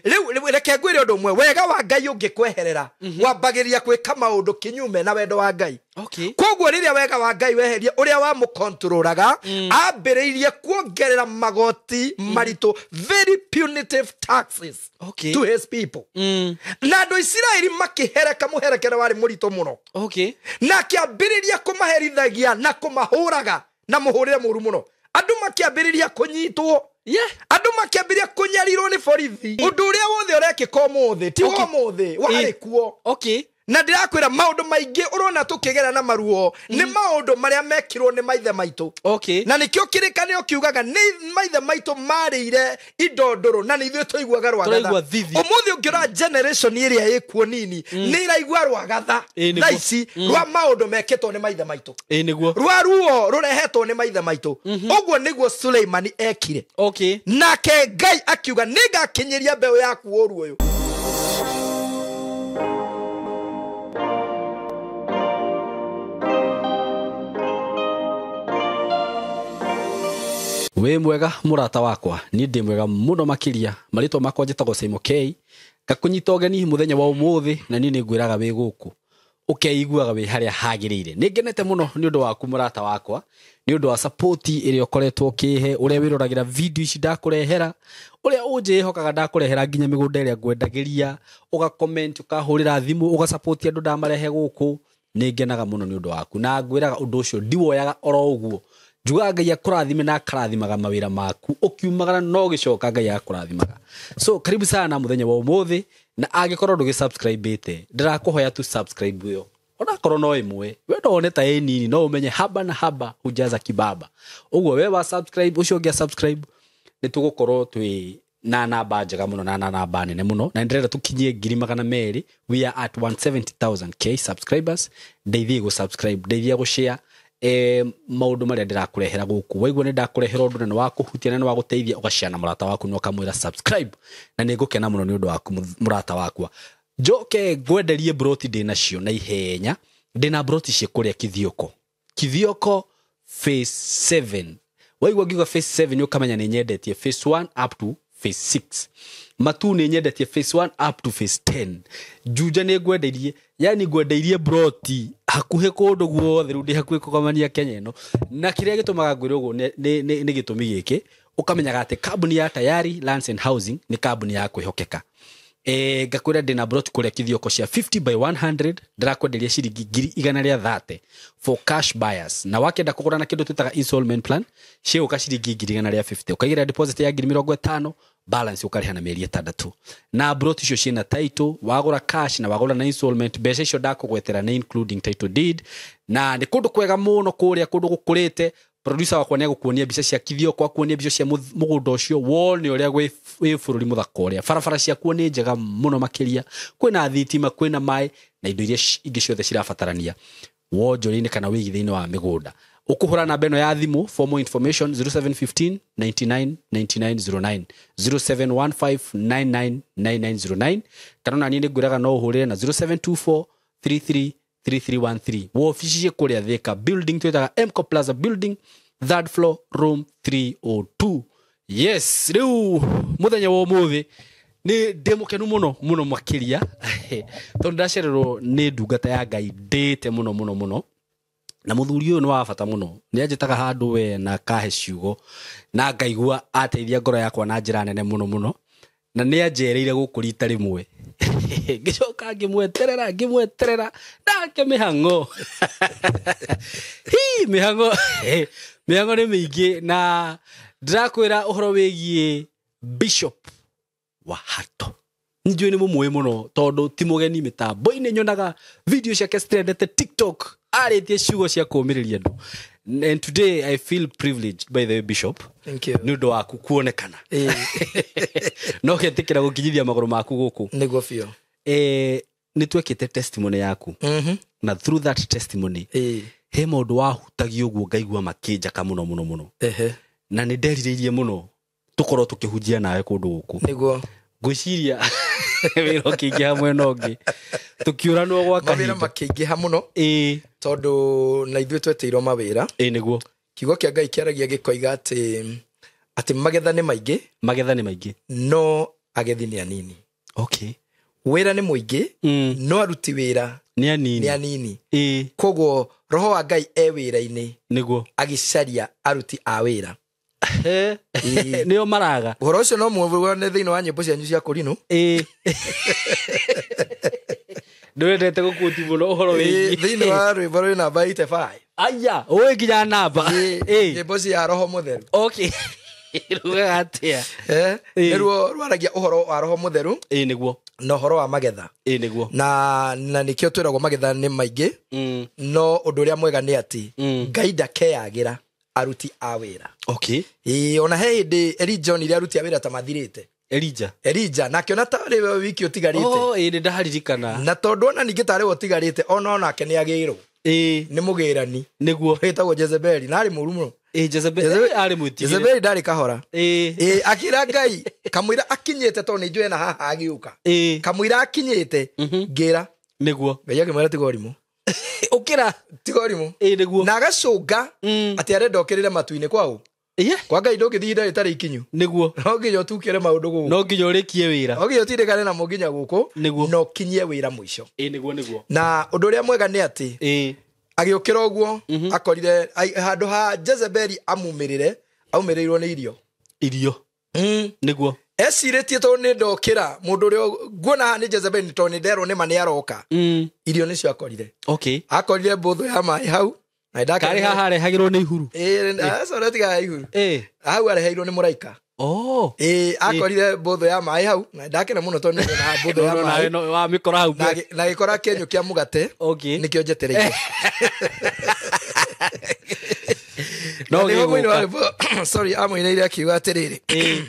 Rĩu reke ngwĩre ũndũ ũmwe, wega wa Ngai ũngĩkweherera, wambagĩrĩria gwĩka maũndũ kinyume na wendo wa Ngai. Koguo rĩrĩa wega wa Ngai weheria ũrĩa wamũkontrolaga, ambĩrĩirie kuongerera magoti maritũ, very punitive taxes to his people. Na andũ Isiraeli makĩhereka mũherekere warĩ mũritũ mũno. Na akĩambĩrĩria kũmaherithagia na kũmahũraga na mũhũrĩre mũru mũno. Andũ makĩambĩrĩria kũnyitwo. Andũ makĩambĩrĩria kũnyarirwo nĩ borithi. Ũndũ ũrĩa wothe ũrekĩka ũmũthĩ ti ũmũthĩ, warĩ kuo. Na ndĩrakwĩra maũndũ maingĩ ũrona tũkĩgera na maruo nĩ maũndũ marĩa mekirwo nĩ maithe maitũ. Na nĩkĩo kĩrĩkanĩro kiugaga nĩ maithe maitũ marĩire indo ndũrũ na nĩ ithuĩ tũiguaga rwagatha. Tũraigua thithi. Ũmũthĩ ũngĩrora generation ĩrĩa ĩkuo nini nĩ ĩraigua rwagatha thaa ici rwa maũndũ mekĩtwo nĩ maithe maitũ. Rwa ruo rũrehetwo nĩ maithe maitũ. Ũguo nĩguo Suleimani ekire. Nake Ngai akiuga nĩngakinyĩria mbeũ yaku ũru ũyũ. Wĩ mwega mũrata wakwa, niĩ ndĩ mwega mũno makĩria. Marĩtwa makwa njĩtagwo Simon K. Ngakũnyita ũgeni mũthenya wa ũmũthĩ na niĩ nĩngwĩraga wĩ gũkũ ũkeiguaga wĩ harĩa hagĩrĩire. Nĩ ngenete mũno nĩ ũndũ waku mũrata wakwa, nĩ ũndũ wa support ĩrĩa ũkoretwo ũkĩhe, ũrĩa wĩroragĩra video ici ndakũrehera, ũrĩa ũnjĩhokaga ndakũrehera nginya mĩgũnda ĩrĩa ngwendagĩria, ũga comment, ũkahũrĩra thimũ, ũga support andũ ndamarehe gũkũ. Nĩ ngenaga mũno nĩ ũndũ waku na ngwĩraga ũndũ ũcio ndiwoyaga oro ũguo. Njugaga Ngai akũrathime na akarathimaga mawĩra maku, ũkiumagara no gĩcoka Ngai akũrathimaga. So karibu sana mũthenya wa ũmũthĩ, na angĩkorwo ndũgĩ-subscribe-ĩte, ndĩrakũhoya tu subscribe ĩyo. Onakorwo no ĩmwe, we no wone ta ĩ nini, no ũmenye haba na haba hujaza kibaba. Ũguo we wa subscribe, ũcio ũngĩ a subscribe, nĩ tũgũkorwo twĩ na namba njega mũno na namba nene mũno, na ndĩrenda tũkinyie 200,000. We are at 170,000 K subscribers. Ndeithie gũ subscribe, ndeithie gũ share maũndũ marĩa ndĩrakũrehera gũkũ. Waigua nĩ ndakũrehera ũndũ na nĩ wa kũhutia na nĩ wa gũteithia, ũgashare na mũrata waku na ũkamwĩra subscribe, na nĩ ngũkena mũno nĩ ũndũ waku mũrata wakwa. Njoke ngwenderie broti ndĩ nacio na ihenya. Ndĩ na broti ciĩ kũrĩa Kithioko, Kithioko phase 7. Waigua ngiuga phase 7 ũkamenya nĩ nyendetie phase 1 up to phase 6. Matu nĩ nyendetie phase 1 up to phase 10. Juja nĩ ngwendeirie, yani ngwendeirie broti hakuhĩ kũndũ guothe, rĩu ndĩ hakuhĩ kũgomania Kenya ĩno. Na kĩrĩa gĩtũmaga ngwĩre ũguo nĩ gĩtũmi gĩkĩ, ũkamenyaga atĩ kambuni ya Tayari Lands and Housing nĩ kambuni ya kwĩhokeka. Ngakwĩra ndĩna broti kũrĩa Kithioko cia 50 by 100, ndĩrakwenderia ciringi ngiri igana rĩa thate for cash buyers. Na wakĩenda kũgũra na kĩndũ twĩtaga installment plan, cigũka ciringi ngiri igana rĩa 50. Ũkaigĩra deposit ya ngiri mĩrongo ĩtano, balance ũkarĩha na mĩeri ĩtandatũ. Na broti icio ciĩna title, wagũra cash na wagũra na installment, mbeca icio ndakũgwetera nĩ including title deed. Na nĩ kũndũ kwega mũno kũrĩa, kũndũ gũkũrĩte. Producer wakwa nĩ egũkuonia mbica cia Kithioko, akuonie mbica cia mũgũnda ũcio, wone ũrĩa wĩ bũrũri mũthaka ũrĩa. Barabara ciakuo nĩ njega mũno makĩria, kwĩna thitima, kwĩna maĩ na indo iria ingĩ ciothe cirabatarania wonjoria-inĩ kana wĩigithia-inĩ wa mĩgũnda. Ũkũhũra namba ĩno ya thimũ for more information, zero seven fifteen ninety nine ninety nine zero nine, zero seven one five nine nine nine nine zero nine, kana ona niĩ nĩngwĩraga no ũhũrĩre na zero seven two four three three three three one three. Wobici ciĩ kũrĩa Thika building, twĩtaga Mco Plaza building, third floor, room 302. Yes, rĩu mũthenya wa ũmũthĩ nĩ ndĩ mũkenu mũno mũno makĩria tondũ ndacererwo nĩ ndungata ya Ngai ndĩte mũno mũno mũno. Na mũthuri ũyũ nĩ wa bata mũno, nĩ anjĩtaga handũ we na kahe ciugo na ngaigua ateithia ngoro yakwa na njĩra nene mũno mũno, na nĩ anjereire gũkũ rita rĩmwe. Ngĩcoka ngĩmweterera, ngĩmweterera nake mĩhang'o. Hi, mĩhang'o, mĩhang'o nĩ mĩingĩ, na ndĩrakwĩra ũhoro wĩgiĩ Bishop Wahato. Njũĩ nĩ mũmũĩ mũno tondũ ti mũgeni mĩtambo-inĩ, nyonaga video ciake citrendete TikTok, arĩtie ciugo cia kũũmĩrĩria andũ. And today I feel privileged, by the way, Bishop. Thank you. Nĩ ũndũ waku kuonekana. No getĩkĩra gũkinyithia magũrũ maku gũkũ. Nĩguo biũ. Nĩ twekĩte testimony yaku. Na through that testimony, he maũndũ wahutagia ũguo ngaigua makĩnjaka mũno mũno mũno. Na nĩ nderirĩirie mũno tũkorwo tũkĩhunjia nawe kũndũ gũkũ. Nĩguo. Ngwĩciria wĩra ũkĩingĩha mwena ũngĩ, tũkĩũranwo gwa Mawĩra kahinda. makĩingĩha mũno. Tondũ na ithuĩ twetĩirwo mawĩra. Nĩguo. Kiugo kĩa Ngai kĩaragia gĩkoiga atĩ magetha nĩ maingĩ. Magetha nĩ maingĩ. No Agethi nĩ anini. Okay. Wĩra nĩ mũingĩ, no aruti wĩra nĩ anini. Nĩ anini. Ĩĩ. Koguo roho wa Ngai e wĩra-inĩ, nĩguo agĩcaria aruti a wĩra. Nĩo maraga. Ũhoro ũcio no muone thĩinĩ wa nyĩmbo cianyu cia kũrinũ. Ĩĩ. Ndwendete gũkuti mũno ũhoro wĩgiĩ. Thĩinĩ wa rwĩmbo rwĩ namba 85. Aya, ũĩ nginya namba. Ĩĩ, nyĩmbo cia roho mũtheru. Okay. Rugaga atĩa? Nĩruo rwaragia ũhoro wa roho mũtheru. Ĩĩ, nĩguo. Na ũhoro wa magetha. Ĩĩ, nĩguo. Na nĩkĩo twĩragwo magetha nĩ maingĩ. No ũndũ ũrĩa mwega nĩ atĩ Ngai ndakeyagĩra aruti a wĩra. Okay. Ĩĩ, ona he hĩndĩ Elijah onire aruti a wĩra ta mathirĩte. Elijah. Elijah na akĩona ta rĩ we wiki ũtigarĩte. Oh, ĩĩ, nĩ ndaririkana. Na tondũ ona ningĩ tarĩ we ũtigarĩte, ona onake nĩ agĩrwo. Ĩĩ. Nĩ mũgĩrani. Nĩguo. Wĩtagwo Jezebeli, na arĩ mũru mũno. Ĩĩ, Jezebeli arĩ mwĩtigĩre. Jezebeli ndarĩ kahora. Ĩĩ. Ĩĩ, akĩra Ngai, kamũira akinyĩte tondũ nĩ njũĩ na haha agĩũka. Ĩĩ. Kamũira akinyĩte, ngĩra. Nĩguo. Ngai akĩmwĩra tiga ũrimũ. Ũkĩra. Tiga ũrimũ. Ĩĩ, nĩguo. Na agacũnga atĩ arenda ũkĩrĩre matu-inĩ kwaũ. Ĩĩ. Kwa Ngai ndũngĩthiĩ ihinda rĩtarĩ ikinyu. Nĩguo. No nginya ũtukĩre maũndũ gũkũ. No nginya ũrĩkie wĩra. No nginya ũtindĩkane namo nginya gũkũ. Nĩguo. Na ũkinyie wĩra mũico. Ĩĩ, nĩguo, nĩguo. Na ũndũ ũrĩa mwega nĩ atĩ, Ĩĩ. agĩũkĩra ũguo, akorire, handũ ha Jezebeli amumĩrĩre, aumĩrĩirwo nĩ irio. Irio. Nĩguo. Ecirĩtie tondũ nĩ ndokĩra, mũndũ ũrĩa nguona haha nĩ Jezebeli tondũ nĩ nderwo nĩ ma nĩ aroka. Irio nĩcio akorire. Okay. Akorire mbũthũ ya maĩ hau. Na nĩ Karĩ haha arehagĩrwo nĩ ihuru. Ĩĩ, aca, ũrĩa tiga ihuru. Ĩĩ. Hau areheirwo nĩ mũraika. Oh. Ĩĩ, akorire mbũthũ ya maĩ hau, na ndakena mũno tondũ nĩ ndona mbũthũ ya No, no, maĩ. no, wa mĩkora hau Na agĩkora kĩenyũ kĩa mũgate. Okay. Nĩkĩo njetereire. No Na nĩho mũini wa gĩgũka. rwĩmbo, sorry, amũinĩire akiuga atĩrĩrĩ. Ĩĩ.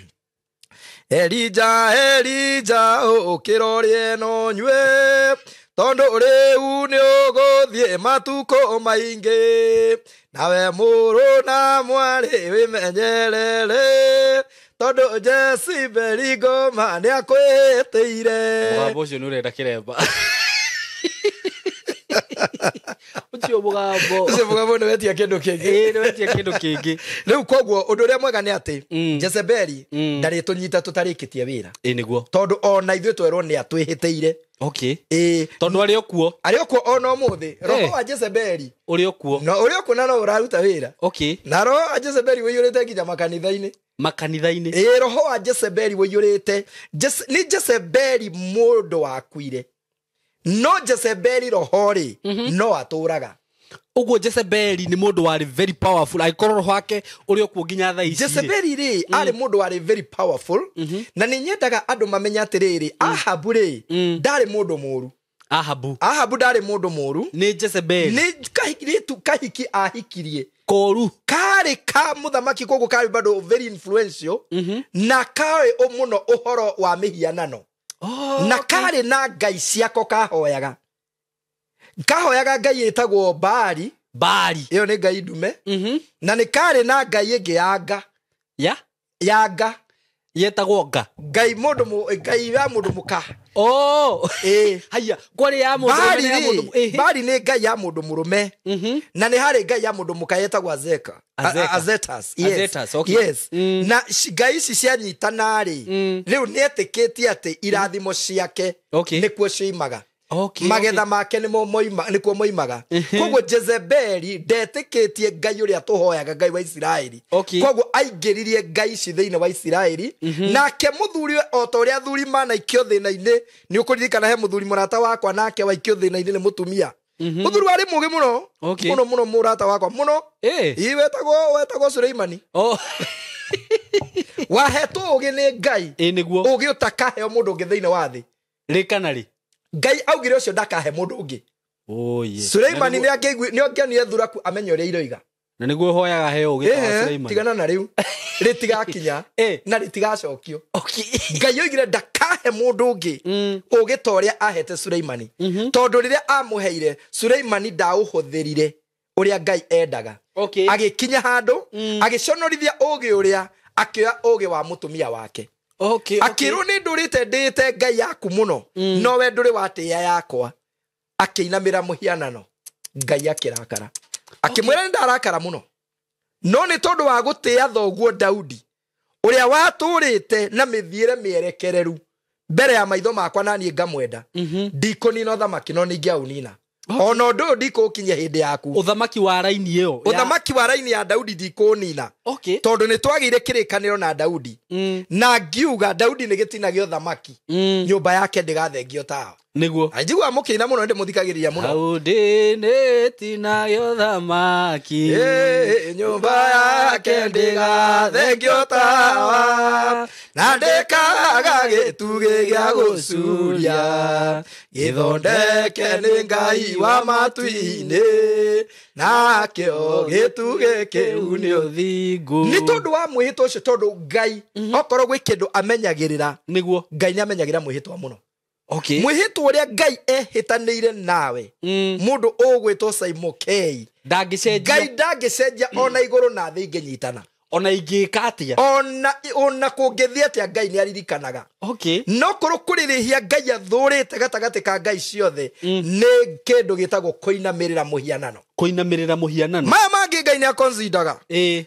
Elijah, Elijah, ũkĩra ũrĩe na ũnyue, tondũ rĩu nĩ ũgũthiĩ matukũ maingĩ. Nawe mũrũ na mwarĩ wĩmenyerere, tondũ Jezebeli ngoma nĩ akwĩhĩtĩire. Mũgambo ũcio nĩ ũrenda kĩremba. Ũcio mũgambo. Ũcio mũgambo nĩ wetia kĩndũ kĩngĩ. Ĩĩ, nĩ wetia kĩndũ kĩngĩ. Rĩu koguo ũndũ ũrĩa mwega nĩ atĩ, Jezebeli ndarĩtũnyita tũtarĩkĩtie wĩra. Ĩĩ, nĩguo. Tondũ ona ithuĩ twerwo nĩ atwĩhĩtĩire. Okay. Ĩĩ. Tondũ arĩ o kuo. Arĩ o kuo ona ũmũthĩ. Roho wa Jezebeli ũrĩ o kuo. No, ũrĩ o kuo na no ũraruta wĩra. Okay. Na roho wa Jezebeli ũiyũrĩte nginya makanitha-inĩ. Makanitha-inĩ. Ĩĩ, roho wa Jezebeli ũiyũrĩte. Nĩ Jezebeli mũndũ wakuire. No Jezebeli roho rĩ, no atũraga. Ũguo Jezebeli nĩ mũndũ warĩ very powerful. Angĩkorwo roho wake ũrĩ o kuo nginya thaa ici rĩ. Jezebeli rĩ, arĩ mũndũ warĩ very powerful. Na nĩ nyendaga andũ mamenye atĩrĩrĩ, Ahabu rĩ, ndarĩ mũndũ mũũru. Ahabu. Ahabu ndarĩ mũndũ mũũru. Nĩ Jezebeli. Nĩ kahiki ahikirie. Koru. Karĩ ka mũthamaki, koguo karĩ bado very influential. Na karĩ mũno ũhoro wa mĩhianano. Oh, Na okay. karĩ na ngai ciako kahoyaga. Kahoyaga ngai ĩtagwo Baali. Baali. Ĩyo nĩ ngai ndume. Na nĩ karĩ na ngai ĩngĩ ya nga. Ya? Ya nga. Yetagwo nga. Ngai mũndũ ngai ya mũndũ mũka. Oh. Ĩĩ. Haiya, kwarĩ ya mũndũ Baali mũrũme na ya rĩ, mũndũ ĩhĩ. Baali nĩ ngai ya mũndũ mũrũme. Na nĩ harĩ ngai ya mũndũ mũka yetagwo Azeka. Azeka. Azetas. Yes. Azetas, okay. Yes. Na ngai ici cianyitana rĩ, rĩu nĩ etĩkĩtie atĩ irathimo ciake Okay. nĩkuo cioimaga. Okay, Magetha okay. make nĩmo moima, nĩkuo moimaga. Koguo Jezebeli ndetĩkĩtie Ngai ũrĩa tũhoyaga, Ngai wa Isiraeli. Okay. Koguo aingĩririe ngai ici thĩinĩ wa Isiraeli. Nake mũthuri o ta ũrĩa athuri manaikio thĩna-inĩ, nĩ ũkũririkana he mũthuri mũrata wakwa nake waikio thĩna-inĩ nĩ mũtumia. Mũthuri warĩ mũũgĩ mũno. Okay. Mũno, mũno mũrata wakwa, mũno. Ĩĩ. Ĩ, wetagwo Suleimani. Oh. Wahetwo ũũgĩ nĩ Ngai. Ĩĩ, nĩguo. Ũũgĩ ũtakaheo mũndũ ũngĩ thĩinĩ wa thĩ. Rĩ kana rĩ? Ngai augire ũcio ndakahe mũndũ ũngĩ. Oh, yeah. Suleimani nĩ angĩonire thuraku amenye ũrĩa iroiga. Na nĩguo hoyaga heo ũũgĩ ta wa Ehe, Suleimani. tigana na rĩu. Rĩtigakinya na rĩtigacokio. Okay. Ngai oigire ndakahe mũndũ ũngĩ ũũgĩ ta ũrĩa ahete Suleimani. Tondũ rĩrĩa amũheire, Suleimani ndaũhũthĩrire ũrĩa Ngai endaga. Okay. Agĩkinya handũ, agĩconorithia ũũgĩ ũrĩa, akĩoya ũũgĩ wa mũtumia wake. Okay, okay. Akĩrwo nĩ ndũrĩte ndĩĩte Ngai yaku mũno, no we ndũrĩ watĩĩa yakwa. Akĩinamĩra mũhianano. Ngai akĩrakara. Akĩmwĩra nĩ ndarakara mũno. No nĩ tondũ wa gũtĩĩa thoguo Daudi, Ũrĩa watũrĩte na mĩthiĩre mĩerekereru mbere ya maitho makwa na niĩ ngamwenda, ndikũnina ũthamaki no ningĩaũnina. Ona ũndũ ũyũ ndikũũkinyia hĩndĩ yaku. Ũthamaki wa raini ĩyo. Ũthamaki wa raini ya Daudi ndikũũnina. Tondũ nĩ twagĩire kĩrĩkanĩro na Daudi. Na ngiuga Daudi nĩ gĩtina gĩa ũthamaki. Nyũmba yake ndĩgathengio tawa. Nĩguo. Njiguaga mũkĩina mũno, ndĩmũthikagĩrĩria mũno. Daudi nĩ gĩtina gĩa ũthamaki. Nyũmba yake ndĩgathengio tawa, na ndĩkaga gĩtugĩ gĩa gũcuria, gĩthondeke nĩ Ngai wa matu-inĩ, nakĩo gĩtugĩ kĩu nĩ ũthingu. Nĩ tondũ wa mwĩhĩtwa ũcio, tondũ Ngai okorwo gwĩ kĩndũ amenyagĩrĩra, nĩguo Ngai nĩ amenyagĩrĩra mwĩhĩtwa mũno. Okay. Mwĩhĩtwa ũrĩa Ngai ehĩtanĩire nawe, mũndũ ũgwĩtwo Simon K, ndangĩcenjia. Ngai ndangĩcenjia ona igũrũ na thĩ ingĩnyitana. Ona ingĩka atĩa? Ona kũngĩthiĩ atĩa Ngai nĩ aririkanaga. Okay. No korwo kũrĩ rĩhia Ngai athũrĩte gatagatĩ ka Ngai ciothe, nĩ kĩndũ gĩtagwo kũinamĩrĩra mũhianano. Kũinamĩrĩra mũhianano. Maya mangĩ Ngai nĩ akonsidaga.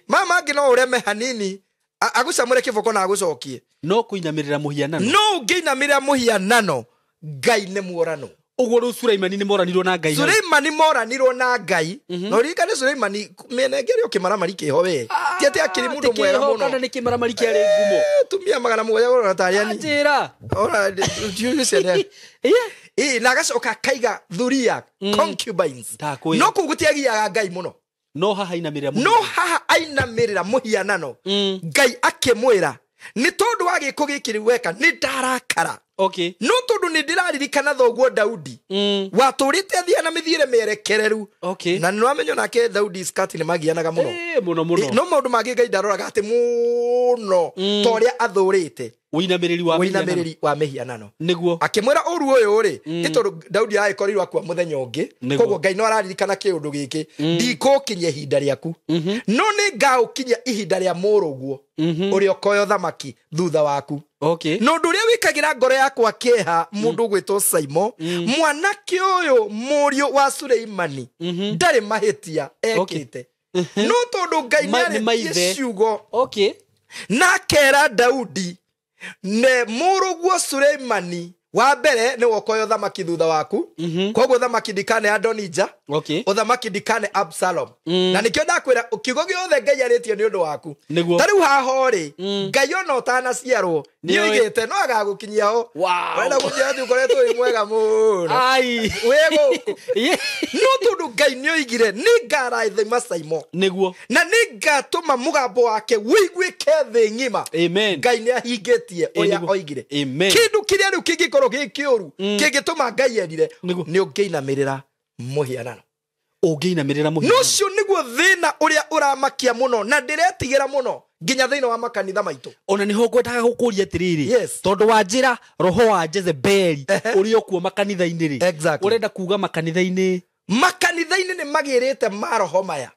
Maya mangĩ no ũreme hanini, agũcamũre kĩboko na agũcokie. No kũinamĩrĩra mũhianano. No ũngĩinamĩrĩra mũhianano, Ngai nĩ muorano. Ũguo rĩu Suleimani nĩ moranirwo na Ngai. Suleimani moranirwo na Ngai. No ririkane Suleimani mĩena ĩngĩ arĩ o kĩmaramari kĩho we. Ti atĩ akĩrĩ mũndũ mwega mũno. Kana nĩ kĩmaramari kĩarĩ ngumo. Tumia 700 ũrona tarĩ ani. Anjĩra. Ora ndiũĩ ciana. Na agacoka akaiga thuria, concubines. No kũu gũtiagiaga Ngai mũno. No haha ainamĩrĩra mũhianano. No haha ainamĩrĩra mũhianano. Ngai akĩmwĩra, nĩ tondũ wa gĩko gĩkĩ rĩu weka, nĩ ndarakara. Okay. No tondũ nĩ ndĩraririkana thoguo Daudi, watũrĩte athiaga na mĩthiĩre mĩerekereru. Okay. Na nĩwamenya onake Daudi skati nĩ magianaga mũno. Mũno mũno. No maũndũ mangĩ Ngai ndaroraga atĩ mũno ta ũrĩa athũrĩte. Ũinamĩrĩri wa mĩhianano. Nĩguo. Akĩmwĩra ũru ũyũ rĩ, nĩ tondũ Daudi agĩkorirwo akua mũthenya ũngĩ, koguo Ngai no araririkana kĩũndũ gĩkĩ, ndikũkinyia ihinda rĩaku, no nĩ ngaũkinyia ihinda rĩa mũrũguo ũrĩa ũkoya ũthamaki thutha waku. Okay. No ũndũ ũrĩa wĩkagĩra ngoro yakwa kĩeha, mũndũ ũgwĩtwo Simon, mwanake ũyũ mũriũ wa Suleimani ndarĩ mahĩtia ekĩte. No tondũ Ngai nĩarĩtie ciugo, okay, na akera Daudi, ne mũrũguo Suleimani wa mbere nĩ wokoya ũthamaki thutha waku, koguo ũthamaki ndikane Adonija, ũthamaki ndikane Absalom. Na nĩkĩo ndakwĩra kiugo gĩothe Ngai arĩtie nĩ ũndũ waku. Ta rĩu haha rĩ, Ngai ona ũtanaciarwo nĩ oigĩte no agagũkinyia ho. Wenda gũkinya atĩ ũkoretwo wĩ mwega mũno. Wĩ gũkũ. No tondũ Ngai nĩ oigire nĩ ngarathima Simon, nĩguo, na nĩ ngatũma mũgambo wake wĩiguĩke thĩ ng'ima. Ngai nĩ ahingĩtie ũrĩa oigire. Kĩndũ kĩrĩa rĩu kĩngĩkorwo gĩ kĩũru, kĩngĩtũma Ngai erire, nĩ ũngĩinamĩrĩra mũhianano. Ũngĩinamĩrĩra mũhianano. No ũcio nĩguo thĩna ũrĩa ũramakia mũno na ndĩretigĩra mũno nginya thĩinĩ wa makanitha maitũ. Ona nĩho ngwendaga gũkũria atĩrĩrĩ, tondũ wa njĩra roho wa Jezebeli ũrĩa ũkuo makanitha-inĩ rĩ, ũrenda kuga makanitha-inĩ, makanitha-inĩ nĩ magĩrĩte maroho maya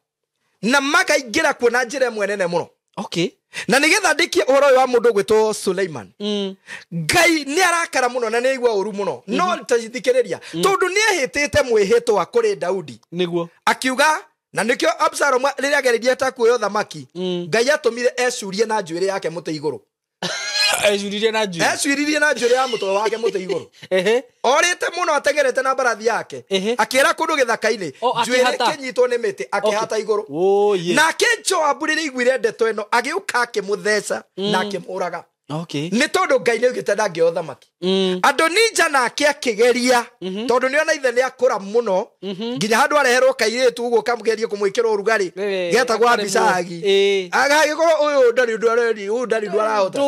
na makaingĩra kuo na njĩra ĩmwe nene mũno. Okay. Na nĩgetha ndĩkie ũhoro ũyũ wa mũndũ ũgwĩtwo Suleiman, Ngai nĩ arakara mũno na nĩ aigua ũru mũno. No tathikĩrĩria, tondũ nĩ ehĩtĩte mwĩhĩtwa kũrĩ Daudi, nĩguo, akiuga, na nĩkĩo Absalom rĩrĩa ageririe ta kuoya ũthamaki, Ngai atũmire ecurie na njuĩrĩ yake mũtĩ igũrũ. Ecuririe na njuĩrĩ. Ecuririe na njuĩrĩ ya mũtwe wake mũtĩ igũrũ. Orĩte mũno atengerete na mbarathi yake, akĩra kũndũ gĩthaka-inĩ, njuĩrĩ ĩkĩnyitwo nĩ mĩtĩ, akĩhata igũrũ. Nake Joabu rĩrĩa aiguire ndeto ĩno, agĩũka akĩmũtheca na akĩmũraga. Okay. Nĩ tondũ Ngai nĩ oigĩte ndangĩoya ũthamaki. Adonija nake akĩgeria, tondũ nĩona ithe nĩ akũra mũno, nginya handũ areherwo kairĩtu ũguo kamũgerie kũmwĩkĩra ũrugarĩ, getagwo Abishagi. Agagĩkorwo ũyũ ndarĩ ũndũ areri, ũyũ ndarĩ ũndũ arahota.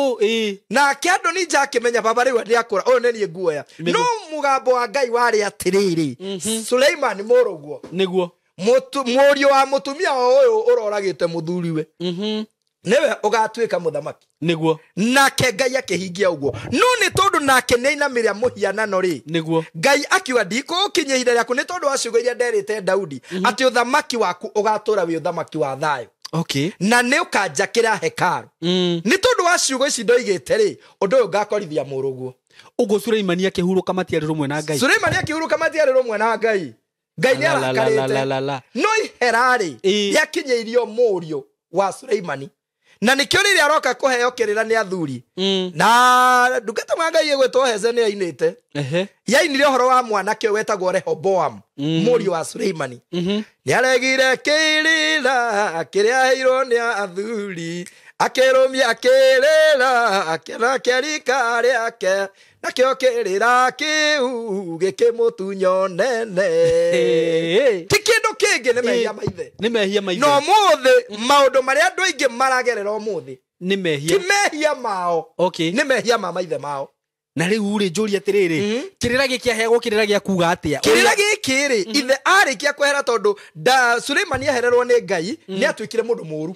Nake Adonija akĩmenya baba rĩu nĩ akũra, ũyũ nĩ niĩ nguoya. No mũgambo wa Ngai warĩ atĩrĩrĩ, Suleimani mũrũguo, nĩguo, mũriũ wa mũtumia ũyũ ũroragĩte mũthuriwe, nĩwe ũgatuĩka mũthamaki. Nĩguo. Nake Ngai akĩhingia ũguo. No nĩ tondũ nake nĩ ainamĩrĩra mũhianano rĩ, nĩguo, Ngai akiuga ndikũũkinyia ihinda rĩaku nĩ tondũ wa ciugo iria nderĩte Daudi, atĩ ũthamaki waku ũgatũũra wĩ ũthamaki wa thayũ. Okay. Na nĩ ũkanjakĩra hekarũ. Nĩ tondũ wa ciugo ici ndoigĩte rĩ, ũndũ ũyũ ngakorithia mũrũguo. Ũguo Suleimani akĩhurũka matiarĩ rũmwe na Ngai. Suleimani akĩhurũka matiarĩ rũmwe na Ngai. Ngai nĩ arakarĩte. No ihera rĩ, rĩakinyĩirio mũriũ wa Suleimani. Na nĩkĩo rĩrĩa aroka kũheo kĩrĩra nĩ athuri, na ndungata mwa Ngai ĩgwĩtwo Heze nĩ ainĩte, yainire ũhoro wa mwanake ũyũ wetagwo Rehoboam, mũriũ wa Suleimani. Nĩ aregire kĩrĩra kĩrĩa aheirwo nĩ athuri, akĩrũmia kĩrĩra kĩna kĩa rika rĩake, nakĩo kĩrĩra kĩu gĩkĩmũtunya nene. Ti kĩndũ kĩngĩ, nĩ mehia maithe. Nĩ mehia maithe. No ũmũthĩ maũndũ marĩa andũ aingĩ maragerera ũmũthĩ nĩ mehia, ti mehia mao. Nĩ mehia ma maithe mao. Na rĩu rĩ, njũria atĩrĩrĩ, kĩrĩra gĩkĩ aheagwo kĩrĩra gĩa kuga atĩa? Kĩrĩra gĩkĩ rĩ, ithe arĩkia kwehera, tondũ Suleimani ahererwo nĩ Ngai, nĩ atuĩkire mũndũ mũũru.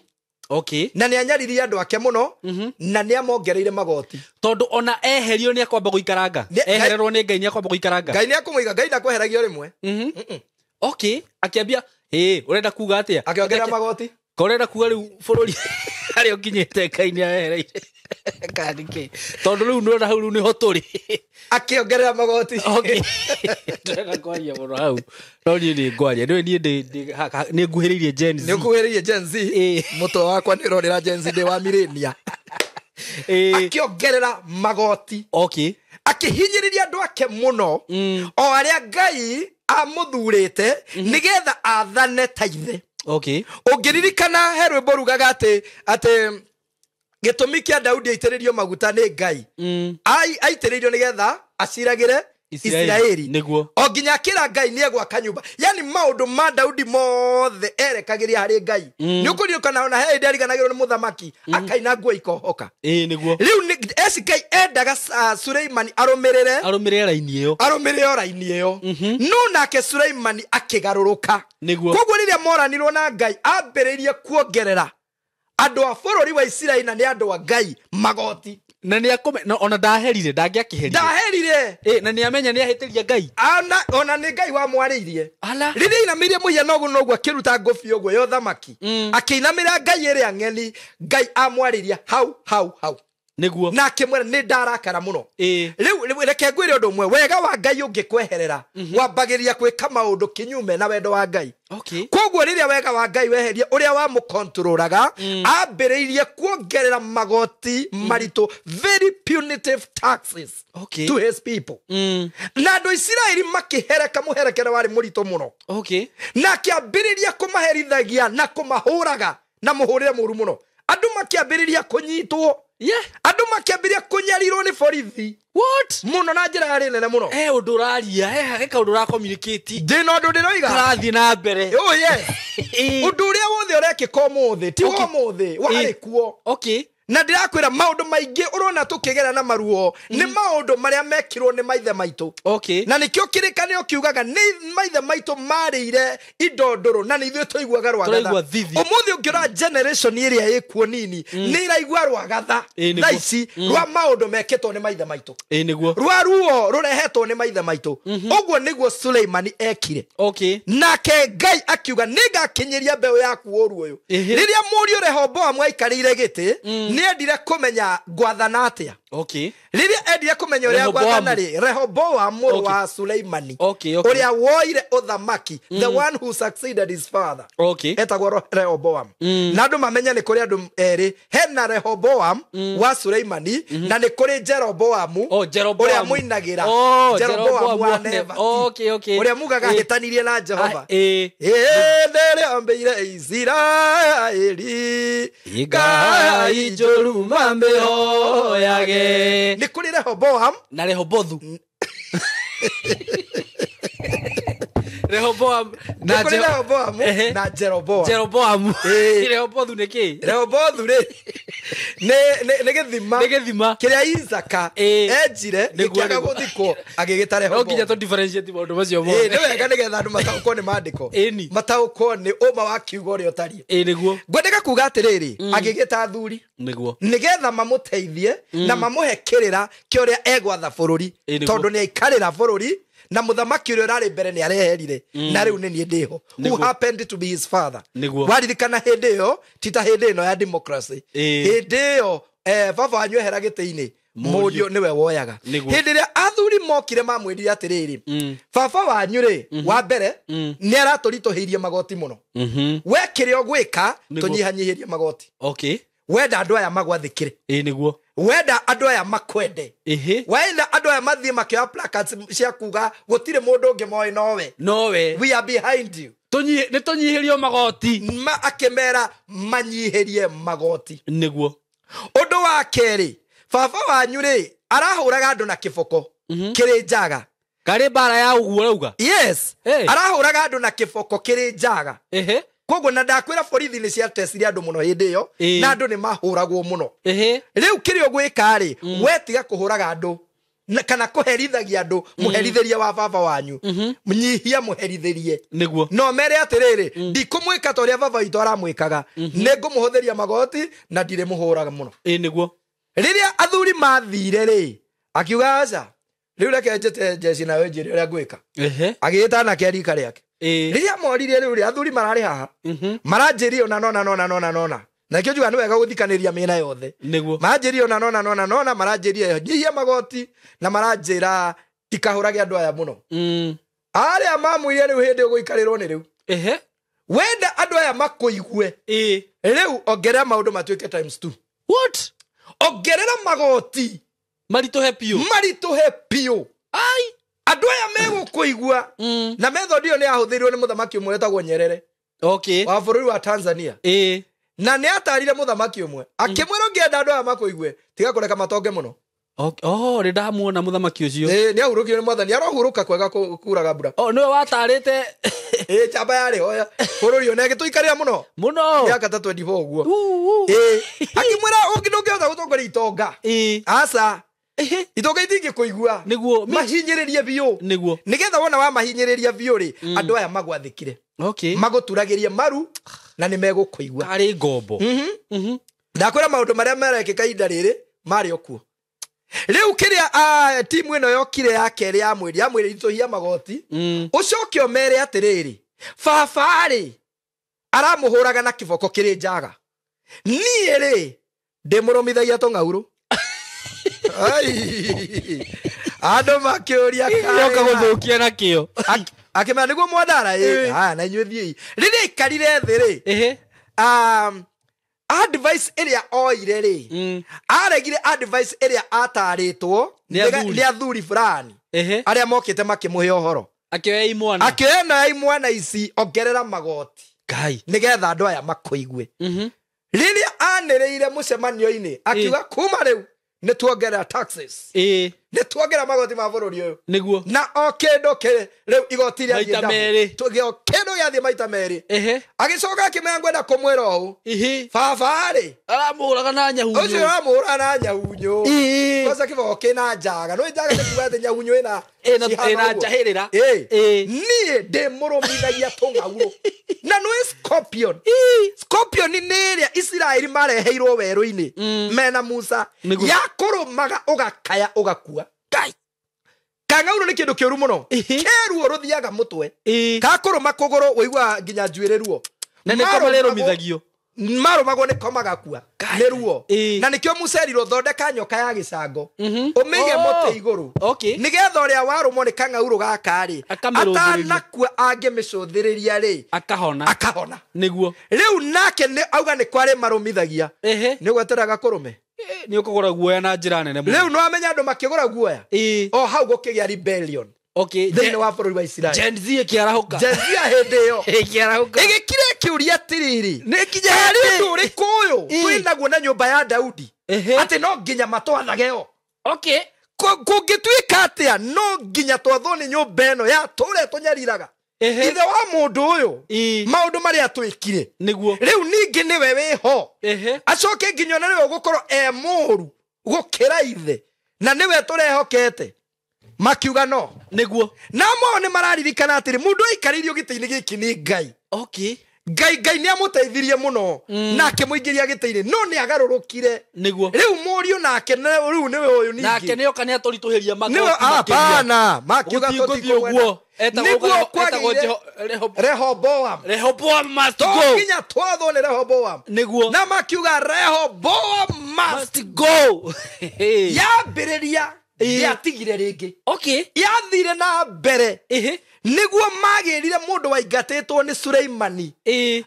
Na nĩ anyaririe andũ ake mũno, na nĩ amongereire magoti. Tondũ ona eherio nĩ akwamba gũikaranga. Ehererwo nĩ Ngai nĩ akwamba gũikaranga. Ngai nĩ akũmũiga, Ngai ndakweheragio rĩmwe. Akĩambia, ũrenda kuga atĩa? Akĩongerera magoti. Ka ũrenda kuga rĩu bũrũri harĩa ũkinyĩte Ngai nĩ ahereire. Kana nĩkĩ? Tondũ rĩu nĩwona hau rĩu nĩho tũrĩ. Akĩongerera magoti. Ndĩrenda kwaria mũno hau. No niĩ nĩ ngwaria. Nĩũĩ niĩ nĩ nguhĩrĩirie Gen Z. Nĩ ũkuhĩrĩirie Gen Z? Mũtwe wakwa nĩ ũrorĩra Gen Z, ndĩ wa millennia. Akĩongerera magoti. Akĩhinyĩrĩria andũ ake mũno, o arĩa Ngai amũthurĩte nĩgetha athane ta ithe. Ũngĩririkana he rwĩmbo rugaga atĩ gĩtũmi kĩa Daudi aitĩrĩrio maguta nĩ Ngai. Aitĩrĩirio nĩgetha aciragĩre Isiraeli. O nginya akĩra Ngai nĩ egwaka nyũmba. Yani maũndũ ma Daudi mothe erekagĩria harĩ Ngai. Nĩ ũkũririkana ona he hĩndĩ ariganagĩrwo nĩ mũthamaki, akaina nguo ikohoka. Rĩu SK endaga Suleimani arũmĩrĩre. Arũmĩrĩre raini ĩyo. Arũmĩrĩre raini ĩyo. No nake Suleimani akĩgarũrũka. Koguo rĩrĩa moranirwo na Ngai, ambĩrĩirie kuongerera andũ a bũrũri wa Isiraeli na nĩ andũ a Ngai magoti. Na nĩ akome, na ona ndaherire, ndangĩakĩherire. Ndaherire. Na nĩ amenya nĩ ahĩtĩria Ngai. Ona nĩ Ngai wamwarĩirie. Ala. Rĩrĩa ainamĩire mũhiano ũguo noguo akĩruta ngũbia ũguo ya ũthamaki. Akĩinamĩra Ngai ĩrĩa ng'eni, Ngai amwarĩria hau, hau, hau. Na akĩmwĩra nĩ ndarakara mũno. Rĩu reke ngwĩre ũndũ ũmwe, wega wa Ngai ũngĩkweherera, wambagĩrĩria gwĩka maũndũ kinyume na wendo wa Ngai. Koguo rĩrĩa wega wa Ngai weheria ũrĩa wamũkontrolaga, ambĩrĩirie kuongerera magoti maritũ, very punitive taxes to his people. Na andũ Isiraeli makĩhereka mũherekere warĩ mũritũ mũno. Na akĩambĩrĩria kũmaherithagia na kũmahũraga na mũhũrĩre mũũru mũno. Andũ makĩambĩrĩria kũnyitwo. Andũ makĩambĩrĩria kũnyarirwo nĩ borithi. What? Mũno na njĩra yarĩ nene mũno. Ũndũ ũraria, he kaũndũ ũracommunicate. Ndĩna ũndũ ndĩroiga. Karathiĩ na mbere. Oh, yes. Ũndũ ũrĩa wothe ũrekĩka ũmũthĩ, ti ũmũthĩ, warĩ kuo. Na ndĩrakwĩra maũndũ maingĩ ũrona tũkĩgera na maruo, nĩ maũndũ marĩa mekirwo nĩ maithe maitũ. Na nĩkĩo kĩrĩkanĩro kiugaga nĩ maithe maitũ marĩire indo ndũrũ, na nĩ ithuĩ tũiguaga rwagatha. Tũraigua thithi. Ũmũthĩ ũngĩrora generation ĩrĩa ĩkuo nini, nĩ ĩraigua rwagatha. Thaa ici, rwa maũndũ mekĩtwo nĩ maithe maitũ. Rwa ruo rũrehetwo nĩ maithe maitũ. Ũguo nĩguo Suleimani ekire. Nake Ngai akiuga, nĩngakinyĩria mbeũ yaku ũũru ũyũ. Rĩrĩa mũriũ Rehoboamu aikarĩire gĩtĩ, nĩ endire kũmenya ngwathana atĩa. Rĩrĩa endire kũmenya ũrĩa Rehoboamu. ngwathana rĩ, Rehoboamu mũrũ wa Suleimani, ũrĩa woire ũthamaki, the one who succeeded his father. Etagwo Rehoboam. Na andũ mamenye nĩ kũrĩ andũ erĩ, hena Rehoboam wa Suleimani, na nĩ kũrĩ Jeroboamu, Oh, Jeroboamu. ũrĩa mũinagĩra. Oh, Jeroboamu Jeroboamu wa wa Nebati. Ũrĩa mugaga ahĩtanirie na Jehova. Ndĩrĩambĩire Isiraeli, Ngai njũru mamĩhoyage. Nĩ kũrĩ Rehoboam na Rehobothu. Rehoboam na Nĩ kũrĩ Rehoboam na Jeroboam. Jeroboam. Rehobothu nĩ kĩ? Rehobothu rĩ, nĩ gĩthima. Nĩ gĩthima. Kĩrĩa Isaka enjire, gĩkĩaga gũthikwo, agĩgĩta No nginya Rehoboam. tũ differentiate maũndũ macio mothe. Nĩ wega nĩgetha andũ mataũkwo nĩ maandĩko. Mataũkwo nĩ ũma wa kiugo ũrĩa ũtariĩ. Ngwendaga kuga atĩrĩrĩ, agĩgĩta athuri. Nĩgetha mamũteithie na mamũhe kĩrĩra kĩa ũrĩa egwatha bũrũri. Tondũ nĩ aikarĩra bũrũri, na mũthamaki ũrĩa ũrarĩ mbere nĩ areherire. Na rĩu nĩ niĩ ndĩho. Who happened to be his father. Waririkana hĩndĩ ĩyo, ti ta hĩndĩ ĩno ya democracy. Hĩndĩ ĩyo, baba wanyu ehera gĩtĩ-inĩ, Mũriũ. mũriũ nĩwe woyaga. Hĩndĩ ĩrĩa athuri mokire mamwĩrire atĩrĩrĩ, baba wanyu rĩ, wa mbere, nĩ aratũritũhĩirie magoti mũno. We kĩrĩa ũgwĩka, tũnyihanyihĩrie magoti. Wenda andũ aya magwathĩkĩre. Ĩĩ nĩguo. Wenda andũ aya makwende. Ĩhĩ. Wenda andũ aya mathiĩ makĩoya placards cia kuga gũtirĩ mũndũ ũngĩ moĩ nowe. Nowe. We are behind you. Nĩ tũnyihĩrio magoti. Akĩmera manyihĩrie magoti. Nĩguo. Ũndũ wa kerĩ, baba wanyu rĩ arahũraga andũ na kĩboko kĩrĩ njaga. Karĩ mbara ya ũguo ũrauga? Yes. Hey. Arahũraga andũ na kĩboko kĩrĩ njaga. Ehe. Koguo na ndakwĩra borithi nĩ ciatecire andũ mũno hĩndĩ ĩyo na andũ nĩ mahũragwo mũno. Ehe. Rĩu kĩrĩa ũgwĩka rĩ, we tiga kũhũraga andũ kana kũherithagia andũ, mũherithĩrie wa baba wanyu. Nyihia mũherithĩrie. Nĩguo. No mere atĩrĩrĩ, ndikũmwĩka ta ũrĩa baba witũ aramwĩkaga. Nĩngũmũhũthĩria magoti na ndirĩmũhũraga mũno. Ĩĩ nĩguo. Rĩrĩa athuri mathire rĩ, akiuga aca, rĩu reke njĩte jeshi nawe njĩre ũrĩa ngwĩka. Ehe. Agĩĩta anake a rika rĩake. Rĩrĩa morire rĩu rĩ, athuri mararĩ haha. Maranjĩrie ona nona nona nona nona. Na kĩo njuga nĩ wega gũthikanĩria mĩena yothe. Nĩguo. Maranjĩrie ona nona nona nona, maranjĩrie nyihia magoti na maranjĩra tikahũrage andũ aya mũno. Arĩa mamwĩrire rĩu hĩndĩ ũgũikarĩrwo nĩ rĩu. Ehe. Wenda andũ aya makũigue. Rĩu ongerera maũndũ matuĩke times 2. What? Ongerera magoti. Maritũhe biũ. Maritũhe biũ. Ai. Andũ aya megũkũigua. Na method ĩyo nĩ yahũthĩrirwo nĩ mũthamaki ũmwe wetagwo Nyerere. Okay. Wa bũrũri wa Tanzania. Na nĩ atarire mũthamaki ũmwe. Akĩmwĩra ũngĩenda andũ aya makũigue, tiga kũreka matonge mũno. Okay. Oh, nĩ ndamuona mũthamaki ũcio. Nĩ ahurũkire nĩ mwathani, arohurũka kwega kuraga mbura. Oh, nĩwe watarĩte. Njamba yarĩ hoya. Bũrũri ũyũ na ĩgĩtũikarĩra mũno. Mũno. Mĩaka ta 24 ũguo. Akĩmwĩra ndũngĩhota gũtongoria itonga. Aca. Itonga itingĩkũigua. Nĩguo. Mahinyĩrĩrie biũ. Nĩguo. Nĩgetha wona wa mahinyĩrĩria biũ rĩ, andũ aya magwathĩkire. Okay. Magũturagĩrie maru na nĩ megũkũigua. Karĩ ngombo. Ndakwĩra maũndũ marĩa marekĩka ihinda rĩrĩ marĩ o kuo. Rĩu kĩrĩa timu ĩno yokire ya kerĩ ya mwĩrĩ, ya mwĩrĩ itũhia magoti. Ũcoke ũmere atĩrĩrĩ, baba rĩ aramũhũraga na kĩboko kĩrĩ njaga. Niĩ rĩ ndĩmũrũmithagia tũng'aurũ. Ai. Andũ makĩũria Yoka gũthũkia na kĩo. Akĩmera nĩguo mwandara ĩ. Haya na inyuĩ thiĩi. Rĩrĩa aikarire thĩ rĩ, advice ĩrĩa oire rĩ, aregire advice ĩrĩa atarĩtwo nĩ athuri fulani arĩa mokĩte makĩmũhe ũhoro. Akĩoya imwana. Akĩoya na imwana ici ongerera magoti. Ngai. Nĩgetha andũ aya makũigue. Rĩrĩa anĩrĩire mũcemanio-inĩ akiuga kuma rĩu nĩ tuongerera taxes. Nĩ tuongerera magoti ma bũrũri ũyũ. Nĩguo. Na o kĩndũ kĩrĩ rĩu igoti rĩathiĩ maita double. merĩ. Kĩndũ gĩathiĩ maita merĩ. Ehe. Agĩcoka akĩmenya ngwenda kũmwĩra ũũ. Baba rĩ, aramũhũraga na nyahunyu. Ũcio aramũhũraga na nyahunyu. Kwanza kĩboko kĩna njaga. No njaga nĩ kuga atĩ nyahunyu ĩna Ĩna njahĩrĩra. Niĩ ndĩmũrũmithagia tũng'aurũ. Na nĩ scorpion. Scorpion nĩ ĩrĩa Isiraeli mareheirwo werũ-inĩ mena Musa. Yakũrũmaga ũgakaya ũgakua. Ngai. Kang'aurũ nĩ kĩndũ kĩũru mũno. Kĩruo rũthiaga mũtwe. Kakũrũma kũgũrũ ũiguaga nginya njuĩrĩ ruo. Na nĩ koma rĩrũmithagio. Marũmagwo nĩ koma gakua. Nĩ ruo. Na nĩkĩo Musa erirwo thondeka nyoka ya gĩcango. Ũmĩige mũtĩ igũrũ. Nĩgetha ũrĩa warũmwo nĩ kang'aurũ gaka rĩ, atanakua angĩmĩcũthĩrĩria rĩ, akahona. Akahona. Nĩguo. Rĩu nake nĩ auga nĩ kwarĩ marũmithagia. Nĩ ũgweterera gakũrũme. Nĩ ũkũgũra guoya na njĩra nene mũno. Rĩu nĩ wamenya andũ makĩgũra guoya. O hau gũkĩgĩa rebellion. Okay. Thĩinĩ wa bũrũri wa Isiraeli. Gen Z ĩkĩarahũka. Gen Z ya hĩndĩ ĩyo. Ĩkĩarahũka. Ĩgĩkira ĩkĩũria atĩrĩrĩ, Nĩ nginya harĩ hĩndĩ. ũndũ ũrĩkũ ũyũ twĩnaguo na nyũmba ya Daudi? Atĩ no nginya matwathage o. Okay. Kũngĩtuĩka atĩa no nginya twathwo nĩ nyũmba ĩno ya tũrĩa tũnyariraga. Ithe wa mũndũ ũyũ, maũndũ marĩa twĩkire. Nĩguo. Rĩu ningĩ nĩwe wĩho. Acoke nginya ona nĩwe ũgũkorwo e mũũru gũkĩra ithe. Na nĩwe tũrehokete. Makiuga no. Nĩguo. Na mo nĩ mararirikana atĩrĩ, mũndũ aikarĩirio gĩtĩ-inĩ gĩkĩ nĩ Ngai. Okay. Ngai nĩ amũteithirie mũno. Na akĩmũingĩria gĩtĩ-inĩ, no nĩ agarũrũkire. Nĩguo. Rĩu mũriũ nake rĩu nĩwe ũyũ ningĩ. Nake nĩoka nĩ atũritũhĩria magoti Nĩwe, makĩria. hapana, makiuga Gũtingũthiĩ tũtikũgwenda. ũguo. Nĩguo kwagĩrĩire Rehoboam. Rehoboam must To go. nginya twathwo nĩ Rehoboam. Nĩguo. Na makiuga Rehoboam must go. Yambĩrĩria ndiatigire rĩngĩ. Okay. Yathire na mbere. Nĩguo magĩrire mũndũ waingatĩtwo nĩ Suleimani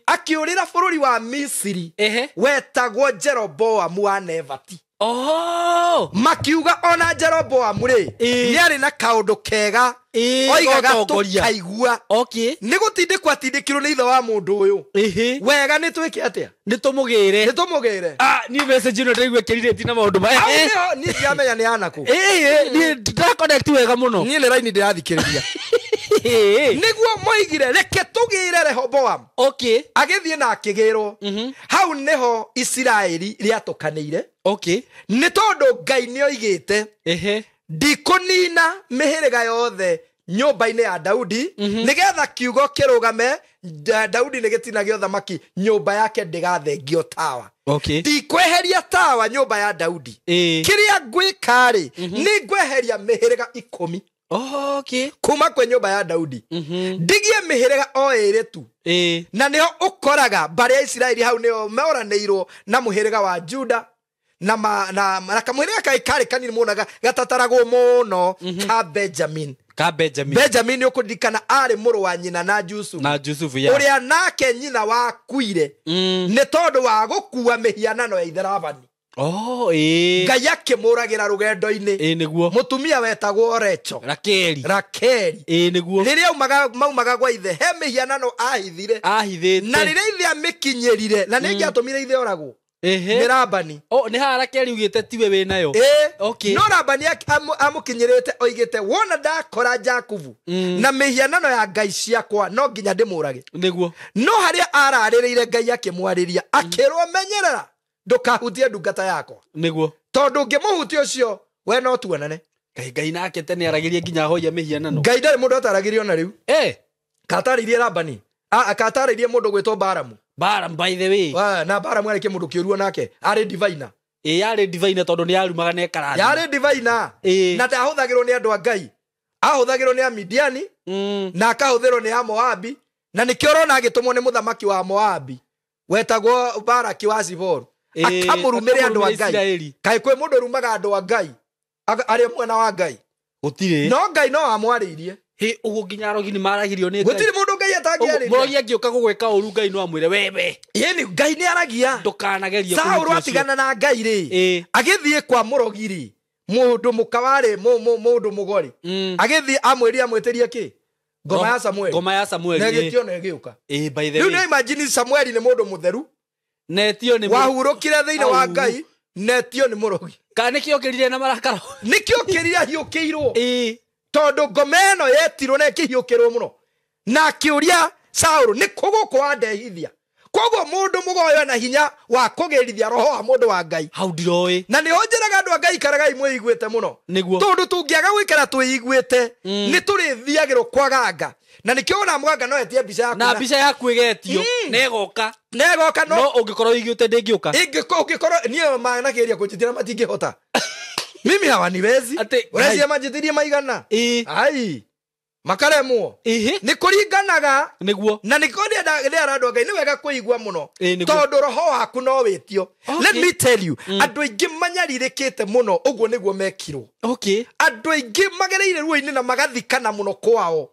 akĩũrĩra bũrũri wa Misiri wetagwo Jeroboamu wa Nebati. Makiuga ona Jeroboamu rĩ nĩarĩ na kaũndũ kega oigaga tũkaigua. Nĩ gũtindĩkwo atindĩkirwo nĩ ithe wa mũndũ ũyũ. Wega nĩ twĩke atĩa? Nĩ tũmũgĩre. Nĩ tũmũgĩre. Niĩ message ĩno ndaigua ĩkĩrirĩtie na maũndũ maya. Niĩ ndiramenya nĩ anakũ. Niĩ ndĩra-connect wega mũno. Niĩ nĩ raini ndĩrathikĩrĩria. Nĩguo moigire reke tũgĩre Rehoboam. Agĩthiĩ na akĩgĩrwo. Hau nĩho Isiraeli rĩatũkanĩire. Nĩ tondũ Ngai nĩoigĩte ndikũnina mĩhĩrĩga yothe nyũmba-inĩ ya Daudi nĩgetha kiugo kĩrũgame Daudi nĩ gĩtina gĩa ũthamaki nyũmba yake ndĩgathengio tawa. Ndikweheria tawa nyũmba ya Daudi. Kĩrĩa ngwĩka rĩ nĩ ngweheria mĩhĩrĩga 10 kuma kwĩ nyũmba ya Daudi. Ndigie mĩhĩrĩga o ĩrĩ tu. Na nĩho ũkoraga mbarĩ ya Isiraeli hau nĩho moranĩirwo na mũhĩrĩga wa Juda na kamũhĩrĩga kaĩ karĩ kanini mũno gatataragwo mũno ka Benjamin. Ka Benjamin. Benjamin nĩ ũkũririkana arĩ mũrũ wa nyina na Jusufu. Na Jusufu ya. Ũrĩa nake nyina wakuire nĩ tondũ wa gũkua mĩhianano ya ithe Labani. Ngai akĩmũragĩra rũgendo-inĩ. Nĩguo. Mũtumia wetagwo Recho. Rakeli. Nĩguo. Rĩrĩa maumaga gwa ithe he mĩhianano ahithire. Ahithĩte. Na rĩrĩa ithe amĩkinyĩrire na nĩ ingĩatũmire ithe oragwo. Nĩ Labani. Nĩ haha Rakeli ugĩte tiwe wĩ nayo. No Labani amũkinyĩrĩte oigĩte wona ndakora Jakubu na mĩhianano ya ngai ciakwa no nginya ndĩmũrage. Nĩguo. No harĩa ararĩrĩire Ngai akĩmwarĩria akĩrwo menyerera ndũkahutie ndungata yakwa. Nĩguo. Tondũ ũngĩmũhutia ũcio we no tuonane. Ngai nake tene aragĩria nginya ahoia mĩhianano. Ngai ndarĩ mũndũ ataragĩrio na rĩu. Katarĩirie Labani. Katarĩirie mũndũ gwĩtwo Balamu. Balaam by the way. Na Balamu arĩ kĩmũndũ kĩũru nake arĩ diviner. Yarĩ diviner tondũ nĩ yarumaga na ĩkarathima. Yarĩ diviner. Na ndahũthagĩrwo nĩ andũ a Ngai. Ahũthagĩrwo nĩ Amidiani na akahũthĩrwo nĩ Amoabi na nĩkĩo ũrona agĩtũmwo nĩ mũthamaki wa Moabi wetagwo Baraki wa Ziporu. Akamũrumĩre andũ a Ngai. Kaĩ kwĩ mũndũ ũrumaga andũ a Ngai arĩ mwena wa Ngai? Gũtirĩ. No Ngai no amwarĩirie. Ũguo nginya arogi nĩ maragĩrio nĩ Ngai. Gũtirĩ mũndũ Ngai atangĩarĩria. Mũrogi angĩũka gũgwĩka ũru Ngai no amwĩre wewe. Ĩni Ngai nĩ aragia. Ndũkanagerie. Saũlũ atigana na Ngai rĩ agĩthiĩ kwa mũrogi rĩ mũndũ mũka warĩ mũndũ mũgori agĩthiĩ amwĩrie amwĩtĩrie kĩ? Ngoma ya Samueli. Ngoma ya Samueli. Na ĩgĩtio na ĩgĩũka. By the way. Rĩu nĩ imagine Samueli nĩ mũndũ mũtheru. Netio nĩ wahurũkire thĩinĩ wa Ngai netio nĩ mũrogi. Kana nĩkĩo kĩrire na marakara. Nĩkĩo kĩrire ahiũkĩirwo. Tondũ ngoma ĩno yetirwo na ĩkĩhiũkĩrwo mũno. Na akĩũria Saũlũ nĩ kũ gũkũ wandehithia? Koguo mũndũ mũgoyo na hinya wa kũgĩrithia roho wa mũndũ wa Ngai. Hau ndiroĩ. Na nĩho njĩraga andũ a Ngai ikaragai mwĩiguĩte mũno. Nĩguo. Tondũ tũngĩaga gũikara twĩiguĩte nĩ tũrĩthiagĩrwo kwa ganga. Na nĩkĩo ona mũganga no etie mbica yaku. Na mbica yaku ĩgetio na ĩgoka. Na ĩgoka no ũngĩkorwo ũiguĩte ndĩngĩũka. Ũngĩkorwo niĩ manageria kũnjĩtĩra matingĩhota. Mimi hawaniwezi. Ũrecia manjĩtĩrie maigana. Ai. Makaremwo. Nĩ kũringanaga. Nĩguo. Na nĩkĩo ndĩra andũ a Ngai nĩ wega kũigua mũno. Tondũ roho waku no wĩtio. Let me tell you, andũ aingĩ manyarirĩkĩte mũno ũguo nĩguo mekirwo. Andũ aingĩ magereire ruo-inĩ na magathikana mũno kwao.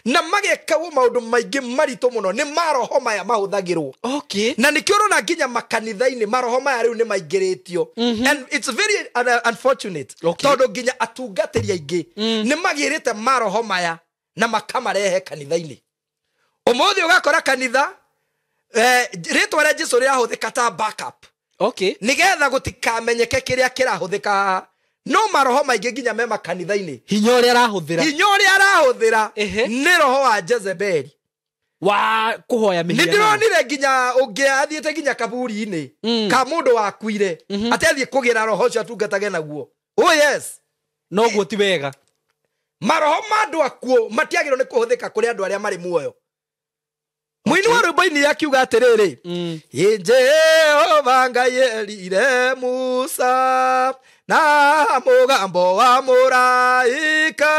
Na magekagwo maũndũ maingĩ maritũ mũno nĩ maroho maya mahũthagĩrwo. Na nĩkĩo ũrona nginya makanitha-inĩ maroho maya rĩu nĩ maingĩrĩtio. And it's very unfortunate. Tondũ nginya atungatĩri aingĩ nĩ magĩrĩte maroho maya na makamarehe kanitha-inĩ. Ũmũthĩ ũgakora kanitha rĩtwa rĩa Jesũ rĩrahũthĩka ta backup. Nĩgetha gũtikamenyeke kĩrĩa kĩrahũthĩka. No maroho maingĩ nginya me makanitha-inĩ. Hinya ũrĩa arahũthĩra. Hinya ũrĩa arahũthĩra nĩ roho wa Jezebeli. Wa kũhoya mĩhianano. Nĩ ndĩronire nginya ũngĩ athiĩte nginya kaburi-inĩ ka mũndũ wakuire atĩ athiĩ kũgĩra roho ũcio atungatage naguo. Oh yes. Noguo ti wega. Maroho ma andũ akuũ matiagĩrĩirwo nĩ kũhũthĩka kũrĩ andũ arĩa marĩ muoyo. Mũini wa rwĩmbo-inĩ akiuga atĩrĩrĩ, Jehova Ngai erire Musa na mũgambo wa mũraika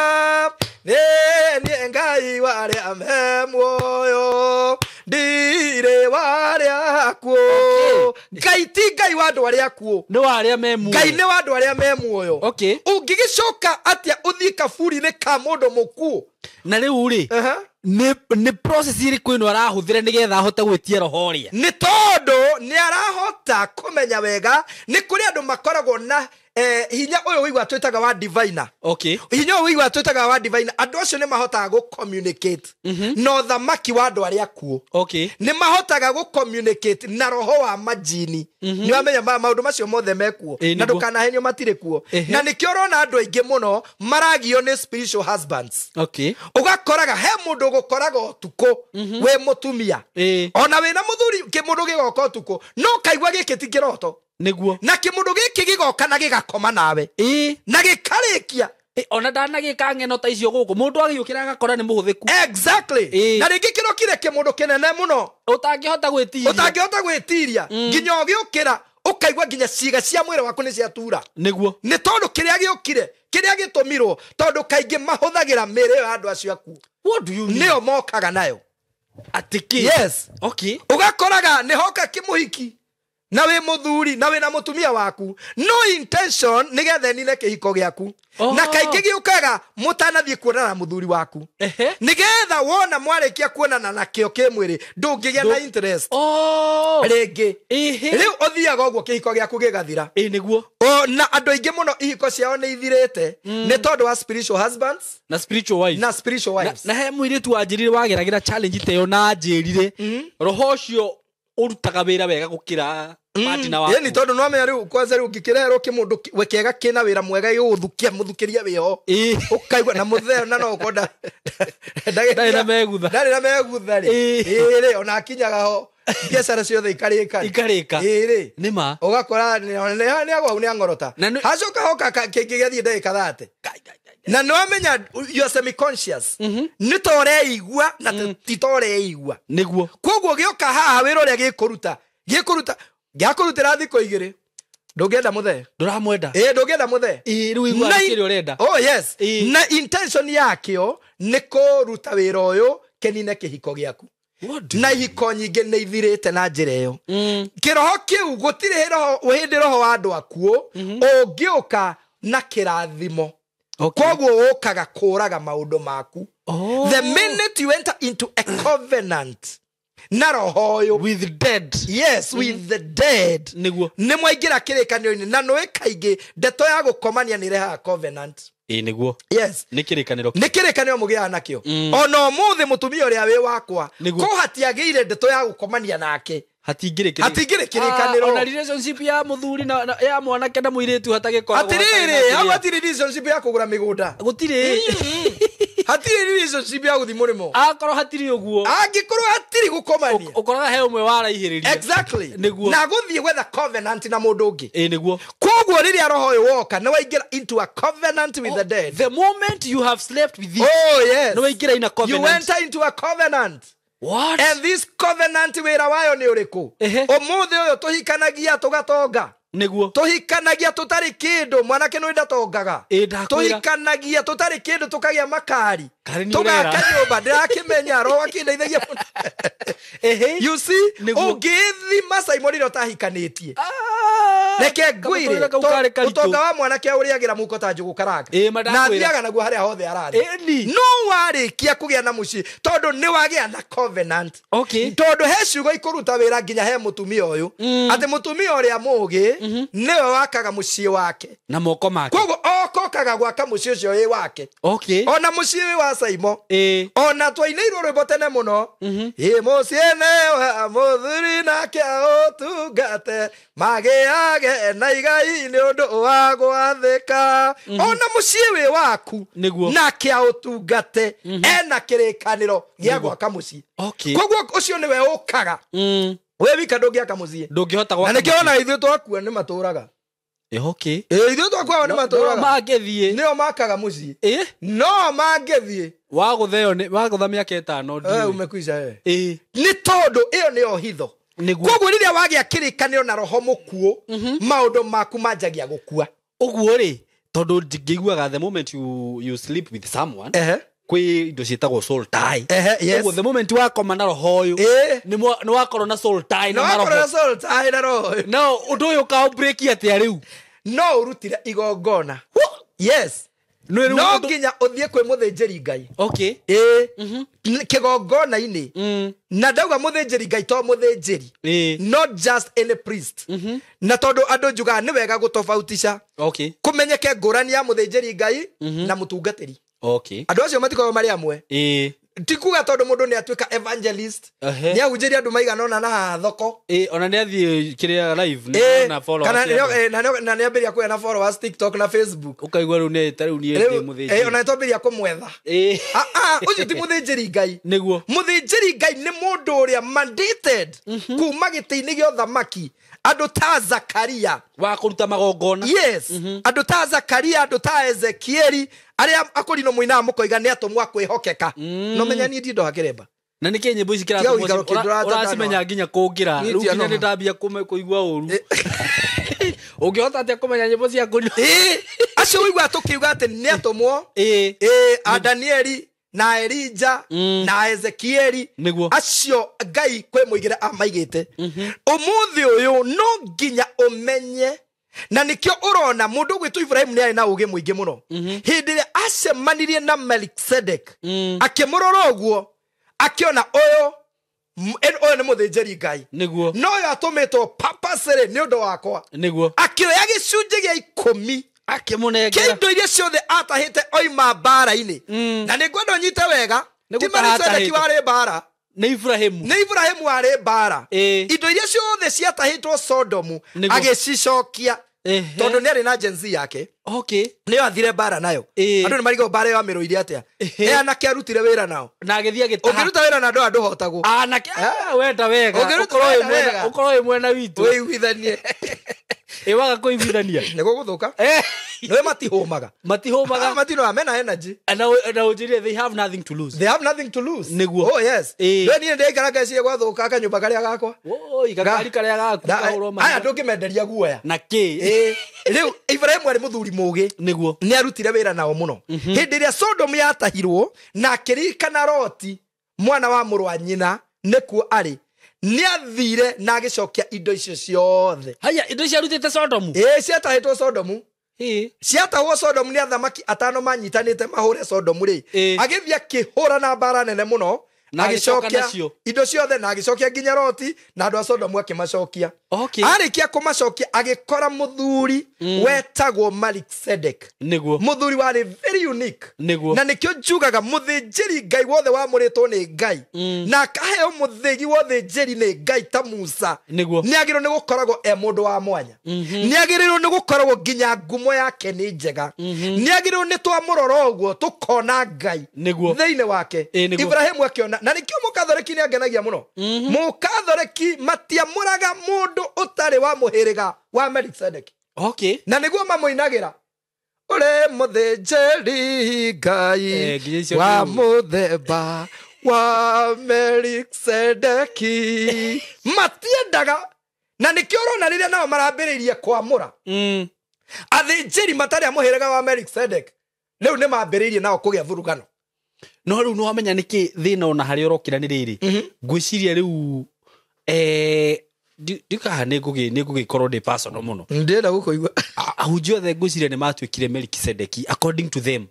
nĩ Ngai wa arĩa me muoyo ndirĩ wa arĩa akuũ. Ngai ti Ngai wa andũ arĩa akuũ. Nĩ wa arĩa me muoyo. Ngai nĩ wa andũ arĩa me muoyo. Okay. Ũngĩgĩcoka atĩa ũthiĩ kaburi-inĩ ka mũndũ mũkuũ? Na rĩu rĩ, nĩ process ĩrĩkũ ĩno arahũthĩra nĩgetha ahote gwĩtia roho ũrĩa? Nĩ tondũ nĩ arahota kũmenya wega nĩ kũrĩ andũ makoragwo na hinya ũyũ wĩigua twĩtaga wa diviner. Okay. Hinya ũyũ wĩigua twĩtaga wa diviner, andũ acio nĩ mahotaga gũ-communicate na ũthamaki wa andũ arĩa akuũ. Okay. Nĩ mahotaga gũ-communicate na roho wa majini. Nĩ wamenya maũndũ macio mothe mekuo. Na ndũkanahenio matirĩ kuo. Na nĩkĩo ũrona andũ aingĩ mũno maragio nĩ spiritual husbands. Okay. Ũgakoraga he mũndũ ũgũkoraga ũtukũ wĩ mũtumia. Ona wĩna mũthuri kĩmũndũ gĩgoka ũtukũ, no kaigua gĩkĩ ti kĩroto. Nĩguo. Na kĩmũndũ gĩkĩ gĩgoka na gĩgakoma nawe. Na gĩkarĩkia. Ona ndanagĩka ng'eno ta icio gũkũ, mũndũ agĩũkĩra agakora nĩ mũhũthĩku. Exactly. Na rĩngĩ kĩrokire kĩmũndũ kĩnene mũno. Ũtangĩhota gwĩtiria. Ũtangĩhota gwĩtiria. Nginya ũgĩũkĩra ũkaigua nginya ciĩga cia mwĩrĩ waku nĩ ciatura. Nĩguo. Nĩ tondũ kĩrĩa gĩũkire, kĩrĩa gĩtũmirwo, tondũ kaingĩ mahũthagĩra mĩĩrĩ ĩyo ya andũ acio akuũ. What do you mean? Nĩyo mokaga nayo. Atĩ kĩ? Yes. Okay. Ũgakoraga nĩ hoka kĩmũhiki na wĩ mũthuri na wĩna mũtumia waku, no intention nĩgetha ĩnine kĩhiko gĩaku. Na kaingĩ gĩũkaga mũtanathiĩ kuonana na mũthuri waku. Nĩgetha wona mwarĩkia kuonana nakĩo kĩmwĩrĩ ndũngĩgĩa na interest rĩngĩ. Rĩu ũthiaga ũguo kĩhiko gĩaku gĩgathira. Nĩguo. Na andũ aingĩ mũno ihiko ciao nĩ ithirĩte nĩ tondũ wa spiritual husbands na spiritual wives. Na spiritual wives. Na he mũirĩtu wanjĩrire wageragĩra challenge ta ĩyo na anjĩrire roho ũcio ũrutaga wĩra wega gũkĩra partner waku. Ĩni tondũ no menya rĩu kwanza rĩu ngĩkĩrerwo kĩmũndũ we kĩega kĩna wĩra mwega gĩgũthukia mũthukĩria wĩho. Ũkaigua na mũtheo na no ũkonda ndarĩ na megutha. Ndarĩ na megutha rĩ. Ĩĩ ona akinyaga ho biacara ciothe ikarĩka. Ikarĩka. Ĩĩ. Nĩ ma. Ũgakora nĩ agwa nĩ ang'orota. Hacoka hoka kĩngĩ gĩathiĩ ndagĩka 30. Na nĩ wamenya you are semi-conscious. Nĩ ta ũreigua na ti ta ũreigua. Nĩguo. Koguo gĩũka haha wĩra ũrĩa gĩkũruta. Gĩkũruta gĩakũrutĩra thikũ igĩrĩ. Ndũngĩenda mũthee. Ndũramwenda. Ndũngĩenda mũthee. Rĩu igua kĩrĩa ũrenda. Oh yes. Na intention yakĩo nĩ kũruta wĩra ũyũ kĩnine kĩhiko gĩaku. Na ihiko nyingĩ nĩ ithirĩte na njĩra ĩyo. Kĩroho kĩu gũtirĩ hĩndĩ roho wa andũ akuũ ũngĩũka na kĩrathimo. Koguo ũkaga kũraga maũndũ maku. The minute you enter into a covenant na roho ũyũ with the dead. Yes, with the dead. Nĩguo. Nĩ mwaingĩra kĩrĩkanĩro-inĩ na nĩũĩ kaingĩ ndeto ya gũkomania nĩ ĩrehaga covenant. Nĩguo. Yes. Nĩ kĩrĩkanĩro. Nĩ kĩrĩkanĩro mũgĩaga nakĩo. Ona ũmũthĩ mũtumia ũrĩa wĩ wakwa ko hatiagĩire ndeto ya gũkomania nake. Hatingĩrĩ kĩrĩkanĩro. Ona relationship ya mũthuri na ya mwanake na mũirĩtu hatagĩkoragwo. Atĩrĩrĩ, hau hatirĩ relationship ya kũgũra mĩgũnda. Gũtirĩ. Hatirĩ relationship ya gũthiĩ mũrĩmo. Akorwo hatirĩ ũguo. Angĩkorwo hatirĩ gũkomania. Ũkoraga he ũmwe waraihĩrĩria. Exactly. Nĩguo. Na gũthiĩ gwetha covenant na mũndũ ũngĩ. Nĩguo. Koguo rĩrĩa roho ũyũ woka nĩ waingĩra into a covenant with the dead. The moment you have slept with it. Oh yes. Nĩ waingĩra in a covenant. You enter into a covenant. What? And this covenant wĩra wayo nĩ ũrĩkũ? Ũmũthĩ ũyũ tũhikanagia tũgatonga. Nĩguo. Tũhikanagia tũtarĩ kĩndũ, mwanake nĩ ndatongaga. Tũhikanagia tũtarĩ kĩndũ tũkagĩa makari. Tũgaka nyũmba, ndĩrakĩmenya roho akĩndeithagia mũno. You see, ũngĩthima Simon rĩrĩa ũtahikanĩtie. Reke ngwĩre, ũtonga wa mwanake ũrĩagĩra mũhuko ta njũgũ karanga. Na athiaga naguo harĩa hothe arathiĩ. No warĩkia kũgĩa na mũciĩ tondũ nĩ wagĩa na covenant. Tondũ he ciugo ikũruta wĩra nginya he mũtumia ũyũ. Atĩ mũtumia ũrĩa mũũgĩ nĩwe wakaga mũciĩ wake na moko make. Koguo okokaga gwaka mũciĩ ũcio wĩ wake. Ona mũciĩ wĩ wa Saimo. Ona twainĩirwo rwĩmbo tene mũno. Ĩ mũciĩ nĩwe mũthuri nake ũtungate magĩage na igai nĩ ũndũ wa gwathĩka. Ona mũciĩ wĩ waku nake aũtungate ena kĩrĩkanĩro gĩa gwaka mũciĩ. Koguo ũcio nĩwe ũkaga. We wika ndũngĩaka mũciĩ. Ndũngĩhota gwaka. Na nĩkĩo ona ithuĩ twakua nĩ matũraga. Ithuĩ twakua nĩ matũraga. Mangĩthiĩ. Nĩo makaga mũciĩ. No mangĩthiĩ. Wagũtheo nĩ wagũtha mĩaka 5 ndiũĩ. Umekwisha we. Nĩ tondũ ĩyo nĩyo hitho. Koguo rĩrĩa wagĩa kĩrĩkanĩro na roho mũkuũ, maũndũ maku manjagia gũkua. Ũguo rĩ, tondũ ngĩiguaga the moment you sleep with someone, Kwĩ indo ciĩtagwo soul tie. Ehe, yes. Ũguo the moment wakoma na roho ũyũ, nĩ wakorwo na soul tie no na wakorwo na maroho. soul tie na roho ũyũ. No ũndũ ũyũ ũkaũ-break atĩa rĩu? No ũrutire igongona. Yes. Nĩ rĩu No nginya ũthiĩ kwĩ mũthĩnjĩri Ngai. Okay. Ĩĩ. Kĩgongona-inĩ. Na ndauga mũthĩnjĩri Ngai to mũthĩnjĩri. Not just any priest. Na tondũ andũ njugaga nĩ wega gũtofautisha. Okay. Kũmenyeke ngũrani ya mũthĩnjĩri Ngai na mũtungatĩri. Okay. Andũ acio matikoragwo marĩ amwe. Ti kuga tondũ mũndũ nĩ atuĩka evangelist. Nĩ ahunjĩria andũ maigana ũna na haha thoko. Ona nĩ athiĩ kĩrĩa live, nĩ ona followers Kana cia andũ. na nĩ ambĩrĩria kũgĩa na followers TikTok na Facebook. Ũkaigua rĩu nĩ ta rĩu niĩ ndĩ Rĩu, mũthĩnjĩri. ona nĩ twambĩrĩria kũmwetha. Ũcio ti mũthĩnjĩri Ngai. Nĩguo. Mũthĩnjĩri Ngai nĩ mũndũ ũrĩa mandated kuma gĩtĩ-inĩ gĩa ũthamaki. Andũ ta Zakaria. Wa kũruta magongona. Yes. Andũ ta Zakaria, andũ ta Ezekieli, arĩa akũrinũ mũinaga mũkoiga nĩ atũmwo a kwĩhokeka. No menya niĩ ndindoha kĩremba. Na nĩkĩ nyĩmbo ici Tiga kĩratũmwo gũikara ũkĩndũra ũracimenya nginya kũngĩra. Niĩ Rĩu nginya ndianoha. nĩ ndambia kũigua ũru. Ũngĩhota atĩa kũmenya nyĩmbo cia kũnyua? Acio ũiguaga tũkiuga atĩ nĩ atũmwo. A Danieli na Elija na Ezekieli. Nĩguo. Acio Ngai kwĩ mũigĩre amaigĩte. Ũmũthĩ ũyũ no nginya ũmenye. Na nĩkĩo ũrona mũndũ ũgwĩtwo Ibrahim nĩ arĩ na ũgĩ mũingĩ mũno. Hĩndĩ ĩrĩa acemanirie na Melkisedek, akĩmũrora ũguo, akĩona ũyũ ũyũ nĩ mũthĩnjĩri Ngai. Nĩguo. No ũyũ atũmĩtwo purposely nĩ ũndũ wakwa. Nĩguo. Akĩoya gĩcunjĩ gĩa 10 Akĩmũnengera. kĩa indo iria ciothe atahĩte oima mbara-inĩ. Na nĩ ngwenda ũnyite wega, Nĩ ti gũtaha Melkisedeki atahĩte. warĩ mbara. Nĩ Ibrahimu. Nĩ Ibrahimu warĩ mbara. Indo iria ciothe ciatahĩtwo Sodomu, agĩcicokia. Tondũ nĩ arĩ na Gen Z yake. Okay. Nĩyo athire mbara nayo. Andũ nĩ marigagwo mbara ĩyo amĩrũire atĩa. Nĩ anake arutire wĩra nao. Na agĩthiĩ agĩtaha. Ũngĩruta wĩra na andũ aya ndũhotagwo. Anake, wenda wega. Ũngĩruta Ũkorwo wenda wega. wĩ mwena witũ. Wĩiguithanie. Waga kũiguithania. Nĩ gũgũthũka. Nĩwe matihũmaga. Matihũmaga. Matinoa, mena energy. Na ũnjĩrire they have nothing to lose. They have nothing to lose. Nĩguo. Oh yes. Rĩu niĩ ndĩraikara ngeciria gwathũka kanyũmba karĩa gakwa. Woi, gakari karĩa gaku kahũrwo Aya mahiga. ndũngĩmenderia guoya. Na kĩ? Rĩu Ibrahimu arĩ mũthuri mũũgĩ. Nĩguo. Nĩ arutire wĩra nao mũno. Hĩndĩ ĩrĩa Sodom yatahirwo na akĩririkana Loti mwana wa mũrũ wa nyina nĩkuo arĩ, nĩ athire na agĩcokia indo icio ciothe. Haya, indo icio arutĩte Sodomu? Ciatahĩtwo Sodomu. Ciatahwo Sodomu nĩ athamaki atano manyitanĩte mahũre Sodomu rĩ. Agĩthiĩ akĩhũra na mbara nene mũno. Na agĩcoka Agĩcokia nacio. indo ciothe na agĩcokia nginya Loti na andũ a Sodomu akĩmacokia. Okay. Arĩkia kũmacokia agĩkora mũthuri wetagwo Melkisedek. Nĩguo. Mũthuri warĩ very unique. Nĩguo. Na nĩkĩo njugaga mũthĩnjĩri Ngai wothe wamũrĩtwo nĩ Ngai. Na akaheo mũthĩgi wa ũthĩnjĩri nĩ Ngai ta Musa. Nĩguo. Nĩ agĩrĩirwo nĩ gũkoragwo e mũndũ wa mwanya. Nĩ agĩrĩirwo nĩ gũkoragwo nginya ngumo yake nĩ njega. Nĩ agĩrĩirwo nĩ twamũrora ũguo tũkona Ngai. Nĩguo. Thĩinĩ wake. Nĩguo. Ibrahimu akĩona. Na nĩkĩo mũkathoreki nĩ angenagia mũno. Mũkathoreki matiamũraga mũndũ ũtarĩ wa mũhĩrĩga wa Melkisedeki. Okay. Na nĩguo mamũinagĩra. Ũrĩ mũthĩnjĩri Ngai Nginya icio wa rĩu. mũthemba wa Melkisedeki. Matiendaga. Na nĩkĩo ũrona rĩrĩa nao marambĩrĩirie kwamũra. Athĩnjĩri matarĩ a mũhĩrĩga wa Melkisedeki rĩu nĩ mambĩrĩirie nao kũgĩa vurugano. No rĩu nĩ wamenya nĩkĩ thĩna ona harĩa ũrokĩra nĩ rĩrĩ. Ngwĩciria rĩu, ndikaha nĩ ngũgĩkorwo ndĩ personal mũno. Ndĩrenda gũkũigua. Ahunjia othe ngwĩciria nĩ matuĩkire Melkisedeki according to them.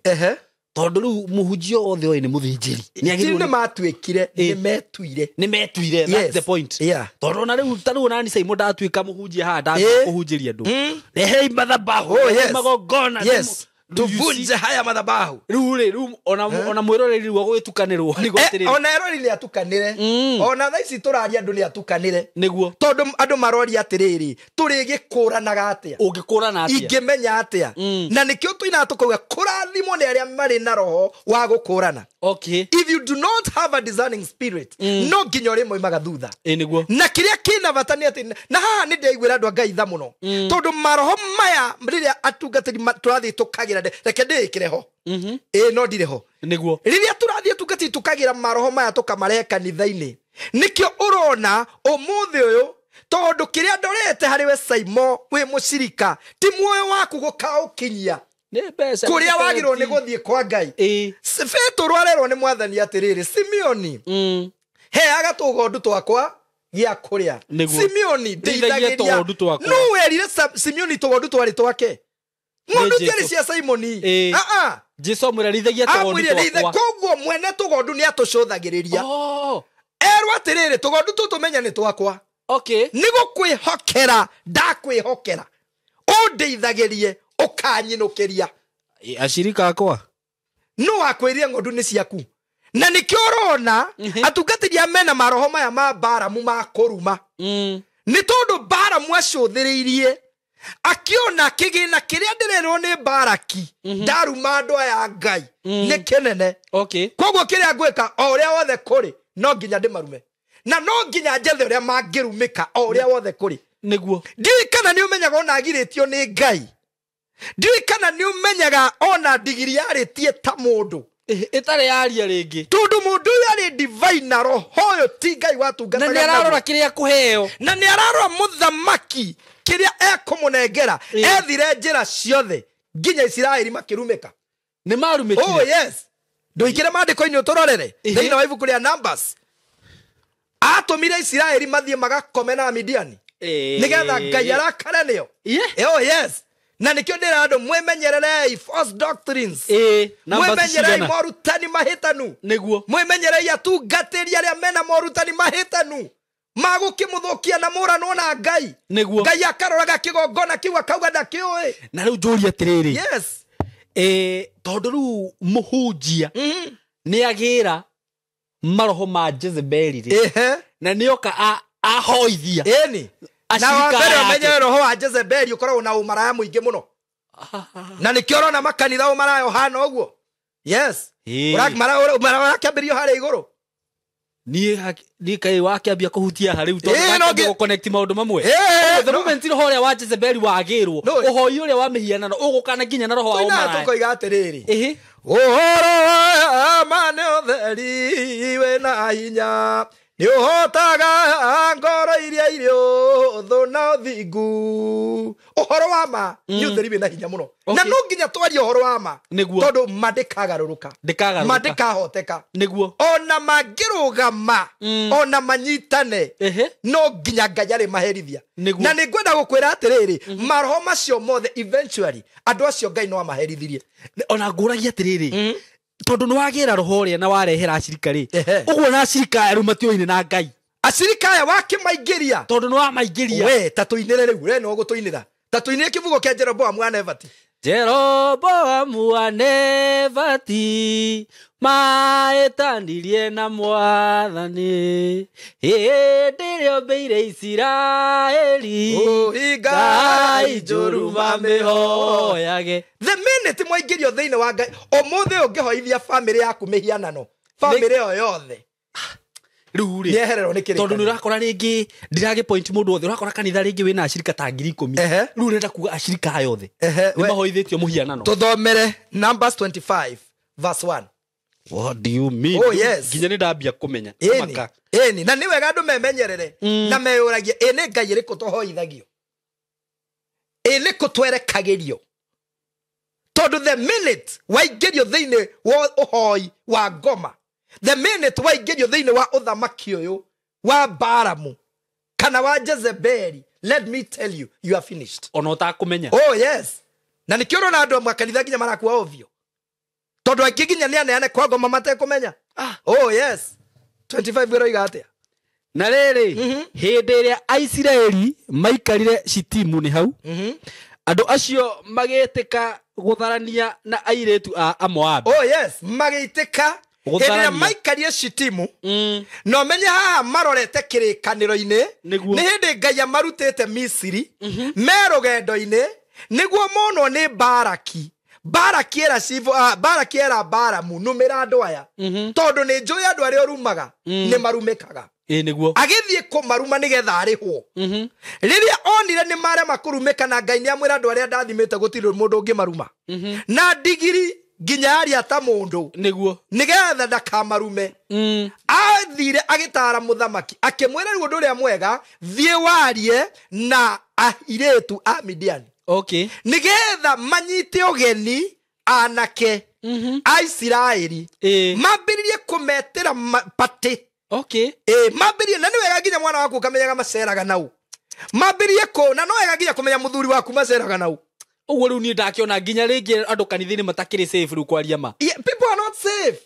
Tondũ rĩu mũhunjia othe oĩ nĩ mũthĩnjĩri. Nĩ Ti agĩrĩirwo nĩ nĩ matuĩkire, nĩ metuire. Nĩ metuire, that's Yes. the point. Yeah. Tondũ ona rĩu ta rĩu ona Simon ndatuĩka mũhunjia haha ndambia kũhunjĩria andũ. Rehei mathabahu, Oh, rehei yes. magongona, Yes. tuvunje Tuvunje haya madhabahu. Rĩu rĩ, rĩu ona mwĩroreri rĩu agũgĩtukanĩrwo nĩguo atĩrĩrĩ. Ona erori nĩ atukanĩre. Ona thaa ici tũraria andũ nĩ atukanĩre. Nĩguo. Tondũ andũ maroria atĩrĩrĩ, tũrĩgĩkũranaga atĩa? Ũngĩkũrana atĩa? Ingĩmenya atĩa? Na nĩkĩo tũinaga tũkauga kũrathimwo nĩ arĩa marĩ na roho wa gũkũrana. Okay. If you do not have a discerning spirit, no nginya ũrĩmoimaga thutha. Nĩguo. Na kĩrĩa kĩna bata nĩ atĩ, na haha nĩ ndĩraiguĩra andũ a Ngai tha mũno. Tondũ maroho maya rĩrĩa atungatĩri tũrathiĩ tũkagĩra, reke ndĩĩkĩre ho. No ndirĩ ho. Nĩguo. Rĩrĩa tũrathiĩ tungatĩri tũkagĩra maroho maya tũkamarehe kanitha-inĩ, nĩkĩo ũrona ũmũthĩ ũyũ, tondũ kĩrĩa ndorete harĩ we Simon wĩ mũcirika, ti muoyo waku gũkaũkinyia. Nĩ mbeca. Kũrĩa wagĩrĩirwo nĩ gũthiĩ kwa Ngai. Petũrũ arerwo nĩ mwathani atĩrĩrĩ, Simeoni, heaga tũgondu twakwa gĩa kũrĩa. Simeoni, ndeithagia tũgondu twakwa. Nũ werire Simeoni tũgondu twarĩ twake? Ng'ondu tiarĩ cia Simoni. Jesu amwĩra rĩithagia tũgondu twakwa. Koguo mwene tũgondu nĩ atũcũthagĩrĩria. Erwo atĩrĩrĩ, tũgondu tũtũ menya nĩ twakwa. Nĩ gũkwĩhokera ndakwĩhokera, ũndeithagĩrie, ũkanyinũkĩria. Ashirika akwa nũ wakwĩrire ng'ondu nĩ ciaku? Na nĩkĩo ũrona atungatĩri a mena maroho maya ma Baramu ma kũruma. Nĩ tondũ Baramu acũthĩrĩirie akĩona kĩgĩna kĩrĩa ndĩrerwo nĩ Baraki ndaruma andũ aya Ngai nĩ kĩnene. Koguo kĩrĩa ngwĩka o ũrĩa wothe kũrĩ no nginya ndĩmarume, na no nginya njethe ũrĩa mangĩrumĩka o ũrĩa wothe kũrĩ. Nĩguo. Ndiũĩ kana nĩ ũmenyaga ona agirĩtio nĩ Ngai. Ndiũĩ kana nĩ ũmenyaga ona ndigiri yarĩtie ta mũndũ ĩtarĩ yaria rĩngĩ, tondũ mũndũ ũyũ arĩ divine na roho ũyũ ti Ngai watungataga na nĩ ararora kĩrĩa kũheo, na nĩ ararora mũthamaki kĩrĩa ekũmũnengera. Ethire njĩra ciothe nginya Isiraeli makĩrumĩka. Nĩ marumĩkire. Oh yes. Ndũikĩre maandĩko-inĩ ũtũrorere thĩinĩ wa ibuku rĩa Numbers. Atũmire Isiraeli mathiĩ magakome na Midiani nĩgetha Ngai arakare nĩo. Oh yes. Na nĩkĩo ndĩra andũ mwĩmenyererei false doctrines. Mwĩmenyererei morutani mahĩtanu. Nĩguo. Mwĩmenyererei atungatĩri arĩa mena morutani mahĩtanu magũkĩmũthũkia na mũranwo na Ngai. Nĩguo. Ngai akaroraga kĩgongona kĩu akauga ndakĩũĩ. Na rĩu njũrie atĩrĩrĩ. Yes. Tondũ rĩu mũhunjia nĩ agĩra maroho ma Jezebeli rĩ, na nĩoka ahoithia. Ĩni. Na wambere ũmenye roho wa Jezebeli ũkoragwo na ũmaraya mũingĩ mũno. Na nĩkĩo ũrona makanitha ũmaraya ũhana ũguo. Yes. Ũrakĩambĩrĩrio harĩa igũrũ. Niĩ kaĩ wakĩambia kũhutia ha rĩu tondũ gũconnect maũndũ mamwe. The moment roho ũrĩa wa Jezebeli wagĩrwo, ũhoi ũrĩa wa mĩhianano ũgũkana nginya na roho wa ũmaraya. Tũkoiga atĩrĩrĩ, ũhoro wa ma nĩ ũtheri wĩna hinya, nĩ ũhotaga ngoro iria irĩ ũthũ na ũthingu. Ũhoro wa ma nĩ ũtheri wĩna hinya mũno. Na no nginya twarie ũhoro wa ma, tondũ ma ndĩkagarũrũka, ma ndĩkahoteka. Nĩguo. Ona mangĩrũgama, ona manyitane, no nginya Ngai arĩ maherithia. Na nĩ ngwenda gũkwĩra atĩrĩrĩ, maroho macio mothe eventually andũ acio Ngai no amaherithirie. Ona ngũragia atĩrĩrĩ, tondũ nĩ wagĩra roho ũrĩa na warehera acirika rĩ, ũguo na acirika aya rĩu matioine na Ngai. Acirika aya wakĩmaingĩria, tondũ nĩ wamaingĩria. We ta tũinĩre rĩu, we no gũtũinĩra. Ta tũinĩre kĩbugo kĩa Jeroboamu wa Nebati. Jeroboamu wa Nebati maetanirie na mwathani hĩndĩ ĩrĩa ombeire Isiraeli, Ngai njũru mamĩhoyage. The minute mwaingĩrio thĩinĩ wa Ngai, ũmũthĩ ũngĩhoithia bamĩrĩ yaku mĩhianano, bamĩrĩ ĩyo yothe rĩu rĩ nĩehererwo nĩ kĩrĩkanĩro. Tondũ nĩ ũrakora rĩngĩ ndiragĩ point mũndũ wothe, ũrakora kanitha rĩngĩ wĩna acirika ta 10,000. Rĩu ũrenda kuga acirika aya othe nĩ mahoithĩtio mũhianano. Tũthomere Numbers 25 verse 1. What do you mean? Oh yes. Nginya nĩ ndambia kũmenya. Ĩni. Na nĩ wega andũ memenyerere na meyũragie, ĩ nĩ Ngai ĩrĩkũ tũhoithagio, ĩ nĩ kũ twerekagĩrio. Tondũ the minute waingĩrio thĩinĩ wa ũhoi wa ngoma, the minute waingĩrio thĩinĩ wa ũthamaki ũyũ wa Baramu kana wa Jezebeli, let me tell you, you are finished. Ona ũtakũmenya. Oh yes. Na nĩkĩo ũrona andũ amwe kanitha nginya marakua ovyo, tondũ aingĩ nginya nĩ aneane kwa ngoma matekũmenya. Oh yes. 25 ĩroiga atĩa? Na rĩrĩ, hĩndĩ ĩrĩa Aisiraeli maikarire Shitimu nĩ hau, andũ acio magĩtĩka gũtharania na airĩtu a Amoabi. Oh yes, magĩtĩka hĩndĩ ĩrĩa maikarire Shitimu. Na ũmenye haha marorete kĩrĩkanĩro-inĩ, nĩ hĩndĩ Ngai amarutĩte Misiri, me rũgendo-inĩ, nĩguo monwo nĩ Baraki. Baraki era civo, Baraki era Baramu, numĩra andũ aya. Tondũ nĩ njũĩ andũ arĩa ũrumaga, nĩ marumĩkaga. Nĩguo. Agĩthiĩ kũmaruma nĩgetha arĩhwo. Rĩrĩa onire nĩ marema kũrumĩka, na Ngai nĩamwĩra andũ arĩa ndathimĩte gũtirĩ mũndũ ũngĩmaruma. Na ndigiri nginya yaria ta mũndũ. Nĩguo. Nĩgetha ndakamarume. Athire agĩtara mũthamaki, akĩmwĩra rĩu ũndũ ũrĩa mwega, thiĩ warie na airĩtu a Midiani. Okay. Nigetha manyite ũgeni anake a Isiraeli. Mambĩrĩrie kũmetĩra party. Okay. Mambĩrĩrie, na nĩ wega nginya mwana waku ũkamenyaga maceraga nau. Mambĩrĩrie kũ, na no wega nginya kũmenya mũthuri waku maceraga nau. Ũguo rĩu niĩ ndakĩona nginya rĩngĩ andũ kanitha-inĩ matakĩrĩ safe rĩu kwaria ma. Yeah, people are not safe.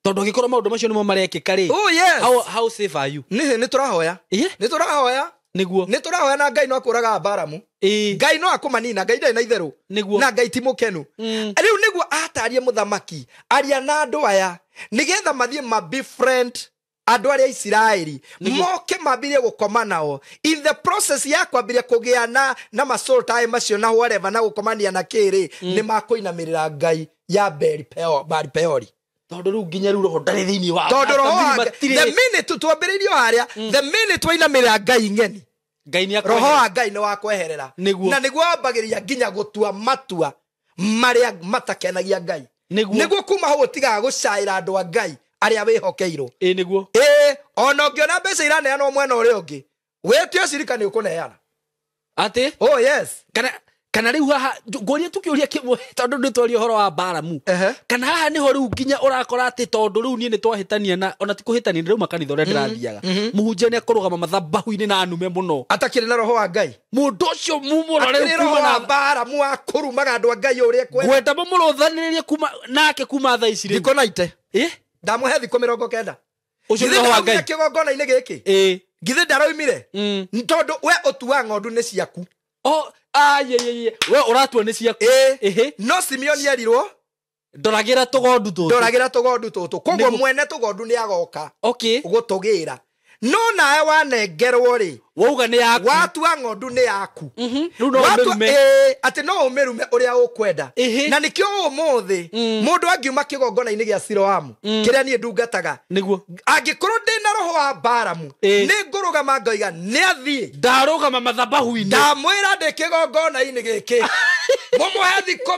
Tondũ angĩkorwo maũndũ macio nĩmo marekĩka rĩ. Oh yes. How safe are you? Nĩ tũrahoya. Nĩ tũrahoya. Nĩguo. Nĩ tũrahoya na Ngai no akũraga Balamu. Ngai no akũmanina, Ngai ndarĩ na itherũ. Nĩguo. Na Ngai ti mũkenu. Rĩu nĩguo atarie mũthamaki, aria na andũ aya nĩgetha mathiĩ ma befriend andũ arĩa Isiraeli moke mambĩrĩrie gũkoma nao. In the process ya kwambĩrĩria kũgĩa na masultai macio na whatever na gũkomania na kĩrĩ, nĩ makũinamĩrĩra Ngai ya Baali Peori. Tondũ rĩu nginya rĩu roho ndarĩ thĩinĩ wa tondũ roho wa the minute twambĩrĩirio harĩa, the minute wainamĩrĩra Ngai ng'eni, Ngai nĩ roho wa Ngai nĩ wakweherera. Na nĩguo wambagĩrĩria nginya gũtua matua marĩa matakenagia Ngai. Nĩguo kuma hau ũtigaga gũcaĩra andũ a Ngai arĩa wĩhokeirwo. Nĩguo. Ona ũngĩona mbeca iraneanwo mwena ũrĩa ũngĩ, wĩtio cirika nĩ ũkũneana. Atĩ? Oh yes. Kana rĩu haha ngũrie tũkĩũria kĩmwe tondũ nĩ twaria ũhoro wa Balamu. Kana haha nĩho rĩu nginya ũrakora atĩ tondũ rĩu niĩ nĩ twahĩtania na ona ti kũhĩtania nĩ rĩu makanitha ũrĩa ndĩrathiaga. Mũhunjia nĩ akũrũgama mathabahu-inĩ na anume mũno. Atakĩrĩ na roho wa Ngai. Mũndũ ũcio mumũrore rĩu kuma na Balamu wa kũrumaga andũ a Ngai ũrĩa ekwenda. Ngwenda mũmũrũthanĩrĩrie kuma nake kuma thaa ici rĩu. Thikũ 90. Ndamũhe thikũ 90. Ũcio nĩ roho wa Ngai. Kĩgongona-inĩ gĩkĩ. Githĩ ndaroimire? Tondũ we ũtuaga ng'ondu nĩ ciaku. Oh, ye. We ũratua nĩ ciaku. No Simeoni erirwo ndoragĩra tũgondu tũtũ. Ndoragĩra tũgondu tũtũ. Koguo mwene tũgondu nĩ agoka. Okay. Gũtũgĩra. No nawe wanengerwo rĩ, wauga nĩ yaku. Watua ng'ondu nĩ yaku. Rĩu no ũmĩrume. Atĩ no ũmĩrume ũrĩa ũkwenda. Na nĩkĩo ũmũthĩ mũndũ angiuma kĩgongona-inĩ gĩa Siloamu kĩrĩa niĩ ndungataga. Nĩguo. Angĩkorwo ndĩ na roho wa Balamu, nĩ ngũrũgama ngoiga nĩ athiĩ. Ndarũgama mathabahu-inĩ. Ndamwĩra ndĩ kĩgongona-inĩ gĩkĩ. Mũmũhe thikũ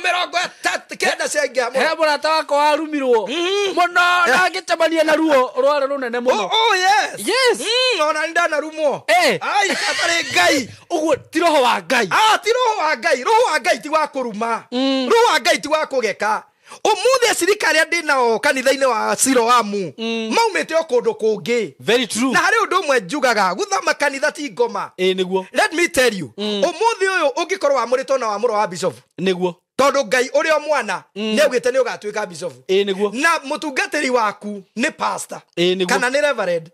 39 ciaingĩha mũno. He mũrata wakwa warumirwo mũno na ngĩcemania na ruo rwarĩ rũnene mũno. Oh yes. Yes. Ona nĩ ndanarumwo. Ai, hatarĩ Ngai. Ũguo ti roho wa Ngai. Ti roho wa Ngai. Roho wa Ngai ti wa kũruma. Roho wa Ngai ti wa kũgeka. Ũmũthĩ acirika arĩa ndĩ nao kanitha-inĩ wa Siloamu maumĩte o kũndũ kũngĩ. Very true. Na harĩ ũndũ ũmwe njugaga, gũthama kanitha ti ngoma. Nĩguo. Let me tell you, ũmũthĩ ũyũ ũngĩkorwo wamũrĩtwo na wamũrwo wa bishop. Nĩguo. Tondũ Ngai ũrĩa mwana nĩ augĩte nĩ ũgatuĩka bishop. Nĩguo. Na mũtungatĩri waku nĩ pastor. Nĩguo. Kana nĩ reverend.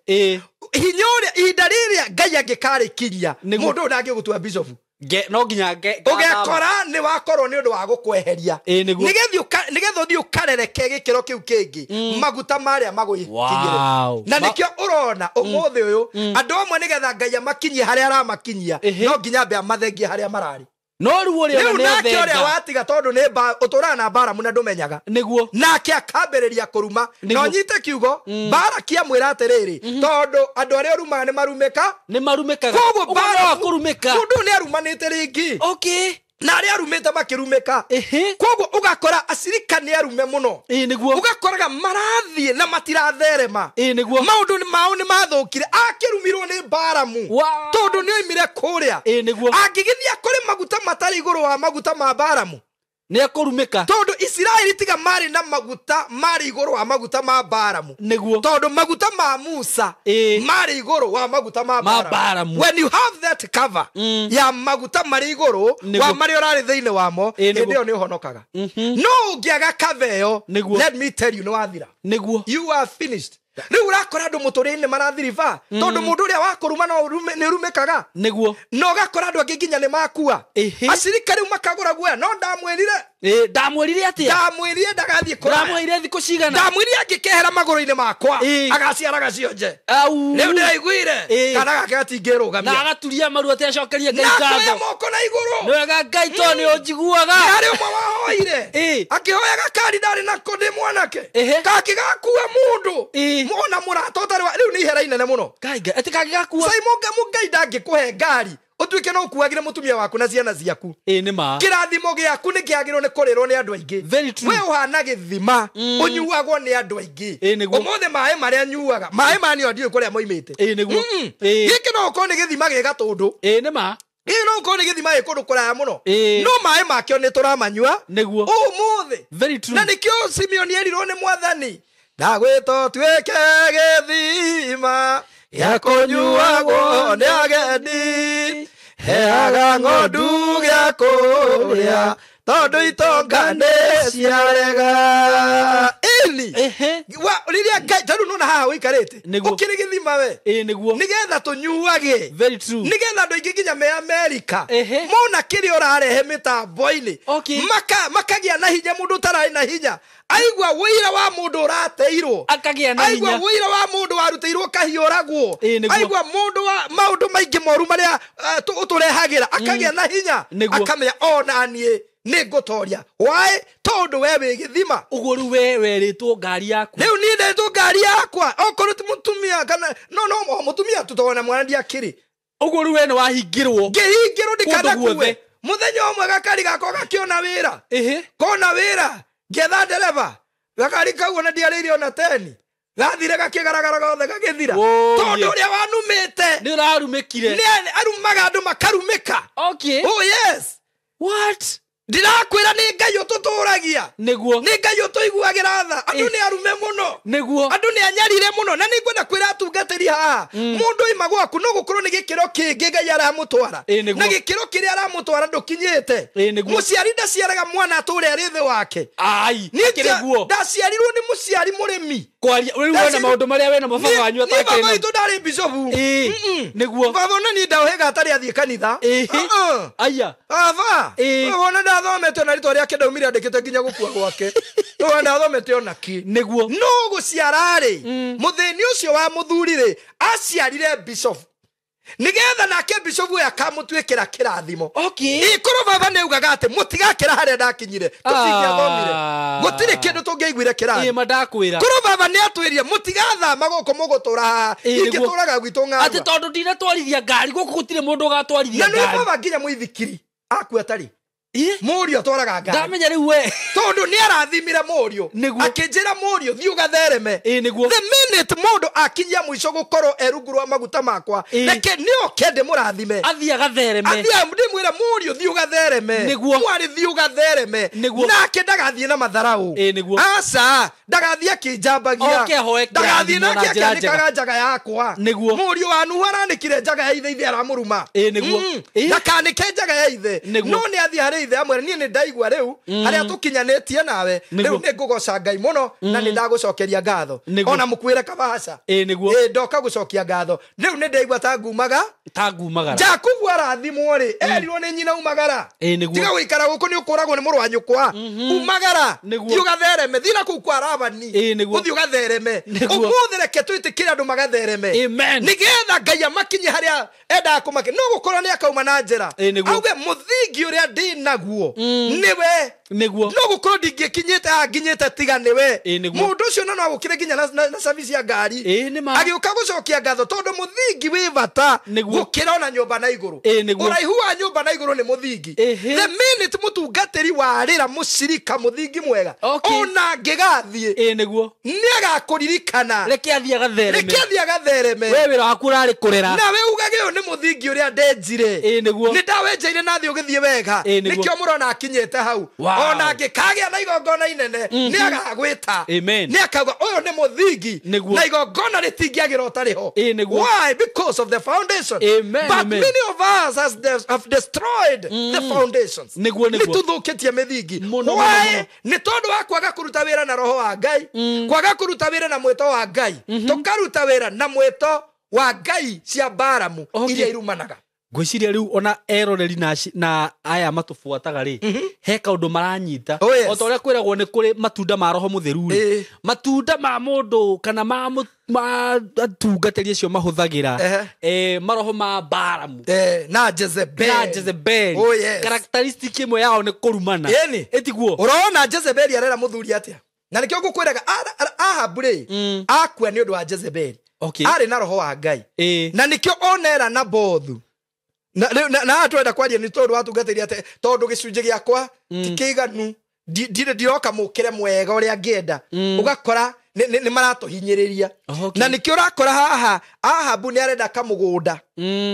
Hinya ũrĩa ihinda rĩrĩa Ngai angĩkarĩkiria mũndũ ũyũ ndangĩgũtua bishop. No nginya ũgekora nĩ wakorwo nĩ ũndũ wa gũkweheria. Nĩgetha ũthiĩ ũkarereke gĩkĩro kĩu kĩngĩ maguta marĩa magũkinyĩre. Na nĩkĩo ũrona ũmũthĩ ũyũ andũ amwe nĩgetha Ngai amakinyie harĩa aramakinyia no nginya ambe amathengie harĩa mararĩ. No rĩu ũrĩa rĩu nake ũrĩa watiga tondũ nĩ ũtũraga na Balamu na ndũmenyaga. Nĩguo. Nake akambĩrĩria kũruma. Na ũnyite kiugo, Balaki amwĩra atĩrĩrĩ, tondũ andũ arĩa ũrumaga nĩ marumĩka. Nĩ marumĩkaga. Koguo Balamu kũrumĩka. Mũndũ nĩ arumanĩte rĩngĩ. Okay. Na arĩa arumĩte makĩrumĩka. Koguo ũgakora acirika nĩ arume mũno. Nĩguo. Ũgakoraga marathiĩ na matiratherema. Nĩguo. Maũndũ mao nĩ mathũkire. Akĩrumirwo nĩ Balamu. Tondũ nĩ oimire kũrĩa. Nĩguo. Angĩgĩthiĩ akore maguta matarĩ igũrũ wa maguta ma Balamu. Nĩ akũrumĩka. Tondũ Isiraeli tiga marĩ na maguta marĩ igũrũ wa maguta ma Balamu. Nĩguo. Tondũ maguta ma Musa marĩ igũrũ wa maguta ma Balamu. When you have that cover ya maguta marĩ igũrũ wa marĩa ũrarĩ thĩinĩ wamo, hĩndĩ ĩyo nĩ ũhonokaga. No ũngĩaga cover ĩyo, let me tell you, nĩ wathira. Nĩguo. You are finished. Rĩu ũrakora andũ mũtũrĩre-inĩ marathiriba tondũ mũndũ ũrĩa wakũruma no nĩ ũrumĩkaga. Nĩguo. Na ũgakora andũ angĩ nginya nĩ makua. Acirika rĩu makagũra guoya. No ndamwĩrire. Ndamwĩrire atĩa? Ndamwĩrire ndagathiĩ kũraya. Ndamwĩrire thikũ cigana? Ndamwĩrire angĩkehera magũrũ-inĩ makwa agaciaraga cionje. Rĩu ndĩraiguire kana gake gatingĩrũgamia. Na agaturia maru atĩ acokerie Ngai ngatho. Na akoya moko na igũrũ. Nĩ wega Ngai tondũ nĩ ũnjiguaga. Nĩ harĩ ũmwe wahoire. Akĩhoya gakari ndarĩ nako ndĩ mwanake. Kangĩgakua mũndũ. Mona mũrata ũtarĩ wa rĩu nĩ ihera inene mũno. Ngai atĩ kangĩgakua. Simon Ngai ndangĩkũhe ngari ũtuĩke no ũkuagĩre mũtumia waku na ciana ciaku. Nĩ ma. Kĩrathimo gĩaku nĩ kĩagĩrĩirwo nĩ kũrĩrwo nĩ andũ aingĩ. Very true. We ũhana gĩthima ũnyuagwo nĩ andũ aingĩ. Ũmũthĩ maĩ marĩa nyuaga, maĩ ma niĩ ndiũĩ kũrĩa moimĩte. Nĩguo. Gĩkĩ no ũkorwo nĩ gĩthima gĩ Gatũndũ. Nĩ ma. Gĩkĩ no gũkorwo nĩ gĩthima gĩ kũndũ kũraya mũno, no maĩ makĩo nĩ tũramanyua Nĩguo. Ũmũthĩ. Very true. Na nĩkĩo Simeoni erirwo nĩ Mwathani, ndagwĩtwo tuĩke gĩthima gĩa kũnyuagwo nĩ agendi, heaga ng'ondu gĩa kũrĩa tondũ itonga nĩ ciarega. Ĩni rĩrĩa Ngai ta rĩu nona haha ũikarĩte ũkĩrĩ gĩthima we, nĩguo, nĩgetha tũnyuage. Very true. Nĩgetha andũ aingĩ nginya me Amerika mona kĩrĩa ũrarehe mĩtambo-inĩ, makagĩa na hinya. Mũndũ ũtararĩ na hinya aigua wĩira wa mũndũ ũrateirwo, akagĩa na hinya, aigua wĩira wa mũndũ warutĩirwo kahiũragwo, aigua mũndũ wa maũndũ maingĩ moru marĩa ũtũrehagĩra, akagĩa na hinya, akamenya ona niĩ nĩ ngũtoria. Why? Tondũ we wĩ gĩthima. Ũguo rĩu we werĩtwo ngari yaku. Rĩu niĩ ndetwo ngari yakwa, okorwo ti mũtumia kana no mũtumia tũtona mwana ndiakĩrĩ. Ũguo rĩu we nĩ wahingĩrwo. Ngĩhingĩrwo ndikanakuwe. Mũthenya ũmwe gakari gakwa gakĩona wĩra. Kona wĩra, ngĩetha ndereba. Gakari kau ona ndiarĩire ona 10. Gathire gakĩgaragara gothe gagĩthira. Tondũ ũrĩa wanumĩte nĩ ũrarumĩkire. Nĩ arumaga andũ makarumĩka. Okay. Oh yes. What? Ndirakwĩra nĩ Ngai ũtũtũragia. Nĩguo. Nĩ Ngai ũtũiguagĩra tha. Andũ nĩ arume mũno. Nĩguo. Andũ nĩ anyarire mũno. Na nĩ ngwenda kwĩra atungatĩri haha, mũndũ oima gwaku no gũkorwo nĩ gĩkĩro kĩngĩ Ngai aramũtwara. Na gĩkĩro kĩrĩa aramũtwara ndũkinyĩte. Mũciari ndaciaraga mwana atũre arĩ thĩ wake. Ai, nĩguo. Ndaciarirwo nĩ mũciari mũrĩmi. Kwaria rĩu wena maũndũ marĩa wena mababa wanyu atakĩrĩ. Baba witũ ndarĩ bishopu. Nĩguo. Baba ona niĩ ndaũhĩga atarĩ athiĩ kanitha. Aya. Baba. Ona ndathomete ona rĩtwa rĩake ndaumire andĩkĩte nginya gũkua gwake. Ona ndathomete ona kĩ. Nĩguo. No gũciara-rĩ, mũthĩni ũcio wa mũthuri-rĩ, aciarire bishop. Nĩgetha nake bishop ũyũ akamũtuĩkĩra kĩrathimo. Ikorwo baba nĩ augaga atĩ mũtigakĩra harĩa ndakinyire, tũtingĩathomire. Gũtirĩ kĩndũ tũngĩaiguire kĩrathimo. Ma ndakwĩra. Korwo baba nĩ atwĩrire mũtigathama gũkũ mũgũtũra haha, ingĩtũraga gwitũ ng'arua. Atĩ tondũ ndinatwarithia ngari gũkũ gũtirĩ mũndũ ũgatwarithia ngari. Na nĩ baba nginya mũithikiri akua atarĩ. Mũriũ atwaraga ngari. Ndamenya rĩu we. Tondũ nĩ arathimire mũriũ. Akĩnjĩra mũriũ thiĩ ũgathereme. Nĩguo. The minute mũndũ akinyia mũico gũkorwo e rungu rwa maguta makwa, reke nĩoke ndĩmũrathime. Athiĩ agathereme. Athiĩ ndĩmwĩre mũriũ thiĩ ũgathereme. Nĩguo. Mwarĩ thiĩ ũgathereme. Nĩguo. Nake ndagathiĩ na matharaũ. Nĩguo. Aca, ndagathiĩ akĩnjambagia. Oke ahoe Ndagathiĩ kĩrathimo na nake njĩra njega. akĩanĩkaga njaga yakwa. Nĩguo. Mũriũ wa Nuhu aranĩkire njaga ya ithe, ithe aramũruma. Nĩguo. Ndakanĩke njaga ya ithe. No nĩ athiĩ harĩ ithe amwĩre niĩ nĩ ndaigua rĩu harĩa tũkinyanĩtie nawe, rĩu nĩ ngũgoca Ngai mũno na nĩ ndagũcokeria ngatho. Ona mũkuĩre kabaca. Nĩguo. Ndoka gũcokia ngatho. Rĩu nĩ ndaigua ta ngumaga. Ta ngumagara. Jakubu arathimwo rĩ, erirwo nĩ nyina umagara. Nĩguo. Tiga gũikara gũkũ nĩ ũkũragwo nĩ mũrũ wa nyũkwa. Umagara. Nĩguo. Thiĩ ũgathereme. Thiĩ na kũu kwa Labani. Nĩguo. Ũthiĩ ũgathereme. Nĩguo. Ũmũthĩ reke twĩtĩkĩre andũ magathereme. Amen. Nĩgetha Ngai amakinye harĩa endaga kũmakinya. No gũkorwo nĩ akauma na njĩra. Nĩguo. Auge mũthingi ũrĩa ndĩ naguo nĩwe. Nĩguo. No gũkorwo ndingĩkinyĩte haha nginyĩte tiga nĩwe. Nĩguo. Mũndũ ũcio no agũkĩre nginya na service ya ngari. Nĩ ma. Agĩũka gũcokia ngatho tondũ mũthingi wĩ bata gũkĩra ona nyũmba na igũrũ. Nĩguo. Ũraihu wa nyũmba na igũrũ nĩ mũthingi. The minute mũtungatĩri warĩra mũcirika mũthingi mwega, ona angĩgathiĩ, Nĩguo. nĩ agakũririkana. Reke athiĩ agathereme. Reke athiĩ agathereme. We wĩra waku ũrarĩ kũrera. Nawe ugage ũyũ nĩ mũthingi ũrĩa ndenjire. Nĩguo. Nĩ ndawenjeire na thĩ ũgĩthiĩ wega. Nĩguo. Nĩkĩo mũrona akinyĩte hau. Ona angĩkagĩa na igongona inene, nĩ agagwĩta. Amen. Nĩ akauga ũyũ nĩ mũthingi. Nĩguo. Na igongona rĩtingĩagĩra ũtarĩ ho. Nĩguo. Why? Because of the foundation. Amen. But Amen. many of us have destroyed the foundations. Nĩguo, nĩguo. Nĩ tũthũkĩtie mĩthingi. Mũno, Why? mũno, mũno. Nĩ tondũ wa kwaga kũruta wĩra na roho wa Ngai, kwaga kũruta wĩra na mwĩto wa Ngai, tũkaruta wĩra na mwĩto wa Ngai cia Baramu iria irumanaga. Ngwĩciria rĩu ona eroreri na aya matũbuataga rĩ, he kaũndũ maranyita. Oh, yes. O ta ũrĩa kwĩragwo nĩ kũrĩ matunda ma roho mũtheru rĩ, matunda ma mũndũ kana ma atungatĩri acio mahũthagĩra, maroho ma Baramu na Jezebeli. Na Jezebeli. Oh, yes. Characteristic ĩmwe yao nĩ kũrumana. Ĩni. Ĩtiguo. Ũrona Jezebeli arera mũthuri atĩa? Na nĩkĩo ngũkwĩraga Ahabu rĩ, akua nĩ ũndũ wa Jezebeli. Arĩ na roho wa Ngai. Na nĩkĩo onera na Bothu. Na twenda kwaria nĩ tondũ watungatĩri atĩ tondũ gĩcunjĩ gĩakwa ti kĩiganu, ndirĩ ndiroka mũkĩre mwega ũrĩa ngĩenda. Ũgakora nĩ maratũhinyĩrĩria. Okay. Na nĩkĩo ũrakora haha Ahabu nĩ arenda kamũgũnda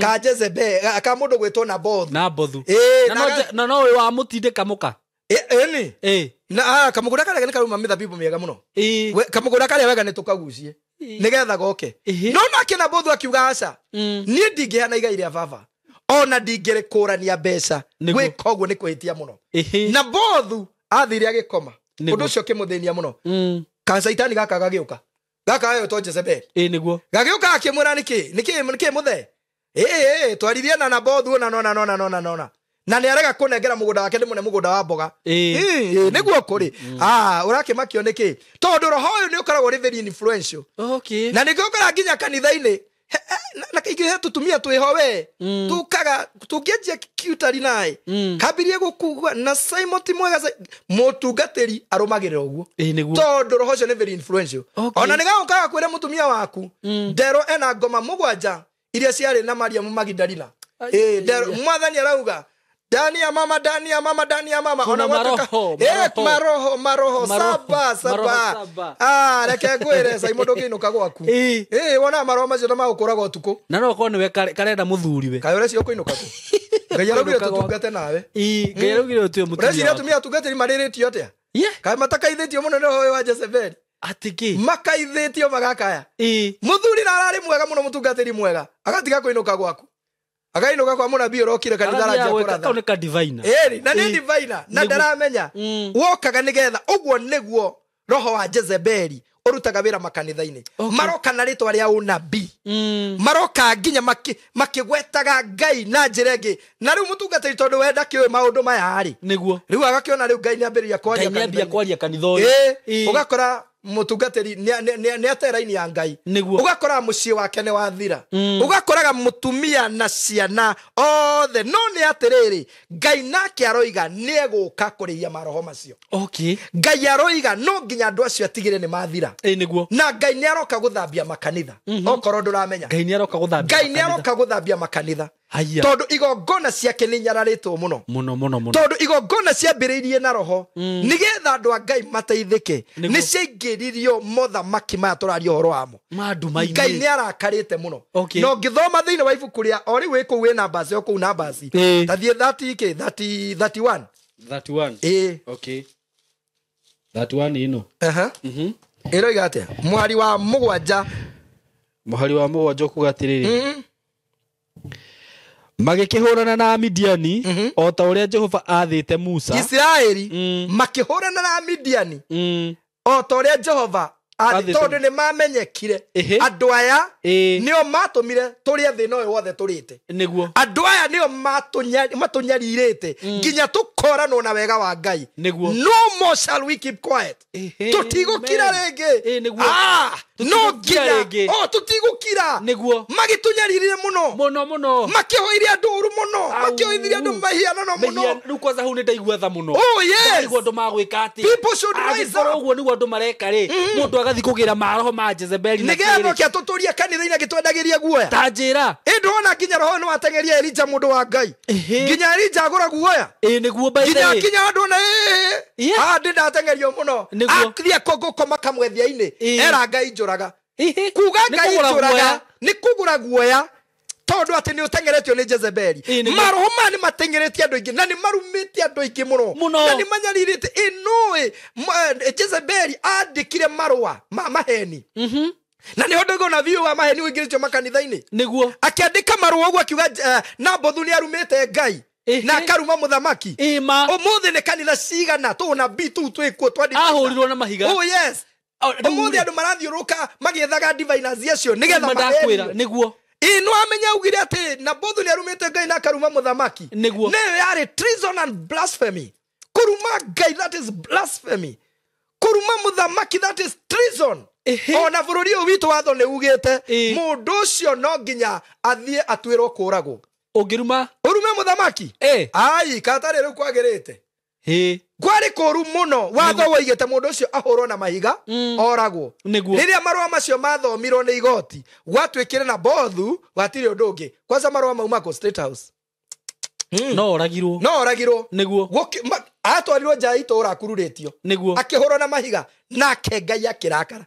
ka Jezebel, ka mũndũ gwĩtwo Nabothu. Nabothu. Ĩĩ, Na no na no we wamũtindĩka mũka. Ĩni. Ĩĩ. Na kamũgũnda karĩa nĩ karauma mĩthabibũ mĩega mũno. Ĩĩ. Kamũgũnda karĩa wega nĩ tũkagucie nĩgetha goke. Ĩhĩ. No nake Nabothu akiuga aca, niĩ ndingĩheana igai rĩa baba, ona ndingĩrĩkũrania mbeca. Nĩguo. Gwĩka ũguo nĩ kwĩhĩtia mũno. Ĩhĩ. Nabothu athire agĩkoma. Nĩguo. Ũndũ ũcio ũkĩmũthĩnia mũno. Kacaitani gaka gagĩũka, gaka gagĩtwo Jezebel. Ĩĩ nĩguo. Gagĩũka akĩmwĩra, nĩkĩ nĩkĩ nĩkĩ mũthee, ĩĩ twaririe na Nabothu na nona nona nona nona, na nĩ arega kũnengera mũgũnda wake, ndĩmũne mũgũnda wa mboga. Ĩĩ. Ĩĩ, nĩguo kũrĩ. Ũrakĩmakio nĩkĩ? Tondũ roho ũyũ nĩ ũkoragwo ũrĩ very influential. Okay. Na nĩkĩo ũkoraga nginya kanitha-inĩ na kaingĩ he tũtumia twĩho we tũkaga tũngĩanjia kiutari naĩ, kambirie gũkugua na Simon ti mwega, mũtungatĩri arũmagĩrĩra ũguo. Ĩĩ nĩguo. Tondũ roho ũcio nĩ very influential. Okay. Ona nĩgagũkaga kwĩra mũtumia waku ndero ena ngoma 7 iria ciarĩ na Mariamu Magdalena. Ai, Ĩĩ, ndero ai. mwathani arauga ndani ya mama, ndani ya mama, ndani ya mama. Kuna Ona gwatuĩka- maroho, Ĩĩ, maroho. maroho maroho Maroho, saba maroho saba. saba. Reke ngwĩre Simon, ndũngĩinũka gwaku. Ĩĩ. Ĩĩ, wonaga maroho macio ta magũkũraga ũtukũ. Na no okorwo nĩwe karenda mũthuri we. Kaĩ ũreciria ũkũinũka kũ? Ngai araugire Kũinũka gwaku. tũtungate nawe. Ĩĩ, Ngai araugire ũtue mũtumia Ũreciria waku. atumia atungatĩri marĩrĩtio atĩa? Yeah. Kaĩ matakaithĩtio mũno nĩ roho ũyũ wa Jezebeli? Atĩ kĩ? Makaithĩtio magakaya. Ĩĩ. Mũthuri na ararĩ mwega mũno, mũtungatĩri mwega, agatiga kũinũka gwaku, akainũka kwa mũnabii ũrokire kanitha Arathiaga aranjia gwĩka- kũratha. kau nĩ ka diviner. Ĩri, na nĩ Ĩĩ. diviner na Nĩguo. ndaramenya. Wokaga nĩgetha ũguo nĩguo roho wa Jezebeli ũrutaga wĩra makanitha-inĩ. Okay. Maroka na rĩtwa rĩa ũnabii, maroka nginya makĩgwetaga Ngai na njĩra ĩngĩ. Na rĩu mũtungatĩri tondũ we ndakĩũĩ maũndũ maya rĩ, Nĩguo. rĩu agakĩona rĩu Ngai nĩambĩrĩria kwaria Ngai nĩambia kanitha-inĩ. kwaria kanitha ũyũ. Ĩĩ, Ĩĩ. ũgakora mũtungatĩri nĩ ate raini ya Ngai. Nĩguo. Ũgakoraga mũciĩ wake nĩ wathira, ũgakoraga mũtumia na ciana othe. No nĩ atĩrĩrĩ, Ngai nake aroiga nĩ egũka kũrĩhia maroho macio. Okay. Ngai aroiga no nginya andũ acio atigĩre nĩ mathira. Ĩĩ nĩguo. Na Ngai nĩ aroka gũthambia makanitha, okorwo ndũramenya. Ngai nĩ aroka gũthambia Ngai nĩ makanitha. aroka gũthambia makanitha. Haiya. Tondũ igongona ciake nĩ nyararĩtwo mũno. Mũno mũno mũno. Tondũ igongona ciambĩrĩirie na roho nĩgetha andũ a Ngai mateithĩke, Nĩguo. nĩ ciaingĩririo mothamaki maya tũraria ũhoro wamo. Ma nduma-inĩ. Ngai nĩ arakarĩte mũno. Okay. Na ũngĩthoma thĩinĩ wa ibuku rĩa o rĩu wĩ kũu wĩ nambasi o kũu nambasi, Ĩĩ. tathiĩ 30 kĩ 30 31. 31. Ĩĩ. Okay. 31 ĩno. Aha. Ĩroiga atĩa mũhari wa 7? Mũhari wa 7 ũkuga atĩrĩrĩ, magĩkĩhũrana na Amidiani o ta ũrĩa Jehova aathĩte Musa. Isiraeli makĩhũrana na Midiani o ta ũrĩa Jehova Athĩte. tondũ nĩ mamenyekire Ĩhĩ. andũ aya Ĩĩ. nĩo matũmire tũrĩe thĩna ũyũ wothe tũrĩte. Nĩguo. Andũ aya nĩo matũnyarirĩte nginya tũkoranwo na wega wa Ngai. Nĩguo. No more shall we keep quiet. Ĩhĩ, Tũtigũkira amen. rĩngĩ. Ĩĩ, nĩguo. No Tũtigũkira nginya rĩngĩ. o tũtigũkira. Nĩguo. Magĩtũnyaririre mũno, Mũno mũno. makĩhoirie andũ ũru mũno, Au. makĩhoithirie andũ mahianano mũno. Rĩu kwanza hau nĩ ndaigua tha mũno. Oh, yes. Ndaigua andũ magwĩka atĩ. People should rise Angĩkorwo up. ũguo nĩguo andũ mareka rĩ, mũndũ agathiĩ kũgĩra maroho ma Jezebeli na Nĩgetha kĩrĩ. oke atũtũrie kanitha-inĩ agĩtwendagĩria guoya. Ta njĩra. Ĩ ndona nginya roho nĩ wateng'eria Elija mũndũ wa Ngai. Ĩhĩ. Nginya Elija agũra guoya. Ĩĩ nĩguo by the Nginya way. kinya andũ ona Yeah. ndĩ ndateng'erio mũno. Nĩguo. Athiĩ gũkoma kamwethia-inĩ. Ĩĩ. Era Ngai njũraga. Ĩhĩ. Kuga Nĩ Ngai kũgũra njũraga guoya. nĩ kũgũra guoya tondũ atĩ nĩ ũteng'eretio nĩ Jezebeli. Ĩĩ, nĩguo. Maroho maya nĩ mateng'eretie andũ aingĩ na nĩ marumĩte andũ aingĩ mũno Mũno. na nĩ manyarirĩte. Ĩ nũĩ Jezebeli andĩkire marũa ma maheni, na nĩho ndĩgona biũ wa maheni ũingĩrĩtio makanitha-inĩ. Nĩguo. Akĩandĩka marũa ũguo akiuga Nabothu nĩ arumĩte Ngai Ĩhĩ. na akaruma mũthamaki. Ĩĩ ma. Ũmũthĩ nĩ kanitha cigana tũnabii tũu twĩkuo twandĩkĩtwo. Ahũrirwo na mahiga. Oh yes. Ũmũthĩ andũ marathiũrũka magĩethaga diviners acio nĩgetha Nĩma ndakwĩra. mahenio. Nĩguo. Ĩĩ no amenya augire atĩ Nabothu nĩ arumĩte Ngai na akaruma mũthamaki. Nĩguo. Nĩyo yarĩ treason and blasphemy. Kũruma Ngai, that is blasphemy. Kũruma mũthamaki, that is treason. Ĩhĩ. Ona bũrũri ũyũ witũ watho nĩ ugĩte Ĩĩ. mũndũ ũcio no nginya athiĩ atuĩrwo kũragwo. Ũngĩruma. Ũrume mũthamaki. Ĩĩ. Ai katarĩ rĩu kwagĩrĩte. Hĩ. Kwarĩ kũru mũno. Watho woigĩte mũndũ ũcio ahũrwo na mahiga, oragwo. Nĩguo. Rĩrĩa marũa macio mathomirwo nĩ igoti, gwatuĩkire na Bothu gwatirĩ ũndũ ũngĩ. Kwanza marũa mauma kũ State House. No oragirwo. No oragirwo. Nĩguo. Atwarirwo nja ya itũũra akururĩtio. Nĩguo. Akĩhũrwo na mahiga nake Ngai akĩrakara.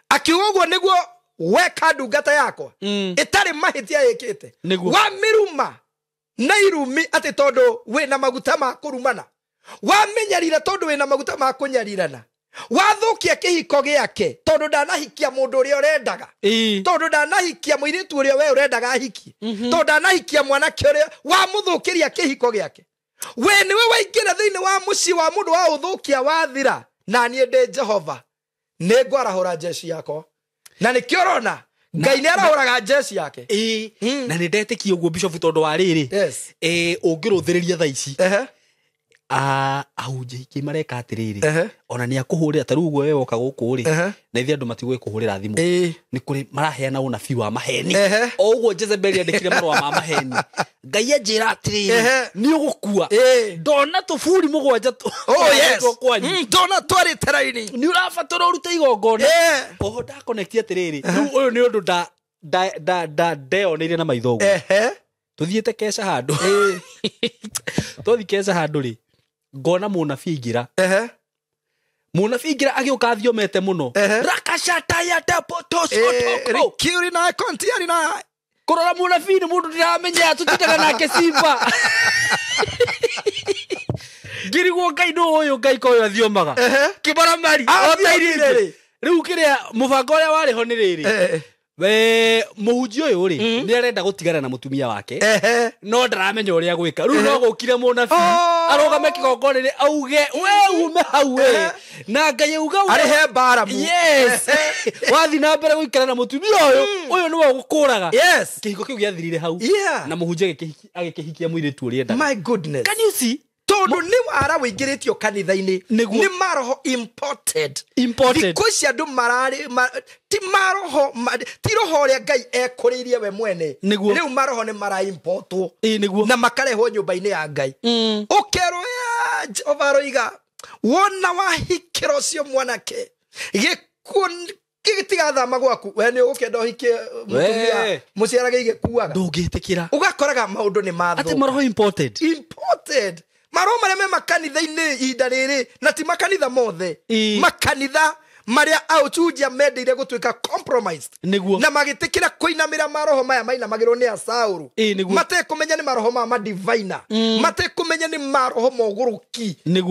Akiuga ũguo nĩguo weka ndungata yakwa ĩtarĩ mahĩtia ĩkĩte. Wamiruma na irumi atĩ tondũ wĩna maguta ma kũrumana, wamenyarira tondũ wĩna maguta ma kũnyarirana, wathũkia kĩhiko gĩake tondũ ndanahikia mũndũ ũrĩa ũrendaga, tondũ ndanahikia mũirĩtu ũrĩa we ũrendaga ahikie, tondũ ndanahikia mwanake ũrĩa wamũthũkĩria kĩhiko gĩake. We nĩwe waingĩra thĩinĩ wa mũciĩ wa mũndũ wa ũthũkia wathira, na niĩ ndĩ Jehova nĩngwarahũra jeshi yakwa. Na nĩkĩo ũrona Ngai nĩ arahũraga jeshi yake. Na nĩ ndetĩkia ũguo Bishop tondũ wa rĩrĩ, ũngĩrũthĩrĩria thaa ici, ahunjia aingĩ mareka atĩrĩrĩ, ona nĩ akũhũrĩra ta rĩu ũguo we woka gũkũ rĩ, na ithuĩ andũ matigũĩ kũhũrĩra thimũ, nĩ kũrĩ maraheana ũnabii wa maheni. O ũguo Jezebeli andĩkire marũa ma maheni, Ngai anjĩra atĩrĩrĩ, nĩ ũgũkua. Ndona tũburi mũgwanja kwanyu, ndona twarĩte raini, nĩ ũrabatara ũrute igongona. Oho ndakonekti atĩrĩrĩ, rĩu ũyũ nĩ ũndũ ndeoneire na maitho ũguo. Tũthiĩte keca handũ, twathi keca handũ rĩ, ngona mũnabii aingĩra. Mũnabii aingĩra agĩũka athiomete mũno, rakashatayatapotosotoko kũrora mũnabii nĩ mũndũ ndĩramenya, tũtindaga nake Simba. Ngirigwo Ngai nũ ũyũ, Ngai ko ũyũ athiomaga kĩmaramari ota rĩu kĩrĩa mũbango ũrĩa warĩ ho nĩ rĩrĩ, we mũhunjia ũyũ rĩ nĩ arenda gũtigana na mũtumia wake, no ndaramenya ũrĩa gwĩka. Rĩu no gũkire mũnabii arũgame kĩgongona-inĩ auge we ume hau we, na Ngai auga arĩhe mbara. Yes, wathi na mbere gũikara na mũtumia ũyũ, ũyũ nĩwe ũgũkũraga. Yes, kĩhiko kĩu gĩathirire hau, na mũhunjia agĩkĩhikia mũirĩtu ũrĩa endaga. My goodness, can you see? Tondũ nĩ wara wĩingĩrĩtio kanitha-inĩ, nĩ maroho imported. Thikũ ici andũ mararĩ ti maroho, ti roho ũrĩa Ngai ekũrĩirie we mwene. Rĩu maroho nĩ maraimportwo na makarehwo nyũmba-inĩ ya Ngai. Ũkerwo Jehova aroiga wona wahikĩra ũcio mwanake, gĩkuũ gĩtigathama gwaku, we nĩ ũgũkĩenda ũhikie mũtumia mũciarage igĩkuaga, ndũngĩtĩkĩra. Ũgakoraga maũndũ nĩ mathũka. Atĩ maroho imported. Maroho marĩa me makanitha-inĩ ihinda rĩrĩ, na ti makanitha mothe, makanitha marĩa aũcunjia mendeire gũtuĩka compromised, na magĩtĩkĩra kũinamĩra maroho maya mainamagĩrwo nĩ Asaũrũ, matekũmenya nĩ maroho ma madivina, matekũmenya nĩ maroho mogũrũki, nĩ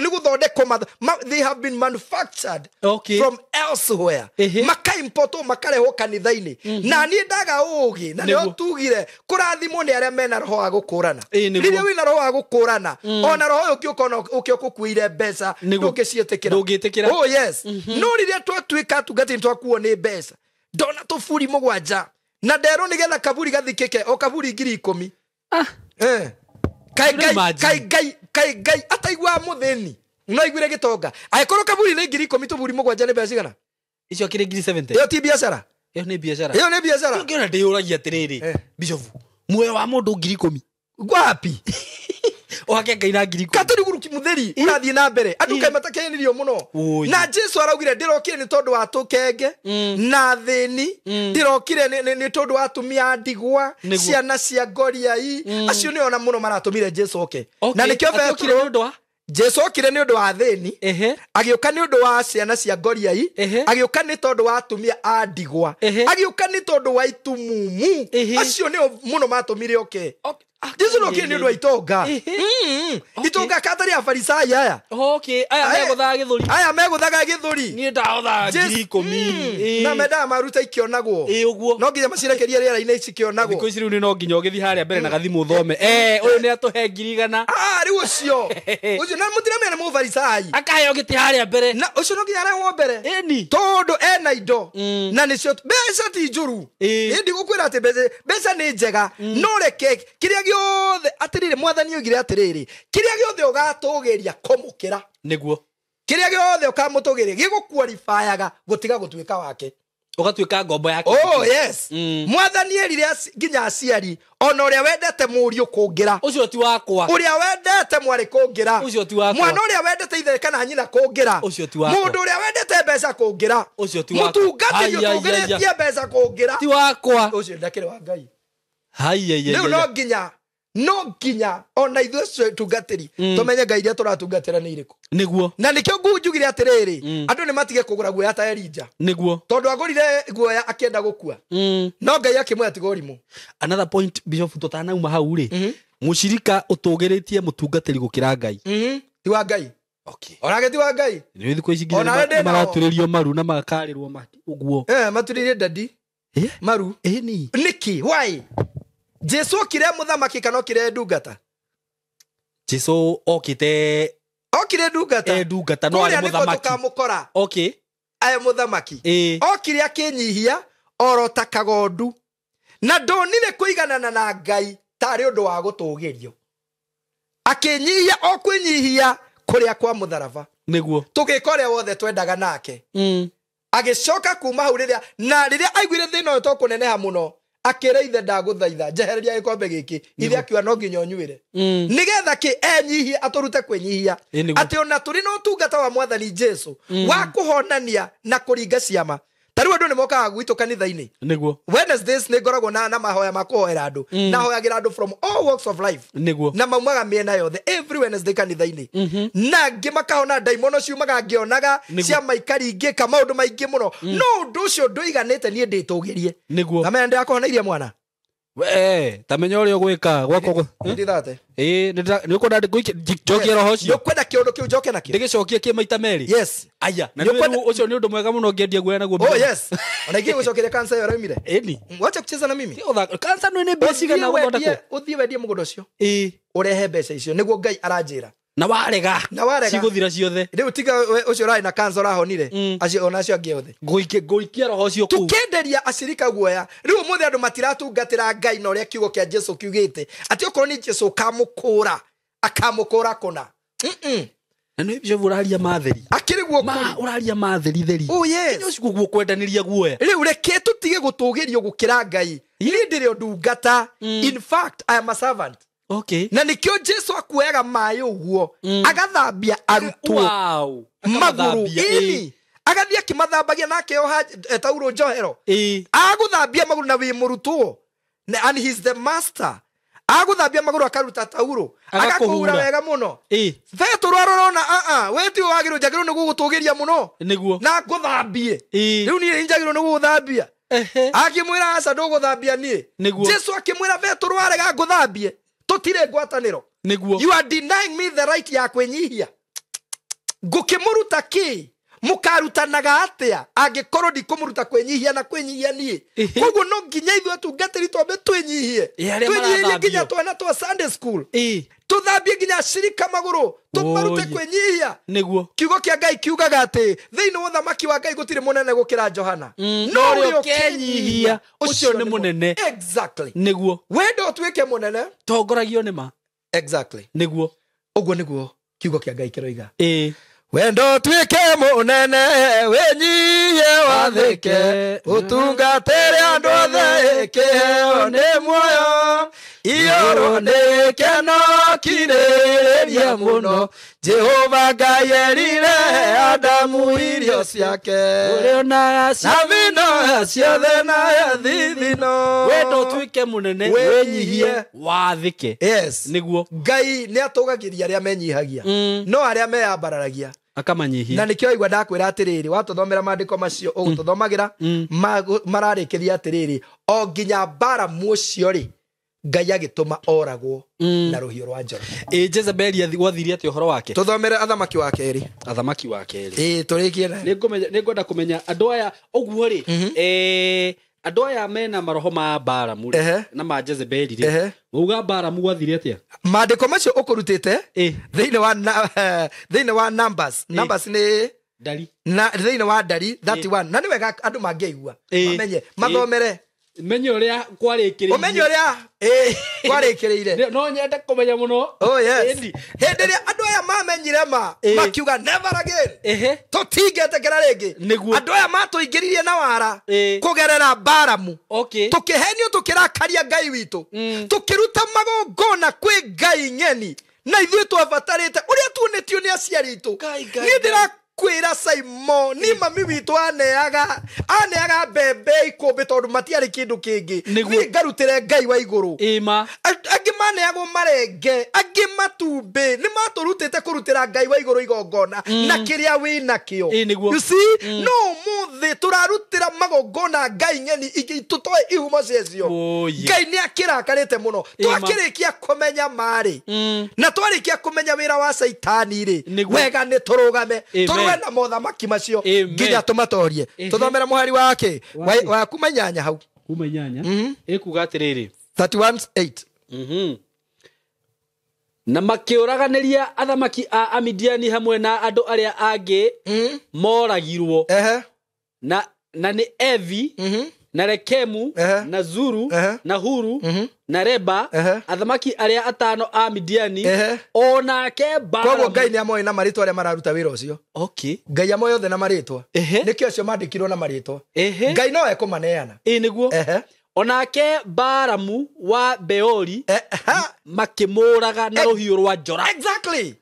gũthondekwo, they have been manufactured from elsewhere, makaimportwo makarehwo kanitha-inĩ. Na niĩ ndaga ũũgĩ, na nĩho tugire kũrathimwo nĩ arĩa mena roho wa gũkũrana. Rĩrĩa wĩna roho wa gũkũrana, ona roho ũyũ ũngĩũka ũke ũgũkuĩire mbeca, ndũngĩciĩtĩkĩra. Oh yes. No rĩrĩa twatuĩka atungatĩri twakuo nĩ mbeca, ndona tũburi mũgwanja na nderwo nĩgetha kaburi gathikĩke o kaburi 10,000. Kai Ngai ataiguaga mũthĩni no aiguire gĩtonga. Angĩkorwo kaburi nĩ 10,000, tũburi mũgwanja nĩ mbeca cigana? Icio akĩrĩ 70,000. Ĩyo ti biacara. Ĩyo nĩ biacara. Ĩyo nĩ biacara. Ũngĩona ndĩyũragia atĩrĩrĩ, Bishop, muoyo wa mũndũ 10,000 gwapi? Ũhake Ngai na 10,000. Katũriguruki mũtheri ũrathiĩ na mbere, andũ kaĩ matakenirio mũno. Na Jesu araugire ndĩrokire nĩ tondũ wa tũkenge na thĩni, ndĩrokire nĩ tondũ wa atumia a ndigwa, ciana cia ngoriai, acio nĩo ona mũno maratũmire Jesu oke. Na nĩkĩo Petero Jesu okire nĩ ũndũ wa thĩni, agĩũka nĩ ũndũ wa ciana cia ngoriai, agĩũka nĩ tondũ wa atumia a ndigwa, agĩũka nĩ tondũ wa itumumu, acio nĩo mũno matũmire oke. Jesu ndokire nĩ ũndũ wa itonga. Itonga katarĩ Afarisai aya. Aya megũthaga gĩthũri. Aya megũthaga gĩthũri. Niĩ ndahothaga 10,000. Na mendaga maruta ikĩonagwo. Ũguo. No nginya macirekerie rĩera-inĩ cikĩonagwo. Thikũ ici rĩu no nginya ũgĩthiĩ harĩa mbere na gathimũ ũthome. Ũyũ nĩ atũhe 100,000. Rĩu ũcio. Ũcio na mũtiramenya nĩ mũfarisai. Akaheo gĩtĩ harĩa mbere. Na ũcio no nginya arehwo mbere. Ĩni. Tondũ ena indo. Na nĩcio mbeca ti njũru. Ĩ ndigũkwĩra atĩ mbeca nĩ njega. No reke kĩrĩa gĩothe atĩrĩrĩ, mwathani oigire atĩrĩrĩ, kĩrĩa gĩothe ũgatũgĩria kũmũkĩra. Nĩguo. Kĩrĩa gĩothe ũkamũtũgĩria gĩgũkuaribayaga gũtiga gũtuĩka wake. Ũgatuĩka ngombo yake. Oh yes. Mwathani erire nginya aciari, ona ũrĩa wendete mũriũ kũngĩra, ũcio ti wakwa. Ũrĩa wendete mwarĩ kũngĩra, ũcio ti wakwa. Mwana ũrĩa wendete ithe kana nyina kũngĩra, ũcio ti wakwa. Mũndũ ũrĩa wendete mbeca kũngĩra, ũcio ti wakwa. Mũtungatĩri ũtũgĩrĩtie mbeca kũngĩra, ti wakwa. Ũcio ndakĩrĩ wa Ngai. Rĩu no nginya No nginya ona ithuĩ tungatĩri tũmenye ngai iria tũratungatĩra nĩ irĩkũ. Nĩguo. Na nĩkĩo njugire atĩrĩrĩ, andũ nĩ matige kũgũra guoya ta Elijah. Nĩguo. Tondũ agũrire guoya akĩenda gũkua. No Ngai akĩmwĩra tiga ũrimũ. Another point, Bishop, tũtanauma hau rĩ, mũcirika ũtũgĩrĩtie mũtungatĩri gũkĩra Ngai. Ti wa Ngai. Okay. Onake ti wa Ngai. Nĩ thikũ ici nginya nĩmaraturĩrio maru na makarĩrwo ũguo. Maturĩrie dadi. Maru. Ĩni. Nĩkĩ? Why? Jesu okire mũthamaki kana okire ndungata? Jesu okite okire ndungata. Ndungata no arĩ mũthamaki. Tũkamũkora. Okay. Aye mũthamaki. Okire akĩnyihia oro ta kagondu. Na ndonire kũiganana na Ngai tarĩ ũndũ wa gũtũgĩrio. Akĩnyihia o kwĩnyihia kũrĩa kwa mũtharaba. Nĩguo. Tũgĩka ũrĩa wothe twendaga nake. Agĩcoka kuma hau rĩrĩa na rĩrĩa aiguire thĩna ũyũ to kũneneha mũno, akĩra ithe ndagũthaitha njehereria gĩkombe gĩkĩ. Ithe akiuga no nginya ũnyuĩre. Nĩgetha kĩ enyihie atũrute kwĩnyihia. Atĩ ona tũrĩ na ũtungata wa Mwathani Jesu wa kũhonania na kũringa ciama. Ta rĩu andũ nĩ mokaga gwitũ kanitha-inĩ. Nĩguo. Wednesdays nĩ ngoragwo na mahoya ma kũhoera andũ. Na hoyagĩra andũ from all walks of life. Nĩguo. Na maumaga mĩena yothe every Wednesday kanitha-inĩ. Na angĩ makahona ndaimono ciumaga ngĩonaga ciama ikaringĩka maũndũ maingĩ mũno. No ũndũ ũcio ndũiganĩte niĩ ndĩtũgĩrie. Nĩguo. Na menya ndĩrakũhonairie mwana. We, ta menya ũrĩa ũgwĩka gwakwa. Ndithate. Nĩ ũkwenda njokie roho ũcio. Nĩ ũkwenda kĩũndũ kĩu njoke nakĩo. Ndĩgĩcokie kĩ maita merĩ. Yes. Aya, na ũcio nĩ ũndũ mwega mũno ũngĩendia guoya naguo. Oh yes. Ona ingĩ gũcokeria cancer ĩyo ĩraumire. Ĩni. Wacha kucheza na mimi. Cancer nĩ mbeca cigana gũthondekwo. Ũthiĩ wendie mũgũnda ũcio. Ũrehe mbeca icio nĩguo Ngai aranjĩra. Na warega. Na warega. Cigũthira ciothe. Rĩu tiga ũcio ũrarĩ na cancer ũrahonire. Acio ona acio angĩ othe. Ngũikia roho ũcio kũu. Tũkĩenderia acirika guoya. Rĩu ũmũthĩ andũ matiratungatĩra Ngai na ũrĩa kiugo kĩa Jesu kiugĩte. Atĩ okorwo nĩ Jesu ũkamũkũra, akamũkũra kũna. Na nĩ Bishop ũraria matheri. Akĩrĩ guo kũrĩ. Ũraria matheri theri. Oh yes. Nĩ ũcio guo kwendanĩria guoya. Rĩu reke tũtige gũtũgĩrio gũkĩra Ngai. Niĩ ndĩrĩ o ndungata. In fact, I am a servant. Okay. Na nikĩo Jesu akuoyaga maĩ ũguo agathambia arutwo. Wow. Magũrũ. Ĩni. Agathiĩ akĩmathambagia na akeoha taurũ njohero. Agũthambia magũrũ na wĩ mũrutwo. And he's the master. Agũthambia magũrũ akaruta taurũ. Agakũhura wega mũno. Petero arorona we ti wagĩrĩirwo njagĩrĩirwo nĩ gũgũtũgĩria mũno. Nĩguo. Na ngũthambie. Rĩu niĩ njagĩrĩirwo nĩ gũgũthambia. Akĩmwĩra aca ndũgũthambia niĩ. Jesu akĩmwĩra Petero arega ngũthambie. Tũtirĩ ngwatanĩro. Nĩguo. You are denying me the right ya kwĩnyihia. Ngũkĩmũruta kĩ? Mũkarutanaga atĩa angĩkorwo ndikũmũruta kwĩnyihia na kwĩnyihia niĩ? Koguo no nginya ithuĩ atungatĩri twambe twĩnyihie. Twĩnyihie nginya twana twa Sunday school. Tũthambie nginya acirika magũrũ, tũmarute kwĩnyihia. Nĩguo. Kiugo kĩa Ngai kiugaga atĩ thĩinĩ wa ũthamaki wa Ngai gũtirĩ mũnene gũkĩra Johana. No ũrĩa ũkenyihia ũcio nĩ mũnene. Exactly. Nĩguo. Wendo ũtuĩke mũnene, tongoragio nĩ ma. Exactly. Nĩguo. Ũguo nĩguo kiugo kĩa Ngai kĩroiga. Wendo ũtuĩke mũnene, wĩnyihie wathĩke, ũtungatĩre andũ othe kĩheo nĩ muoyo. Iyũrwo nĩ kĩno kirĩrĩria mũno. Jehova Ngai erire Adamu irio ciake. Ũrĩonaga na vino ciothe na thithino. Wendo ũtuĩke mũnene, wĩnyihie wathĩke. Yes. Nĩguo. Ngai nĩ atũgagĩria arĩa menyihagia, no arĩa meyambararagia akamanyihia. Na nĩkĩo aigua ndakwĩra atĩrĩrĩ, watũthomera maandĩko macio ũgũtũthomagĩra, mararĩkĩria atĩrĩrĩ, o nginya Balamu ũcio rĩ, Ngai agĩtũma oragwo na rũhiũ rwa njora. Jezebeli gwathire atĩa ũhoro wake? Tũthomere Athamaki wa kerĩ. Athamaki wa kerĩ. Tũrĩkie nayo. Nĩngwenda kũmenya andũ aya ũguo rĩ, andũ aya mena maroho ma Balamu rĩ na ma Jezebeli rĩ, mauga Balamu gwathire atĩa? Maandĩko macio ũkũrutĩte thĩinĩ wa Numbers. Numbers nĩ Ndari. Na thĩinĩ wa Ndari 31. Na nĩ wega andũ mangĩigua mamenye, mathomere. Menye ũrĩa kwarĩkĩrĩire. Ũmenye ũrĩa kwarĩkĩrĩire. No nyende kũmenya mũno. Oh yes. Hĩndĩ ĩrĩa andũ aya mamenyire ma, makiuga never again. Tũtingĩtĩkĩra rĩngĩ. Andũ aya matũingĩririe na wara kũgerera Balamu. Tũkĩhenio tũkĩrakaria Ngai witũ. Tũkĩruta magongona kwĩ Ngai ng'eni. Na ithuĩ twabatarĩte ũrĩa tuonetio nĩ aciari aitũ. Niĩ ndĩra Ndakwĩra Simon, ni mami witũ aneaga mbembe ikũmbĩ tondũ matiarĩ kĩndũ kĩngĩ. Niĩ ngarutĩre Ngai wa igũrũ. Ĩma. Angĩ maneagwo marenge, angĩ matumbĩ, nĩ matũrutĩte kũrutĩra Ngai wa igũrũ igongona na kĩrĩa wĩ nakĩo. You see, no ũmũthĩ tũrarutĩra magongona Ngai ng'eni ingĩ tũtoĩ ihumo ciacio. Ngai nĩ akĩrakarĩte mũno. Twakĩrĩkia kũmenya marĩ na twarĩkia kũmenya wĩra wa Caitani rĩ, wega nĩ tũrũgame, tũrũe na mothamaki macio nginya tũmatorie. Tũthomere mũhari wake wa kuma 8 hau. Kuma 8 ĩkuga atĩrĩrĩ 31:8. Na makĩũraganĩria athamaki a Amidiani hamwe na andũ arĩa angĩ moragirwo, na nĩ Evi na Rekemu na Zuru na Huru na Reba, athamaki arĩa atano a Midiani, o nake Balamu. Koguo Ngai nĩ amoĩ na marĩtwa arĩa mararuta wĩra ũcio. Okay. Ngai amoĩ othe na marĩtwa. Nĩkĩo acio mandĩkirwo na marĩtwa. Ngai no ekũmaneana. Ĩ nĩguo. Onake Balamu wa Beori makĩmũraga na rũhiũ rwa njora. Exactly.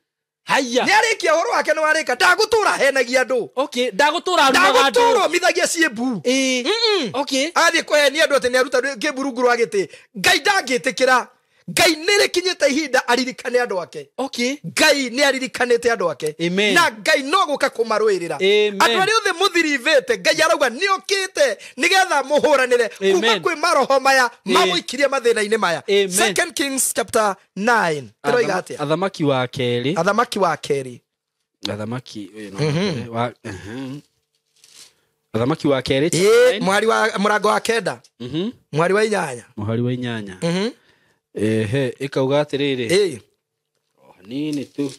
Haya. Nĩ arĩkia ũhoro wake nĩ warĩka. Ndagũtũra henagia andũ. Okay, ndagũtũra arumaga andũ. Ndagũtũra omithagia ciĩmbu. Okay. Athiĩ kũhenia andũ atĩ nĩ aruta kĩmbu rungu rwa gĩtĩ. Ngai ndangĩtĩkĩra. Ngai nĩ rĩkinyĩte ihinda aririkane andũ ake. Okay. Ngai nĩ aririkanĩte andũ ake. Amen. Na Ngai no gũka kũmarũĩrĩra. Andũ arĩa othe mũthirivĩte, Ngai arauga nĩ okĩte nĩgetha mũhũranĩre kuma kwĩ maroho maya mamũikirie mathĩna-inĩ maya. 2 Kings chapter 9. Kĩroiga atĩa? Athamaki wa kerĩ. Athamaki wa kerĩ. Athamaki Athamaki wa kerĩ. Mũhari wa mũrango wa 9. Mũhari wa 8. Mũhari wa 8. Ehe, ikauga atĩrĩrĩ. Nini tu.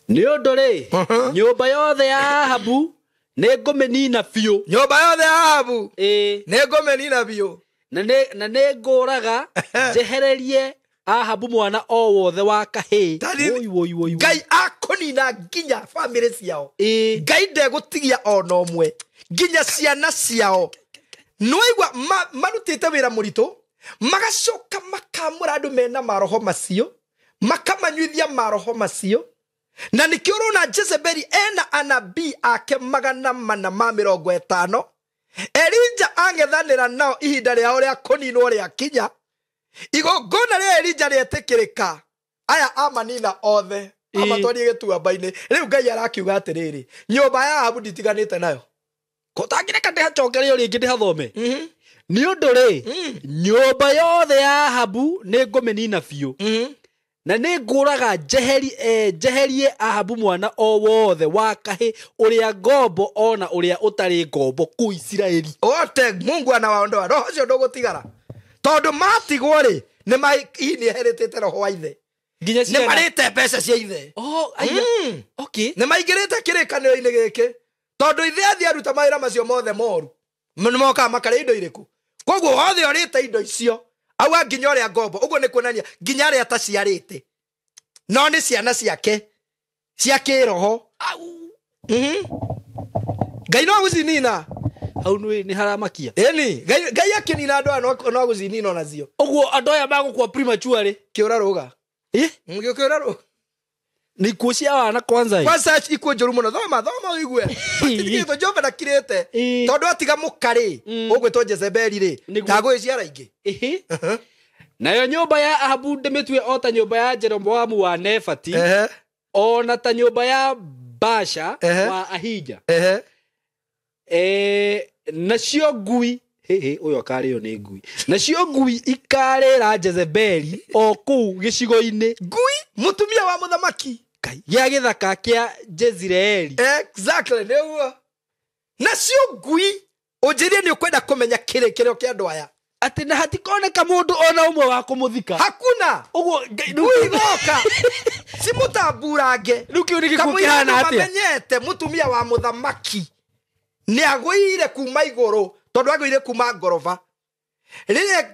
Nĩ ũndũ rĩ, nyũmba yothe ya Ahabu nĩ ngũmĩnina biũ. Nyũmba yothe ya Ahabu nĩ ngũmĩnina biũ. Na nĩ ngũraga njehererie Ahabu mwana o wothe wa kahĩĩ. Ngai akũnina nginya bamĩrĩ ciao. Ngai ndegũtigia ona ũmwe, nginya ciana ciao. Nĩwaigua marutĩte wĩra mũritũ, magacoka makamũra andũ mena maroho macio, makamanyuithia maroho macio. Na nĩkĩo ũrona Jezebeli ena anabii ake 450. Elija ang'ethanĩra nao ihinda rĩao rĩa kũninwo rĩakinya. Igongona rĩa Elija rĩetĩkĩrĩka, aya amanina othe, amatwarie gĩtuamba-inĩ. Rĩu Ngai arakiuga atĩrĩrĩ, nyũmba ya Ahabu nditiganĩte nayo. Kũtangĩreka ndĩhacokerio rĩngĩ ndĩhathome. Nĩ ũndũ rĩ, nyũmba yothe ya Ahabu nĩ ngũmĩnina biũ. Na nĩ ngũraga njeherie Ahabu mwana o wothe wa kahĩ ũrĩa ngombo ona ũrĩa ũtarĩ ngombo kũu Isiraeli. Ote Mungu anawaondoa. Roho ũcio ndũgũtigara. Tondũ matigwo rĩ, nĩ heretete roho wa ithe. Nginya ciana. Nĩ marĩte mbeca cia ithe. Oh, aya. Okay. Nĩ maingĩrĩte kĩrĩkanĩro-inĩ gĩkĩ. Tondũ ithe athiĩ aruta mawĩra macio mothe moru, nĩmokaga makarĩa indo irĩkũ. Koguo wothe ũrĩte indo icio, auga nginya ũrĩa ngombo. Ũguo nĩ kuonania nginya arĩa ataciarĩte, no nĩ ciana ciake cia kĩroho. Ngai no agũcinina. Hau nĩ haramakia. Ĩni, Ngai akĩnina andũ aya no agũcinina onacio. Ũguo andũ aya magũkua prematurely. Kĩũra rũga. Kĩũra rũga. Ni ikuũ cia wana kwanza. Kwanza ikuũ njũru mũno. Thoma ũigue. Matirigĩtwo Jehova ndakirĩte. Tondũ atiga mũka rĩ, ũgwĩtwo Jezebeli rĩ, ndagũgĩciara ingĩ. Nayo nyũmba ya Ahabu ndĩmĩtue o ta nyũmba ya Jeroboamu wa Nebati, ona ta nyũmba ya Baasha wa Ahija. Nacio ngui ũyũ akarĩo nĩ ngui. Nacio ngui ikarĩra Jezebeli o kũu gĩcigo-inĩ. Ngui mũtumia wa mũthamaki gĩa gĩthaka kĩa Jezireeli. Exactly, nĩguo. Nacio ngui ũnjĩrie nĩ ũkwenda kũmenya kĩrĩkĩrĩro kĩa andũ aya. Atĩ na hatikoneka mũndũ ona ũmwe wa kũmũthika. Hakuna. Ũguo ngui igoka cimũtamburange. Rĩu kĩu nĩ gĩkuũ kĩhana atĩa? Mamenyete mũtumia wa mũthamaki nĩ agũire kuma igũrũ, tondũ agũire kuma ngoroba. Rĩrĩa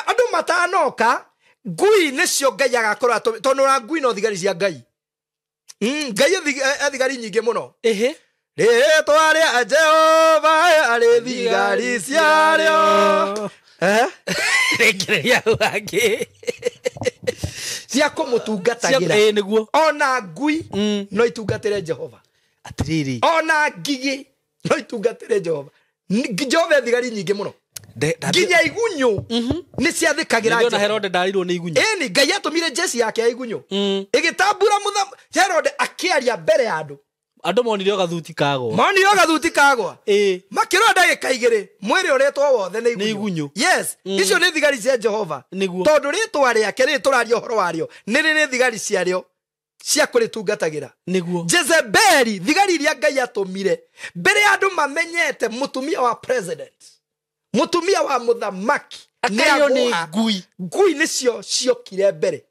andũ matanoka, ngui nĩcio Ngai agakorwo tondũ ona ngui no thigari cia Ngai. Ngai ethigari nyingĩ mũno. Rĩtwa rĩa Jehova arĩ thigari ciarĩo. Rekereria hau hangĩ. Cia kũmũtungatagĩra. Nĩguo. Ona ngui no itungatĩre Jehova. Atĩrĩrĩ. Ona ngigĩ no itungatĩre Jehova. Jehova thigari nyingĩ mũno. Nginya igunyũ nĩ ciathĩkagĩra Jehova. Herode ndarirwo nĩ igunyũ. Ĩni Ngai atũmire jeshi yake ya igunyũ. Ĩgĩtambura Herode akĩaria mbere ya andũ. Andũ monire gathuti kagwa. Monire gathuti kagwa. Makĩrora ndagĩka igĩrĩ mwĩrĩ ũrĩtwo wothe nĩ igunyũ. Yes, icio nĩ thigari cia Jehova. Tondũ rĩtwa rĩake rĩrĩ tũraria ũhoro warĩo nĩ rĩrĩ thigari ciarĩo cia kũrĩtungatagĩra. Nĩguo. Jezebeli thigari iria Ngai atũmire mbere ya andũ mamenyete mũtumia wa president, mũtumia wa mũthamaki nĩ ngui. Ngui nĩcio ciokire mbere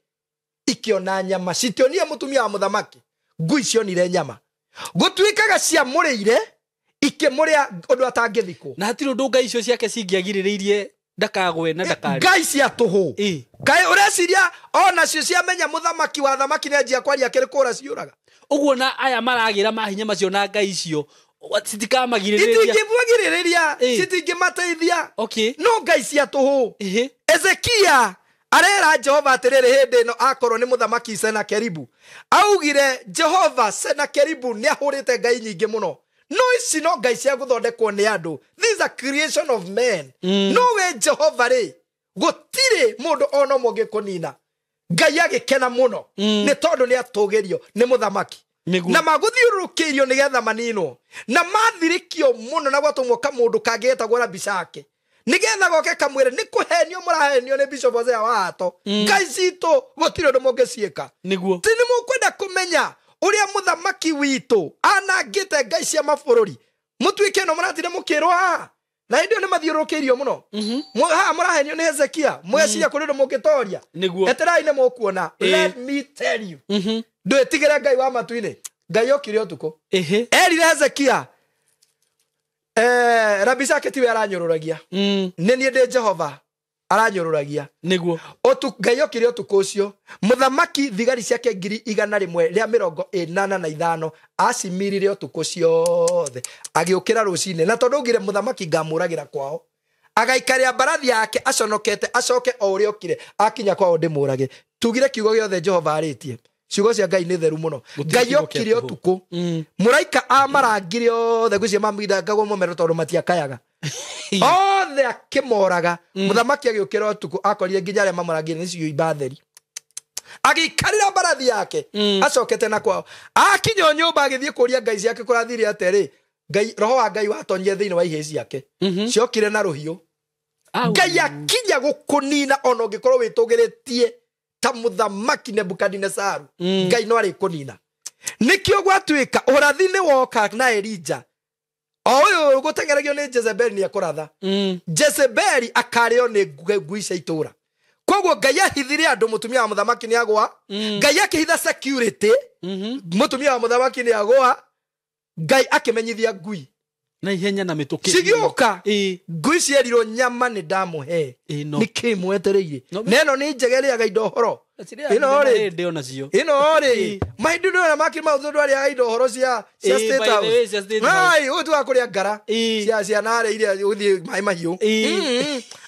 ikĩona nyama. Citionire mũtumia wa mũthamaki, ngui cionire nyama. Gũtuĩkaga ciamũrĩire ikĩmũrĩa ũndũ atangĩthikwo. Na hatirĩ ũndũ ngai icio ciake cingĩagirĩrĩirie ndakagwe na ndakarĩe. Ngai cia tũhũ. Ngai ũreciria onacio ciamenya mũthamaki wa thamaki nĩanjia kwaria akĩrĩ kũra ciũraga. Ũguo na aya maragĩra mahinya macio na ngai icio citikamagirĩrĩria. Itingĩmagirĩrĩria, citingĩmateithia. Okay. No ngai cia tũhũ. Ezekia arera Jehova atĩrĩrĩ hĩndĩ ĩno akorwo nĩ mũthamaki Senakeribu. Augire Jehova Senakeribu nĩ ahũrĩte ngai nyingĩ mũno. No ici no ngai cia gũthondekwo nĩ andũ. These are creation of men. No we Jehova rĩ, gũtirĩ mũndũ ona ũmwe ũngĩkũnina. Ngai agĩkena mũno nĩ tondũ nĩ atũgĩrio nĩ mũthamaki. Na magũthiũrũrũkĩirio nĩgetha maninwo. Na mathirĩkio mũno na gwatũmwo kamũndũ kangĩ getagwo Rabishake. Nĩgetha goke kamwĩre nĩ kũhenio mũrahenio nĩ Bishop Hosea wa Hato. Ngai citũ gũtirĩ ũndũ mũngĩciĩka. Nĩguo. Ti nĩ mũkwenda kũmenya ũrĩa mũthamaki witũ anangĩte ngai cia mabũrũri. Mũtuĩke no mũratire mũkĩrwo haha. Na hĩndĩ ĩyo nĩ mathiũrũrũkĩirio mũno. Haha mũrahenio nĩ Hezekia. Mũgeciria kũrĩ ũndũ mũngĩtoria. Nĩguo. Eterai nĩ mũkuona. Let me tell you. Ndwĩtigĩre Ngai wa matu-inĩ. Ngai okire ũtukũ. Erire Hezekia Rabishake tiwe aranyũrũragia. Nĩ niĩ ndĩ Jehova aranyũrũragia. Nĩguo. Ngai okire ũtukũ ũcio. Mũthamaki thigari ciake 185 acimirire ũtukũ ciothe. Agĩũkĩra rũcinĩ. Na tondũ augire mũthamaki ngamũragĩra kwao. Agaikarĩa mbarathi yake aconokete acoke o ũrĩa okire akinya kwao ndĩmũrage. Tugire kiugo gĩothe Jehova arĩtie. Ciugo cia Ngai nĩ theru mũno. Ngai okire ũtukũ. Mũraika amarangire othe gwĩciria mamindangagwo mũmero tondũ matiakayaga. Othe akĩmoraga. Mũthamaki agĩũkĩra ũtukũ akorire nginya arĩa mamũrangire nĩcio imba theri. Agĩikarĩra mbarathi yake acokete na kwao. Akinya nyũmba agĩthiĩ kũria ngai ciake kũrathire atĩrĩ. Ngai roho wa Ngai watonyire thĩinĩ wa ihĩĩ ciake. Ciokire na rũhiũ. Ngai akinya gũkũnina ona ũngĩkorwo wĩtũgĩrĩtie ta mũthamaki Nebukadinesaru. Ngai no arĩkũnina. Nĩkĩo gwatuĩka ũrathi-inĩ woka na Elija. O ũyũ gũteng'eragio nĩ Jezebeli nĩ ekũratha. Jezebeli akarĩo nĩ ngui cia itũũra. Koguo Ngai ahithire andũ mũtumia wa mũthamaki nĩ agũa. Ngai akĩhitha security. Mũtumia wa mũthamaki nĩ agũa. Ngai akĩmenyithia ngui. Na ihenya na mĩtũkĩ. Cigĩũka. Ngui cierirwo nyama nĩ ndamũhe. Nĩkĩ mwetereire? Na ĩno nĩ njega ĩrĩaga indo horo. Ĩno rĩ. Ĩno rĩ. Mahinda ndona makiri maũndũ ndwarĩaga indo horo cia State House. Ai, ũyũ tu wa kũrĩa ngara. Cia ciana rĩ iria ũthiĩ maĩ mahiũ.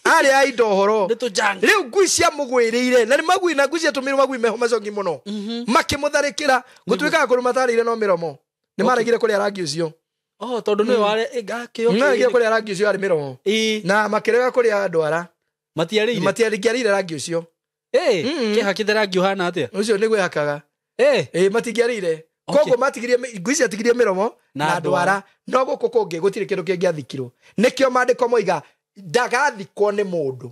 Arĩa indo horo. Rĩu ngui ciamũgwĩrĩire. Na nĩ magui na ngui ciatũmĩrwo magui meho macongi mũno. Makĩmũtharĩkĩra. Gũtuĩkaga kũrũ matarĩire no mĩromo. Nĩ maregire kũrĩa rangi ũcio. Oh, tondũ nĩwe warĩ ngakĩo. Nĩmaregire kũrĩa rangi ũcio warĩ mĩromo. Na makĩrega kũrĩa ndwara. Matiarĩire. Matiarĩire rangi ũcio. Kĩhakĩte rangi ũhana atĩa? Ũcio nĩguo ĩhakaga. Matingĩarĩire. Koguo matigirie ngui ciatigirie mĩromo na ndwara. No gũkũ kũngĩ gũtirĩ kĩndũ kĩngĩathikirwo. Nĩkĩo maandĩko moiga ndagathikwo nĩ mũndũ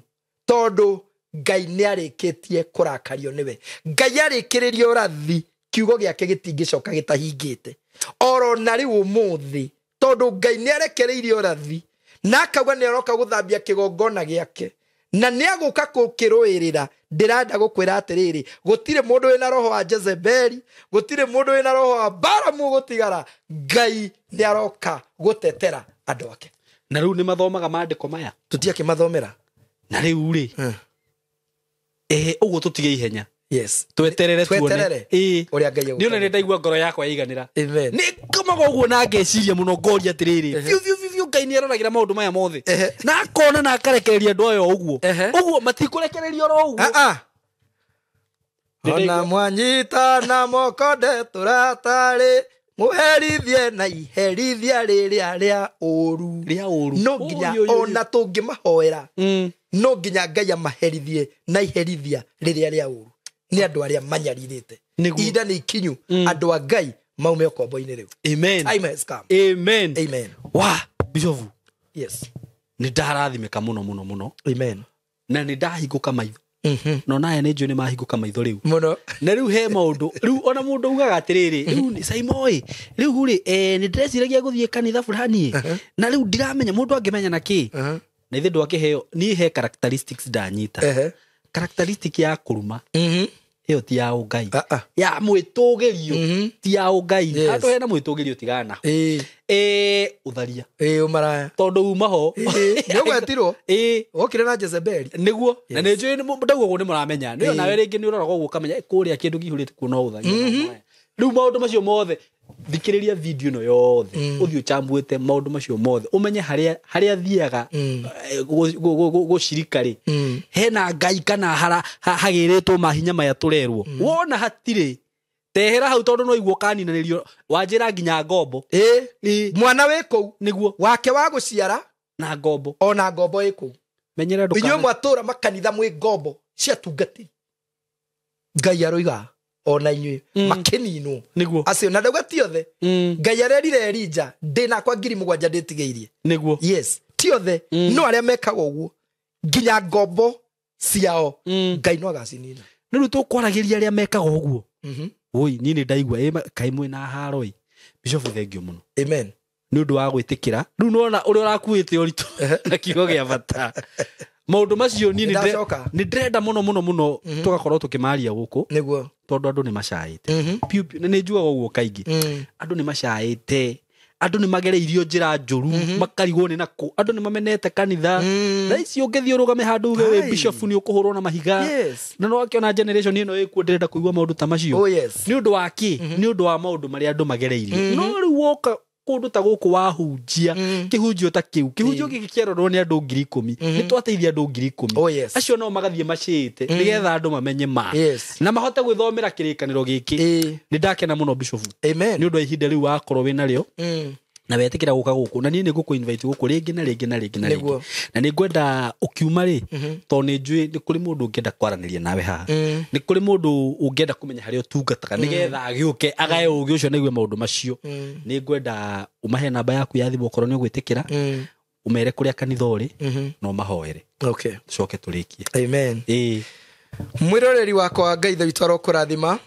tondũ Ngai nĩarĩkĩtie kũrakario nĩwe. Ngai arĩkĩrĩria ũrathi kiugo gĩake gĩtingĩcoka gĩtahingĩte. Oro na rĩu ũmũthĩ tondũ Ngai nĩarekereirie ũrathi na akauga nĩaroka gũthambia kĩgongona gĩake na nĩagũka gũkĩrũĩrĩra. Ndĩrenda gũkwĩra atĩrĩrĩ, gũtirĩ mũndũ wĩna roho wa Jezebeli, gũtirĩ mũndũ wĩna roho wa Balamu gũtigara. Ngai nĩaroka gũtetera andũ ake. Na rĩu nĩ mathomaga maandĩko maya? Tũtiakĩmathomera. Na rĩu rĩ, ũguo tũtige ihenya. Yes. Tweterere tuone. Ũrĩa Ngai Nĩ ona ndaigua ngoro yakwa yaiganĩra. Amen. Nĩ ngomaga ũguo na ngeciria mũno ngoria atĩrĩrĩ. Biũ biũ biũ Ngai nĩ aroragĩra maũndũ maya mothe. Na akona na akarekereria andũ aya ũguo. Ũguo matikũrekererio oro ũguo. Ona mwanyita na moko ndetũratarĩ mũherithie na iherithia rĩrĩa rĩa ũru. Rĩa ũru. No nginya ona tũngĩmahoera no nginya Ngai amaherithie na iherithia rĩrĩa rĩa ũru. Nĩ andũ arĩa manyarirĩte. Ihinda nĩ ikinyu andũ a Ngai maume ũkombo-inĩ rĩu. Amen. Time has come. Amen. Amen. Wa Bishop. Yes. Nĩ ndarathimĩka mũno mũno mũno. Amen. Na nĩ ndahingũka maitho. No naye nĩ njũĩ nĩ mahingũka maitho rĩu. Mũno. Na rĩu he maũndũ rĩu ona mũndũ augaga atĩrĩrĩ rĩu Saimo ĩ rĩu rĩ nĩ ndĩreciragia gũthiĩ kanitha fulani na rĩu ndiramenya mũndũ angĩmenya na kĩ. Na ithe ndwakĩheo niĩ he characteristics ndanyita. Characteristic ya kũruma ĩyo ti ya ũngai. Ya mwĩtũgĩrio ti ya ũngai. Handũ hena mwĩtũgĩrio tigana. Ũtharia. Ũmaraya. Tondũ uma ho. Nĩ ũgwetirwo. Wokire na Jezebeli. Nĩguo. Na nĩ njũĩ ndauga ũguo nĩ mũramenya. Nĩ nawe rĩngĩ nĩ ũroraga ũguo ũkamenya kũrĩa kĩndũ kĩihũrĩte kuo no ũtharia. Rĩu maũndũ macio mothe thikĩrĩria video ĩno yothe ũthiĩ ũcambuĩte maũndũ macio mothe ũmenye harĩa thiaga gũcirika rĩ hena Ngai kana hagĩrĩtwo mahinya maya tũrerwo. Wona hatirĩ tehera hau tondũ no iguo kaninanĩrio wanjĩra nginya ngombo. Mwana wĩ kũu nĩguo wake wa gũciara na ngombo ona ngombo ĩ kũu. Menyera ndũkana. Inyuĩ mwatũra makanitha mwĩ ngombo cia tungatĩri. Ngai aroiga ona inyuĩ makĩninwo. Nĩguo. Acio na ndauga ti othe. Ngai arerire Elija ndĩ nakwa 7,000 ndĩtigĩirie. Nĩguo. Yes, ti othe no arĩa mekaga ũguo nginya ngombo ciao Ngai no agacinina. Nĩ rĩu tũkwaragĩria arĩa mekaga ũguo. Oi niĩ nĩ ndaigua kaĩ mwĩna haro ĩ. Bishop thengio mũno. Amen. Nĩ ũndũ wa gwĩtĩkĩra. Rĩu nĩwona ũrĩa ũrakuĩte ũritũ na kiugo gĩa bata. Maũndũ macio niĩ nĩ ndĩrenda mũno mũno mũno tũgakorwo tũkĩmaria gũkũ. Nĩguo. Tondũ andũ nĩ macaĩte. Piũ piũ nĩ njugaga ũguo kaingĩ. Andũ nĩ macaĩte. Andũ nĩ magereirio njĩra njũru makarigwo nĩ nakũ. Andũ nĩ mamenete kanitha. Thaa ici ũngĩthiĩ ũrũgame handũ uge wĩ bishop nĩ ũkũhũrwo na mahiga. Na no akĩona generation ĩno ĩkuo ndĩrenda kũigua maũndũ ta macio. Nĩ ũndũ wa kĩ? Nĩ ũndũ wa maũndũ marĩa andũ magereirio. No rĩu woka kũndũ ta gũkũ wahunjia kĩhunjio ta kĩu kĩhunjio gĩkĩ kĩarorwo nĩ andũ 10,000 nĩ twateithia andũ 10,000 acio no magathiĩ macĩte nĩgetha andũ mamenye ma na mahote gwĩthomera kĩrĩkanĩro gĩkĩ. Nĩ ndakena mũno Bishop. Amen. Nĩ ũndũ wa ihinda rĩu wakorwo wĩ narĩo na wetĩkĩra gũka gũkũ na niĩ nĩ ngũkũ invite gũkũ rĩngĩ na rĩngĩ na rĩngĩ na rĩngĩ na nĩ ngwenda ũkiuma rĩ tondũ nĩ njũĩ nĩ kũrĩ mũndũ ũngĩenda kwaranĩria nawe haha nĩ kũrĩ mũndũ ũngĩenda kũmenya harĩa ũtungataga nĩgetha agĩũke agae ũgĩ ũcio nĩgue maũndũ macio. Nĩ ngwenda ũmahe namba yaku ya thimũ okorwo nĩ ũgwĩtĩkĩra ũmere kũrĩa kanitha ũrĩ na ũmahoere. Tũcoke tũrĩkie. Amen. Mwĩroreri wakwa Ngai ithe witũ arokũrathima.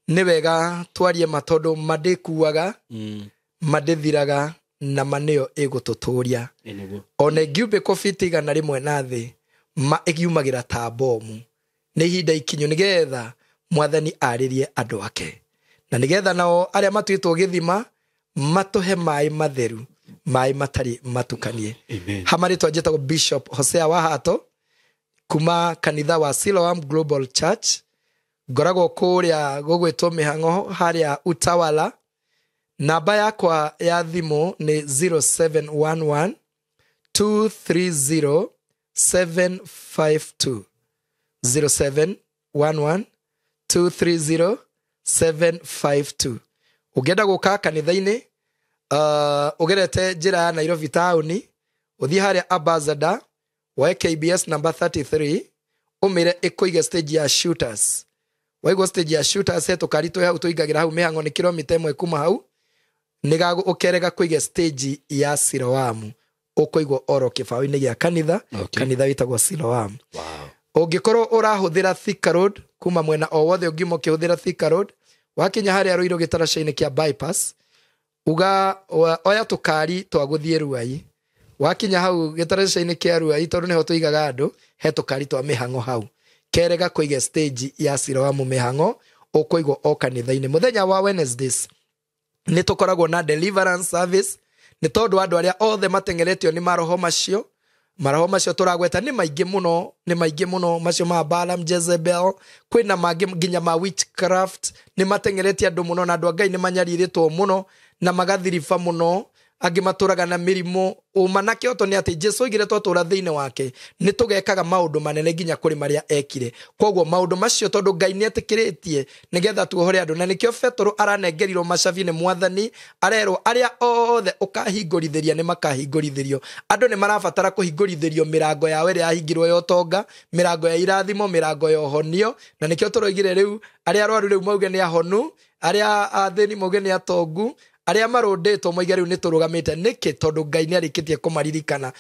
Nĩ wega twarie ma tondũ ma ndĩkuaga mandĩthiraga na ma nĩyo ĩgũtũtũria. Ona ĩngiumbĩkwo fiti 100 na thĩ ma ĩgiumagĩra ta bomu. Nĩ ihinda ikinyu nĩgetha mwathani arĩrie andũ ake na nĩgetha nao arĩa matuĩtwo gĩthima matũhe maĩ matheru maĩ matarĩ matukanie. Hama rĩtwa njĩtagwo Bishop Hosea Wahato kuma kanitha wa Siloam Global Church. Ngoragwo kũrĩa gũgwĩtwo mĩhang'o harĩa Utawala. Namba yakwa ya thimũ nĩ 0711 230 752. 0711 230 752. Ũngĩenda gũka kanitha-inĩ ũgerete njĩra ya Nairobi taũni ũthiĩ harĩa Ambassador woe KBS number 33 ũmĩre ĩkũige stage ya shooters. Waigwo stage ya shooters he tũkari twĩ hau tũingagĩra hau mĩhang'o nĩ kilomita 1 kuma hau nĩgago ũkerega kũiga stage ya Siloam ũkũigwo oro kĩbaũ-inĩ gĩa kanitha. Kanitha wĩtagwo Siloam. Ũngĩkorwo ũrahũthĩra Thika Road kuma mwena o wothe ũngiuma ũkĩhũthĩra Thika Road wakinya harĩa Ruiru gĩtaraca-inĩ kĩa bypass uga oya tũkari twa gũthiĩ Ruai. Wakinya hau gĩtaraca-inĩ kĩa Ruai tondũ nĩho tũigaga andũ he tũkari twa mĩhang'o hau kerega kũiga stage ya Siloam mĩhang'o ũkũigwo o kanitha-inĩ. Mũthenya wa Wednesdays nĩ tũkoragwo na deliverance service nĩ tondũ andũ arĩa othe matengeretio nĩ maroho macio. Maroho macio tũragweta nĩ maingĩ mũno, nĩ maingĩ mũno macio ma Balaam, Jezebel, kwĩna mangĩ nginya ma witchcraft nĩ matengeretie andũ mũno na andũ a Ngai nĩ manyarirĩtwo mũno na magathiriba mũno. Angĩ matũraga na mĩrimũ. Ũma na kĩhoto nĩ atĩ Jesu oigire twatũra thĩinĩ wake nĩ tũgekaga maũndũ manene nginya kũrĩ marĩa ekire. Koguo maũndũ macio tondũ Ngai nĩ etĩkĩrĩtie nĩgetha tuohore andũ, na nĩkĩo Petero aranengerirwo macabi nĩ Mwathani, arerwo arĩa othe ũkahingũrithĩria nĩ makahingũrithĩrio. Andũ nĩ marabatara kũhingũrithĩrio mĩrango yao ĩrĩa yahingirwo ya ũtonga, mĩrango ya irathimo, mĩrango ya ũhonio, na nĩkĩo tũroigire rĩu arĩa arwaru rĩu mauge nĩ ahonu, arĩa athĩni mauge nĩ atongu, arĩa marũndĩtwo moige rĩu nĩ tũrũgamĩte. Nĩkĩ? Tondũ Ngai nĩ arĩkĩtie kũmaririkana.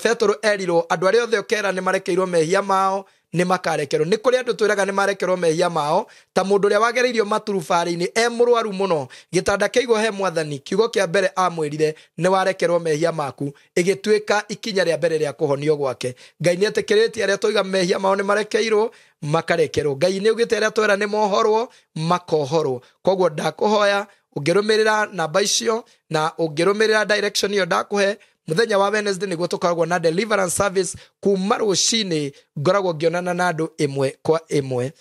Petero erirwo andũ arĩa othe ũkera nĩ marekeirwo mehia mao nĩ makarekerwo. Nĩ kũrĩ andũ twĩraga nĩ marekerwo mehia mao, ta mũndũ ũrĩa wagereirio maturubarĩ-inĩ e mũrwaru mũno, gĩtanda kĩaigwo he Mwathani, kiugo kĩa mbere amwĩrire nĩ warekerwo mehia maku, ĩgĩtuĩka ikinya rĩa mbere rĩa kũhonio gwake. Ngai nĩ etĩkĩrĩtie arĩa tũiga mehia mao nĩ marekeirwo makarekerwo. Ngai nĩ augĩte arĩa twera nĩ mohorwo makohorwo. Koguo ndakũhoya ũngĩrũmĩrĩra namba icio na ũngĩrũmĩrĩra direction ĩyo ndakũhe, muthenya wa Wednesday nĩguo tũkoragwo na deliverance service kuma rũcinĩ, ngoragwo ngĩonana na andũ ĩmwe kwa ĩmwe.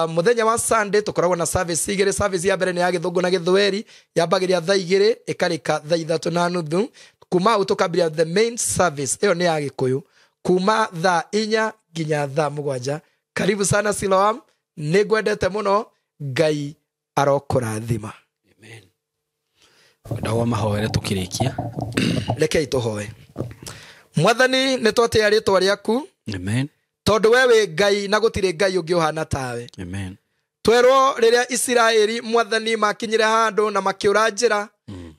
Muthenya wa Sunday tũkoragwo na service igĩrĩ. Service ya mbere nĩ ya Gĩthũngũ na Gĩthweri, yambagĩria thaa 2 ĩkarĩka thaa 3:30. Kuma hau tũkambĩrĩria the main service, ĩyo nĩ ya Gĩkũyũ, kuma thaa 4 nginya thaa 7. Karibu sana Siloam, nĩ ngwendete mũno, Ngai arokũrathima. Amen. Ndagwa mahoere tukirikia. Rekei tũhoe. Mwathani, nĩ twatĩa rĩtwa rĩaku. Amen. Tondũ we wĩ Ngai na gũtirĩ Ngai ũngĩ ũhana tawe. Amen. Twerwo rĩrĩa Isiraeli Mwathani makinyire handũ na makĩũra njĩra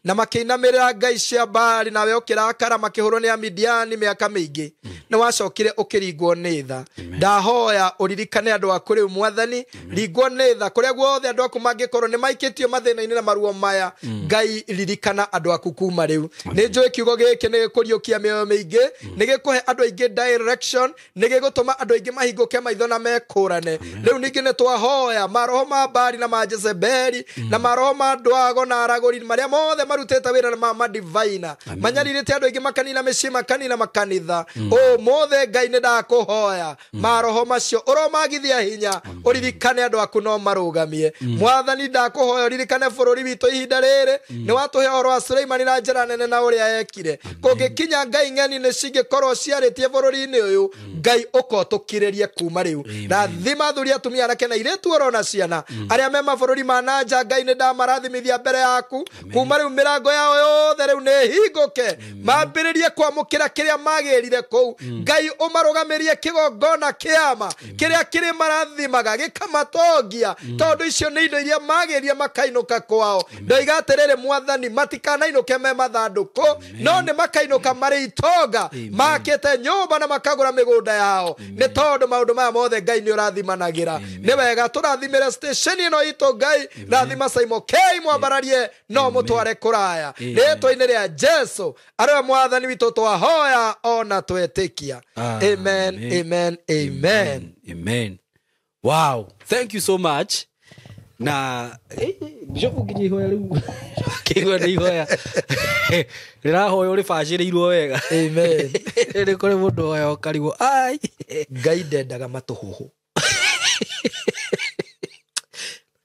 na makĩinamĩrĩra ngai cia Baali, nawe ũkĩrakara makĩhũrwo nĩ Amidiani mĩaka mĩingĩ, nĩ wacokire ũkĩringwo nĩ tha. Ndahoya ũririkane andũ aku rĩu Mwathani, ringwo nĩ tha kũrĩa guothe andũ aku mangĩkorwo nĩ maikĩtio mathĩna-inĩ na maruo maya. Ngai ririkana andũ aku kuma rĩu. Nĩ njũĩ kiugo gĩkĩ nĩ gĩkũriũkia mĩoyo mĩingĩ, nĩ gĩkũhe andũ aingĩ direction, nĩ gĩgũtũma andũ aingĩ mahingũke maitho na mekũrane. Rĩu ningĩ nĩ twahoya maroho ma Baali na ma Jezebeli na maroho ma ndwago na aragũri marĩa mothe marutĩte wĩra na ma madivaina manyarirĩte andũ aingĩ makanina mĩciĩ makanina makanitha. Ũmũthĩ Ngai nĩ ndakũhoya maroho macio ũromagithia hinya, ũririkane andũ aku no marũgamie. Mwathani ndakũhoya ũririkane bũrũri witũ ihinda rĩrĩ, nĩ watũhe ũhoro wa Suleimani na njĩra nene na ũrĩa ekire. Kũngĩkinya Ngai ng'eni nĩ cingĩkorwo ciarĩtie bũrũri-inĩ ũyũ, Ngai ũkotũkirĩrie kuma rĩu. Rathima athuri atumia anake na airĩtu orona ciana arĩa me mabũrũri ma na nja, Ngai nĩ ndamarathimithia mbere yaku. Kuma rĩu mĩrango yao yothe rĩu nĩ hingũke, mambĩrĩrie kwamũkĩra kĩrĩa magĩrire kũu. Ngai ũmarũgamĩrie kĩgongona kĩama kĩrĩa kĩrĩ marathimaga gĩkamatongia, tondũ icio nĩ indo iria magĩrire makainũka kwao. Ndoiga atĩrĩrĩ Mwathani, matikanainũke me mathandũkũ, no nĩ makainũka marĩ itonga, makĩte nyũmba na makagũra mĩgũnda yao, nĩ tondũ maũndũ maya mothe Ngai nĩ ũrathimanagĩra. Nĩ wega tũrathimĩre station ĩno itũ Ngai, rathima Simon K mwambararie no mũtware kũraya. Rĩtwa-inĩ rĩa Jesu arĩwe Mwathani witũ twahoya ona twetĩkia. Amen, amen, amen. Amen. Wow, thank you so much. Na Bishop nginya ihoya rĩu kĩigua nĩ ihoya rĩrahoya ũrĩbacĩrĩirwo wega. Amen. Nĩ kũrĩ mũndũ hoya ũkarigwo ai Ngai ndendaga matũhũhũ.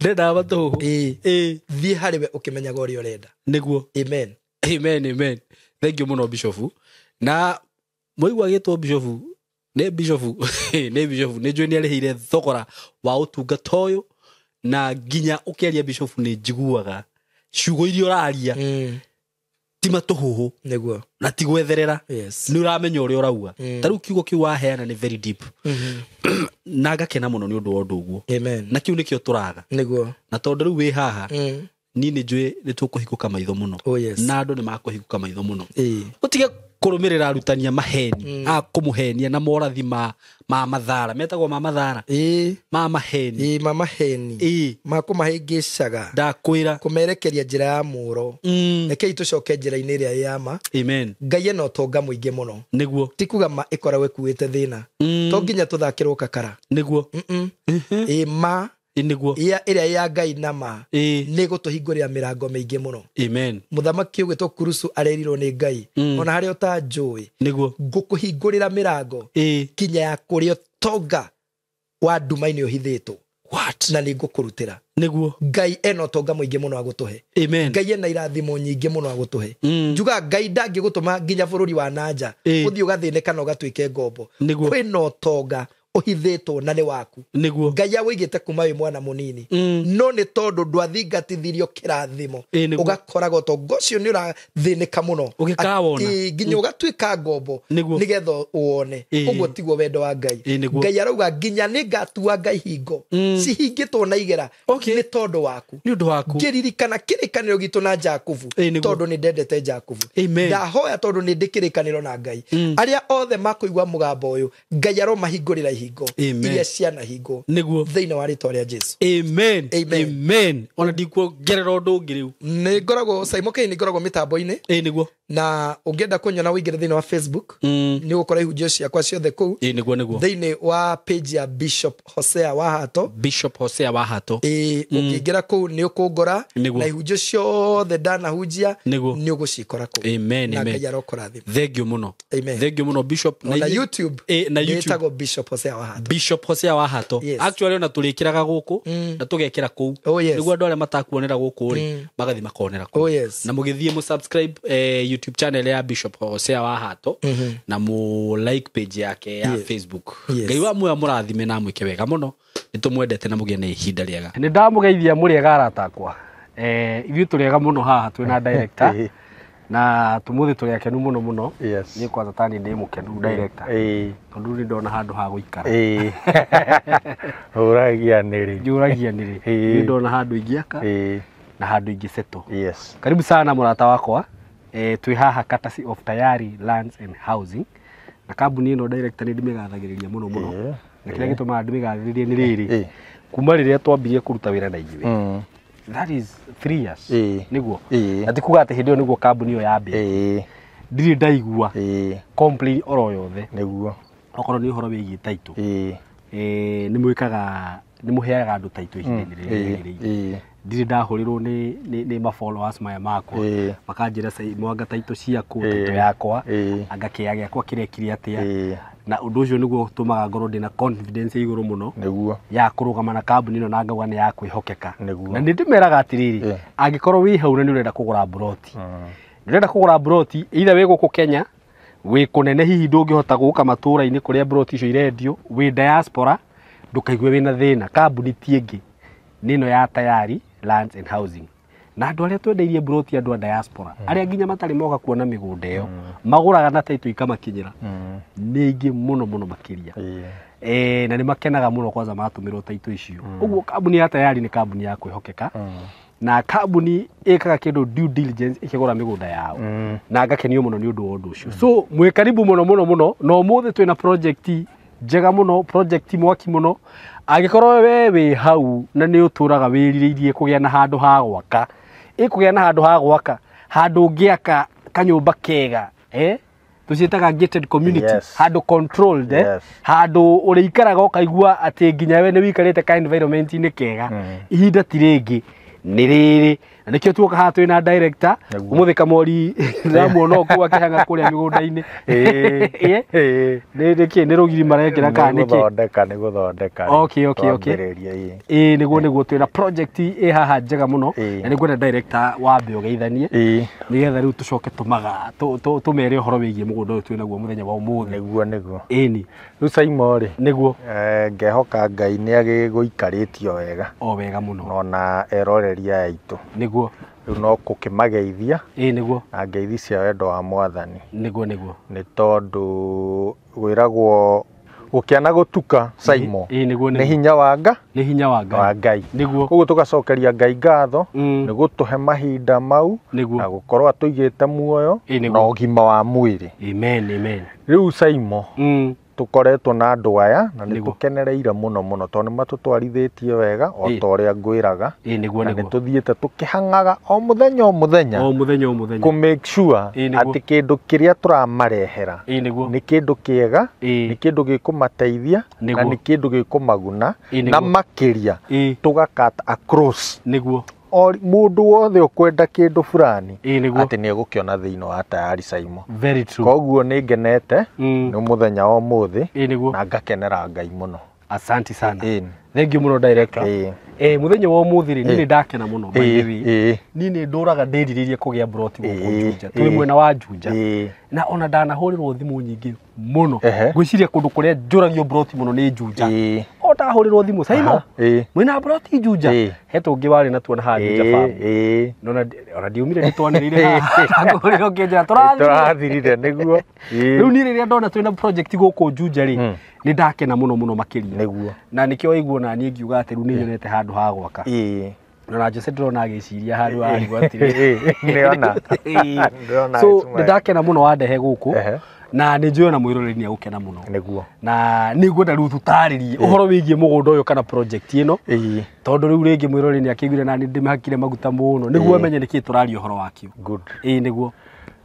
Ndendaga matũhũhũ. Ĩĩ. Thiĩ harĩ we ũkĩmenyaga ũrĩa ũrenda. Nĩguo. Amen. Amen, amen. Thank you mũno Bishop. Na mũigua gĩtwo Bishop, nĩ Bishop, nĩ Bishop, nĩ njũĩ nĩ arĩhĩire thogora wa ũtungata ũyũ, na nginya ũkĩaria Bishop nĩ njiguaga ciugo iria ũraria ti matũhũhũ. Nĩguo. Na ti gwetherera. Yes. Nĩ ũramenya ũrĩa ũrauga. Ta rĩu kiugo kĩu waheana nĩ very deep. Na ngakena mũno nĩ ũndũ wa ũndũ ũguo. Amen. Na kĩu nĩkĩo tũraga. Nĩguo. Na tondũ rĩu wĩ haha, niĩ nĩ njũĩ nĩ tũkũhingũka maitho mũno. Oh, yes. Na andũ nĩ makũhingũka maitho mũno. Ĩĩ. Ũtige kũrũmĩrĩra arutani a maheni, a kũmũhenia na morathi ma mathara. Metagwo ma mathara. Ĩĩ. Ma maheni. Ĩĩ, ma maheni. Ĩĩ. Ma kũmahĩngĩcaga. Ndakwĩra. Kũmerekeria njĩra ya mũro. Rekei tũcoke njĩra-inĩ ĩrĩa ya ma. Amen. Ngai ena ũtonga mũingĩ mũno. Nĩguo. Ti kuga ma ĩkoragwo ĩkuĩte thĩna. To nginya tũthakĩrwo kakara. Nĩguo. Ĩĩ, ma. Nĩguo. Ĩrĩa ya Ngai na ma. Ĩĩ. Nĩ gũtũhingũrĩra mĩrango mĩingĩ mũno. Amen. Mũthamaki ũgwĩtwo Kurusu arerirwo nĩ Ngai. Ona harĩa ũtanjũĩ. Nĩguo. Ngũkũhingũrĩra mĩrango. Ĩĩ. Kinya ya kũrĩa ũtonga wa nduma-inĩ ũhithĩtwo. What? Na nĩ ngũkũrutĩra. Nĩguo. Ngai ena ũtonga mũingĩ mũno agũtũhe. Amen. Ngai ena irathimo nyingĩ mũno agũtũhe. Njuga Ngai ndangĩgũtũma nginya bũrũri wa nanja ũthiĩ ũgathĩnĩka na ũgatuĩke ngombo. Nĩguo. Kwĩna ũtonga ũhithĩtwo na nĩ waku. Nĩguo. Ngai awũigĩte kuma wĩ mwana mũnini. No nĩ tondũ ndwathingatithirio kĩrathimo. Nĩguo. Ũgakoraga ũtonga ũcio nĩ ũrathĩnĩka mũno. Ũgĩkawona. Nginya ũgatuĩka ngombo. Nĩguo. Nĩgetha ũwone. Ũguo tiguo wendo wa Ngai. Nĩguo. Ngai arauga nginya nĩngatuanga ihingo. Cihingĩtwo na igera. Okay. Nĩ tondũ waku. Nĩ ũndũ waku. Ngĩririkana kĩrĩkanĩro gitũ na Jakubu. Nĩguo. Tondũ nĩ ndendete Jakubu. Amen. Ndahoya tondũ nĩ ndĩ kĩrĩkanĩro na Ngai. Arĩa othe makũigua mũgambo ũyũ, Ngai aromahingũrĩra ihingo. Amen. Iria cianahingwo. Nĩguo. Thĩinĩ wa rĩtwa rĩa Jesu. Amen. Amen. Amen. Ona ndikuongerera ũndũ ũngĩ rĩu. Nĩ ngoragwo Simon K, nĩ ngoragwo mĩtambo-inĩ. Nĩguo. Na ũngĩenda kũnyona ũingĩre thĩinĩ wa Facebook. Nĩ ũgũkora ihunjio ciakwa ciothe kũu. Nĩguo, nĩguo. Thĩinĩ wa page ya Bishop Hosea Wahato. Bishop Hosea Wahato. Ũngĩingĩra kũu nĩ ũkũngora. Nĩguo. Na ihunjio ciothe ndanahunjia. Nĩguo. Nĩ ũgũcikora kũu. Amen, Na amen. Ngai arokũrathima. Thank you mũno. Amen. Thank you mũno Bishop. Na YouTube. Na YouTube. Nĩĩtagwo Bishop Hosea Wahato. Bishop Hosea Wahato. Yes. Actually ona tũrĩkĩraga gũkũ na tũgekĩra kũu. Oh, yes. Nĩguo andũ arĩa matakuonera gũkũ rĩ magathiĩ makonera kũu. Oh, yes. Na mũgĩthiĩ mũ subscribe YouTube channel ya Bishop Hosea Wahato na mũ like page yake ya Yes. Facebook. Yes. Ngai wa muoyo amũrathime na amwĩke wega mũno. Nĩ tũmwendete na mũgĩe na ihinda rĩega. Nĩ ndamũgeithia mũrĩega arata akwa. Ithuĩ tũrĩega mũno haha twĩna director. Na tumuthi tũrĩ akenu mũno mũno. Yes. Niĩ kwanza tani ndĩ mũkenu director. Tondũ nĩ ndona handũ ha gũikara. Ũragia nĩrĩ. Njũragia nĩrĩ. Nĩ ndona handũ ingĩaka na handũ ingĩsettle. Yes. Karibu sana mũrata wakwa. Twĩ haha courtesy of Tayari Lands and Housing. Na kambuni ĩno director nĩ ndĩmĩgathagĩrĩria mũno mũno. Na kĩrĩa gĩtũmaga ndĩmĩgathĩrĩrie nĩ rĩrĩ. Kuma rĩrĩa twambirie kũruta wĩra na ithuĩ. That is 3 years. Nĩguo. Na ti kuga atĩ hĩndĩ ĩyo nĩguo kambuni ĩyo yambĩrĩirie. Ndirĩ ndaigua complain oro yothe. Nĩguo. Okorwo nĩ ũhoro wĩgiĩ title. Nĩ mwĩkaga, nĩ mũheaga andũ title ihinda-inĩ rĩrĩa rĩagĩrĩire. Ndirĩ ndahũrĩrwo nĩ ma followers maya makwa. Makanjĩra mwanga title ciaku, title yakwa, anga kĩea gĩakwa kĩrekire atĩa. Na ũndũ ũcio nĩguo ũtũmaga ngorwo ndĩna confidence igũrũ mũno. Nĩguo. Ya kũrũgama na kambuni ĩno na ngauga nĩ ya kwĩhokeka. Nĩguo. Na nĩ ndĩmeraga atĩrĩrĩ, angĩkorwo wĩ hau na nĩ ũrenda kũgũra mburoti. Nĩ ũrenda kũgũra mburoti, either wĩ gũkũ Kenya, wĩ kũnene hihi ndũngĩhota gũka matũũra-inĩ kũrĩa mburoti icio irendio, wĩ diaspora, ndũkaigue wĩna thĩna. Kambuni ti ĩngĩ, nĩ ĩno ya Tayari Lands and Housing. Na andũ arĩa twendeirie mburoti andũ a diaspora, arĩa nginya matarĩ moka kuona mĩgũnda ĩyo, magũraga na title ikamakinyĩra. Nĩ aingĩ mũno mũno makĩria. Na nĩ makenaga mũno kwanza matũmĩrwo title icio. Ũguo kambuni ya Tayari nĩ kambuni ya kwĩhokeka. Na kambuni ĩkaga kĩndũ due diligence ĩkĩgũra mĩgũnda yao. Na ngakenio mũno nĩ ũndũ wa ũndũ ũcio. So mwĩ karibu mũno mũno mũno. Na ũmũthĩ twĩna project njega mũno, project mwaki mũno. Angĩkorwo we wĩ hau na nĩ ũtũraga wĩrirĩirie kũgĩa na handũ ha gwaka, ĩkũgĩa na handũ ha gwaka, handũ ũngĩaka kanyũmba kega, tũciĩtaga gated community. Yes. Handũ controlled, Yes. Handũ ũrĩikaraga ũkaigua atĩ nginya we nĩ wĩikarĩte ka environment-inĩ kega. Ihinda ti rĩngĩ nĩ rĩrĩ. Na nĩkĩo tuoka haha twĩna director. Ũmũthĩ Kamori ndĩramuona o kũu akĩhang'a kũrĩa mĩgũnda-inĩ. Nĩ nĩkĩ nĩ rũgiri marekĩra kana nĩkĩ? Nĩ gũthondeka. Okay. Twambĩrĩria, Nĩguo nĩguo twĩna project ĩ haha njega mũno. Na nĩngwenda director wambe ũgeithanie. Nĩgetha rĩu tũcoke tũmere ũhoro wĩgiĩ mũgũnda ũyũ twĩnaguo mũthenya wa ũmũthĩ. Nĩguo nĩguo. Ĩni. Rĩu Simon rĩ. Nĩguo. Ngehoka Ngai nĩ agĩgũikarĩtio wega. O wega mũno. Ona eroreri aya aitũ. Nĩguo. Rĩu no kũkĩmageithia. Nĩguo. Na ngeithi cia wendo wa Mwathani. Nĩguo nĩguo. Nĩ tondũ gwĩragwo gũkĩana gũtuka Simon. Nĩguo Nĩ hinya wa Ngai. Nĩ hinya wa Ngai. Wa Ngai. Nĩguo. Koguo tũgacokeria Ngai ngatho nĩ gũtũhe mahinda mau. Nĩguo. Na gũkorwo atũigĩte muoyo Nĩguo. na ũgima wa mwĩrĩ. Amen, amen. Rĩu Simon tũkoretwo na andũ aya na nĩ Nĩguo. tũkenereire mũno mũno tondũ nĩ matũtwarithĩtie wega o ta ũrĩa ngwĩraga. Nĩguo Na nĩguo. nĩ tũthiĩte tũkĩhang'aga o mũthenya o mũthenya. O mũthenya o mũthenya. Kũ make sure Nĩguo. atĩ kĩndũ kĩrĩa tũramarehera Nĩguo. nĩ kĩndũ kĩega, nĩ kĩndũ gĩkũmateithia na Nĩguo. nĩ kĩndũ gĩkũmaguna na Nĩguo. makĩria tũgakata across. Nĩguo. Mũndũ wothe ũkwenda kĩndũ fulani Nĩguo. atĩ nĩ egũkĩona thĩinĩ wa Tayari Simon. Very true. Koguo nĩ ngenete nĩ mũthenya wa ũmũthĩ Nĩguo. na ngakenera Ngai mũno. Asante sana. Ĩni. Thank you muno director. Ĩĩ. Muthenya wa umuthi ri ni ndakena muno by the way. Ĩĩ. Ni ni nduraga ndiriririe kugia broti guku Ĩĩ. Juja. Twi mwena wa Juja. Ĩĩ. Na ona ndanahurirwo thimu nyingĩ muno. Ehe. Ngwiciria kundu kuria njuragio broti muno ni Juja. Ĩĩ. O ndahurirwo thimu Saimo. Aha, ĩĩ. Mwina broti Juja. Ĩĩ. He tũngĩ warĩ na tuona haha Juja farm. Ĩĩ. Nona ona ndiumire nitwanĩrĩire haha. Ndakũhũrĩra ũkĩnjĩra tũrathire. Tũrathirire nĩguo. Ĩĩ. Rĩu niĩ rĩrĩa ndona twĩna project gũkũ Juja rĩ, nĩ ndakena mũno mũno makĩria. Nĩguo. Na nĩkĩo waigua na niĩ ngiuga atĩ rĩu nĩ nyonete handũ ha gwaka. Ĩĩ. Na Jose ndĩrona agĩciria handũ ha atĩrĩ. Nĩona. Ndĩrona So agĩcumaya. nĩ ndakena mũno wandehe gũkũ. Ehe. Na nĩ njũĩ ona mwĩroreri nĩ egũkena mũno. Nĩguo. Na nĩ ngwenda rĩu tũtarĩrie ũhoro wĩgiĩ mũgũnda ũyũ kana project ĩno. Ĩĩ. Tondũ rĩu rĩngĩ mwĩroreri nĩ akĩiguire na nĩ ndĩmehakire maguta mũno nĩguo amenye nĩkĩĩ tũraria ũhoro wakĩo. Good. Ĩĩ nĩguo.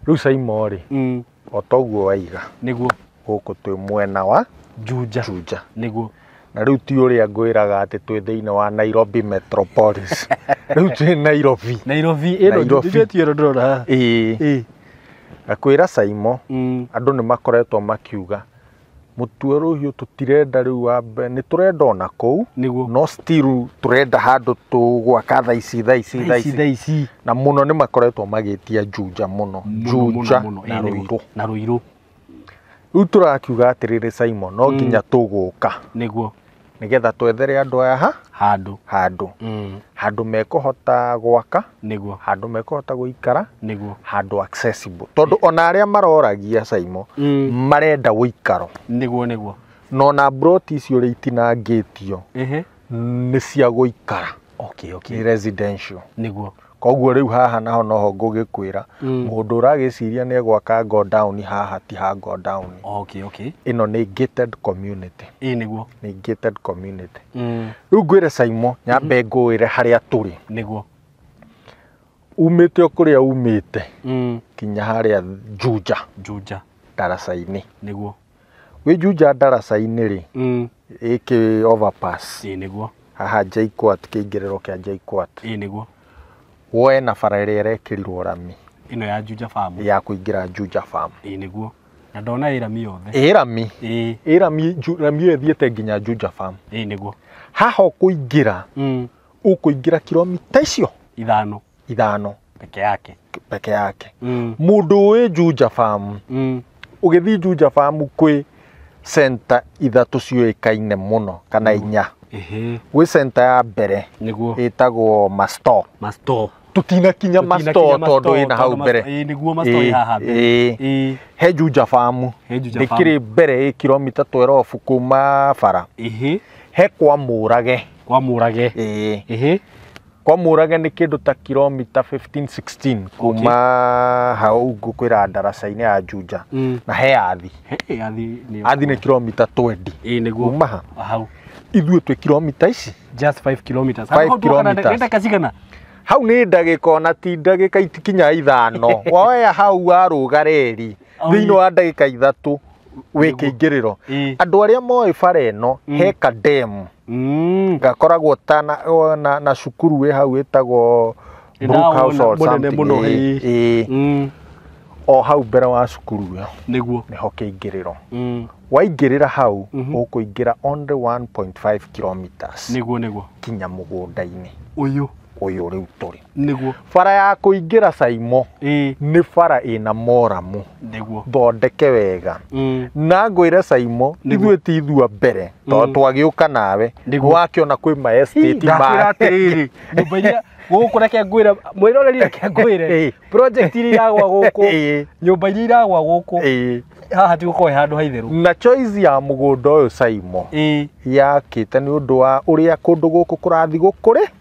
Rĩu Saimo rĩ, o toguo waiga. Nĩguo. Gũkũ twĩ mwena wa Juja. Juja. Nĩguo. Na rĩu ti ũrĩa ngwĩraga atĩ twĩ thĩinĩ wa Nairobi Metropolis. Rĩu twĩ Nairobi. Nairobi ĩno Nairobi. Juja ti ĩno ndĩrona haha. Ĩĩ. Ĩĩ. Ngakwĩra Saimo, andũ nĩ makoretwo makiuga mũtue rũhiũ tũtirenda rĩu wambe nĩ tũrenda ona kũu Nĩguo. no still tũrenda handũ tũgwaka thaa ici thaa ici thaa ici Thaa ici. Na mũno nĩ makoretwo magĩtia Juja mũno. Juja na Ruiru. Na Ruiru. Rĩu tũrakiuga atĩrĩrĩ Saimo, no nginya tũgũka. Nĩguo. Nĩgetha twethere andũ aya ha handũ. Handũ. Handũ mekũhota gwaka. Nĩguo. Handũ mekũhota gũikara. Nĩguo. Handũ accessible. Tondũ ona arĩa maroragia Saimo, marenda ũikaro. Nĩguo nĩguo. Na ona broti icio ũrĩa itinangĩtio Ehe. nĩ cia gũikara. Okay, okay. Nĩ residential. Nĩguo. Koguo rĩu haha naho noho ngũgĩkwĩra mũndũ ũragĩciria nĩ egwaka go down haha ti ha go down. Okay, okay. Ĩno nĩ gated community. Ĩĩ nĩguo. Nĩ gated community. Rĩu ngwĩre Saimo, nyambe ngũĩre harĩa tũrĩ. Nĩguo. Umĩte o kũrĩa umĩte kinya harĩa Juja. Juja. Ndaraca-inĩ. Nĩguo. Wĩ Juja ndaraca-inĩ rĩ, ĩkĩ overpass. Ĩĩ nĩguo. Haha JKUAT, kĩingĩrĩro kĩa JKUAT. Ĩĩ nĩguo. Woe na bara ĩrĩa ĩrekĩrirwo rami. Ĩno ya Juja Farm. Ya kũingĩra Juja Farm. Ĩĩ nĩguo. Na ndona ĩ rami yothe. Ĩ rami. Ĩĩ. Ĩ rami, rami ĩyo ĩthiĩte nginya Juja Farm. Ĩĩ nĩguo. Haha ũkũingĩra, ũkũingĩra kilomita icio ithano. Ithano. Peke yake. Peke yake. Mũndũ ũĩ Juja Farm, ũgĩthiĩ Juja Farm kwĩ center ithatũ ciũĩkaine mũno kana inya. Ehe. Gwĩ center ya mbere. Nĩguo. Ĩtagwo Masto. Masto. Tũtinakinya Masto tondũ ĩna hau mbere. Ĩĩ nĩguo Masto ĩ haha mbere. Ĩĩ. He Juja Farm. He Juja Farm. Ĩkĩrĩ mbere ĩ kilomita 12 kuma bara. Ehe. He kwa Mũrage. Kwa Mũrage. Ĩĩ. Ehe. Kwa Mũrage nĩ kĩndũ ta kilomita 15 16 kuma hau ngũkwĩra ndaraca-inĩ ya Juja. Na he Athi. He Athi nĩ Athi nĩ kilomita 20. Ĩĩ nĩguo. Kuma ha. Hau. Ithuĩ twĩ kilomita ici. Just 5 kilometers. 5 kilometers. Nĩ ndagĩka cigana? Hau nĩ ndagĩka ona ti ndagĩka itikinya ithano. Woya hau warũga reri thĩinĩ wa ndagĩka ithatũ wĩ kĩingĩrĩro. Andũ arĩa moĩ bara ĩno he kademu gakoragwo ta na cukuru wĩ hau ĩtagwo Brookhouse or something. Ĩĩ. O hau mbere wa cukuru ĩyo. Nĩguo. Nĩho kĩingĩrĩro. Waingĩrĩra hau ũkũingĩra only 1.5 kilometers. Nĩguo nĩguo. Kinya mũgũnda-inĩ. Ũyũ. Ũyũ rĩu tũrĩ. Nĩguo. Bara ya kũingĩra Saimo nĩ bara ĩna moramu. Nĩguo. Thondeke wega. Na ngwĩre Saimo, ithuĩ ti ithua mbere tondũ twagĩũka nawe. Wakĩona kwĩ ma estate ma. Ndakwĩra atĩrĩrĩ, nyũmba iria gũkũ reke ngwĩre, mwĩroreri reke ngwĩre, project iria iragwa gũkũ, nyũmba iria iragwa gũkũ, haha ti gũkorwo he handũ haitherũ. Na choice ya mũgũnda ũyũ Saimo yakĩte nĩ ũndũ wa ũrĩa kũndũ gũkũ kũrathiĩ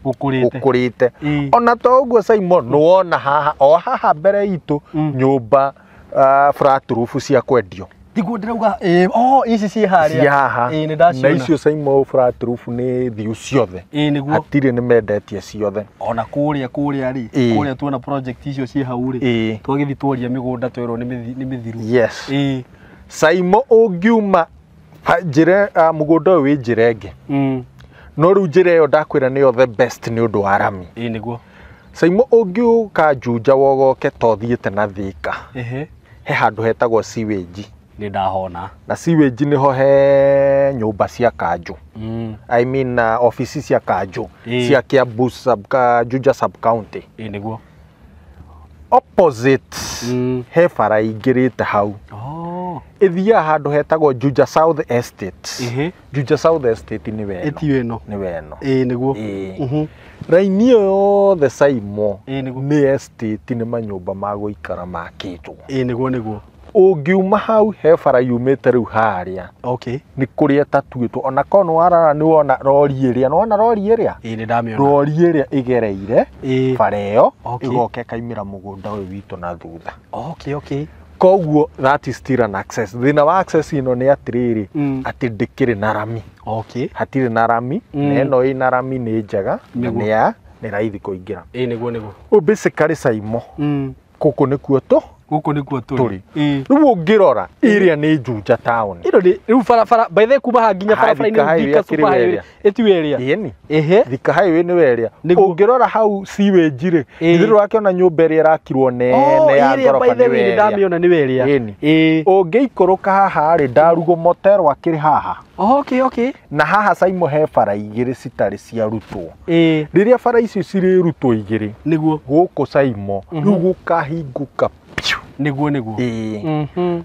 gũkũrĩte. Ona to ũguo Saimo, nĩwona haha o haha mbere itũ nyũmba flat roof cia kwendio. Tiguo ndĩrauga, oh ici ciĩ harĩa. Ciĩ haha. Ĩĩ nĩ ndaciona. Na icio Saimo flat roof nĩ thiu ciothe. Ĩĩ nĩguo. Hatirĩ nĩ mendetie ciothe. Ona kũrĩa kũrĩa rĩ, kũrĩa tuona project icio ciĩ hau rĩ, twagĩthiĩ tworia mĩgũnda twerwo nĩ mĩthiru. Yes. Ĩĩ. Saimo ũngiuma njĩra mũgũnda ũyũ wĩ njĩra ĩngĩ. No rĩu njĩra ĩyo ndakwĩra nĩyo the best nĩ ũndũ wa rami. Ĩĩ nĩguo. Saimo ũngiũka Juja wogoke to thiĩte na Thika. Ehe. He handũ hetagwo sewage. Nĩ ndahona. Na sewage nĩho he nyũmba cia kanjũ. I mean ofici cia kanjũ cia Kiambu sub Juja sub county. Ĩ nĩguo. Opposite he bara ingĩrĩte hau. Oh. Ĩthiaga handũ hetagwo Juja South Estate. Juja South Estate nĩ weno. Ĩtiyo ĩno. Nĩ weno. Ĩ nĩguo. Raini ĩyo yothe Saimo nĩ estate, nĩ manyũmba ma gũikara makĩtwo. Ĩ nĩguo nĩguo. Ũngiuma hau he bara yumĩte rĩu harĩa. Okay. Nĩ kũrĩa ĩtatuĩtwo. Ona korwo nĩ warora nĩ wona rori ĩrĩa. Nĩ wona rori ĩrĩa? Ĩ nĩ ndamĩona. Rori ĩrĩa ĩgereire bara ĩyo ĩgoka ĩkaimĩra mũgũnda ũyũ witũ na thutha. Okay, okay. Koguo that is still an access. Thĩna wa access ĩno nĩ atĩrĩrĩ, atĩ ndĩkĩrĩ na rami. Okay. Hatirĩ na rami, na ĩno ĩna rami nĩ njega na nĩ nĩ raithi kũingĩra. Ĩ nĩguo nĩguo. Ũyũ basically Saimo. Gũkũ nĩkuo tũ Gũkũ nĩkuo tũrĩ. Rĩu ũngĩrora ĩrĩa nĩ Juja town. Ĩno nĩ rĩu barabara by the way kuma haha nginya barabara-inĩ Thika Super Highway ĩtiwe ĩrĩa. Ĩni. Ĩhĩ. Thika Highway nĩwe ĩrĩa. Ũngĩrora hau sewage rĩ, githĩ ndũrakĩona nyũmba ĩrĩa ĩrakirwo nene ya ngoroba nĩwe ĩrĩa. Ndamĩona nĩwe ĩrĩa. Ĩni. Ũngĩikũrũka haha rĩ, Ndarugo Motel akĩrĩ haha. Okay, okay. Na haha Saimo he bara igĩrĩ citarĩ ciarutwo. Rĩrĩa bara icio cirĩrutwo igĩrĩ, nĩguo gũkũ Saimo rĩu gũkahingũka. Nĩguo nĩguo.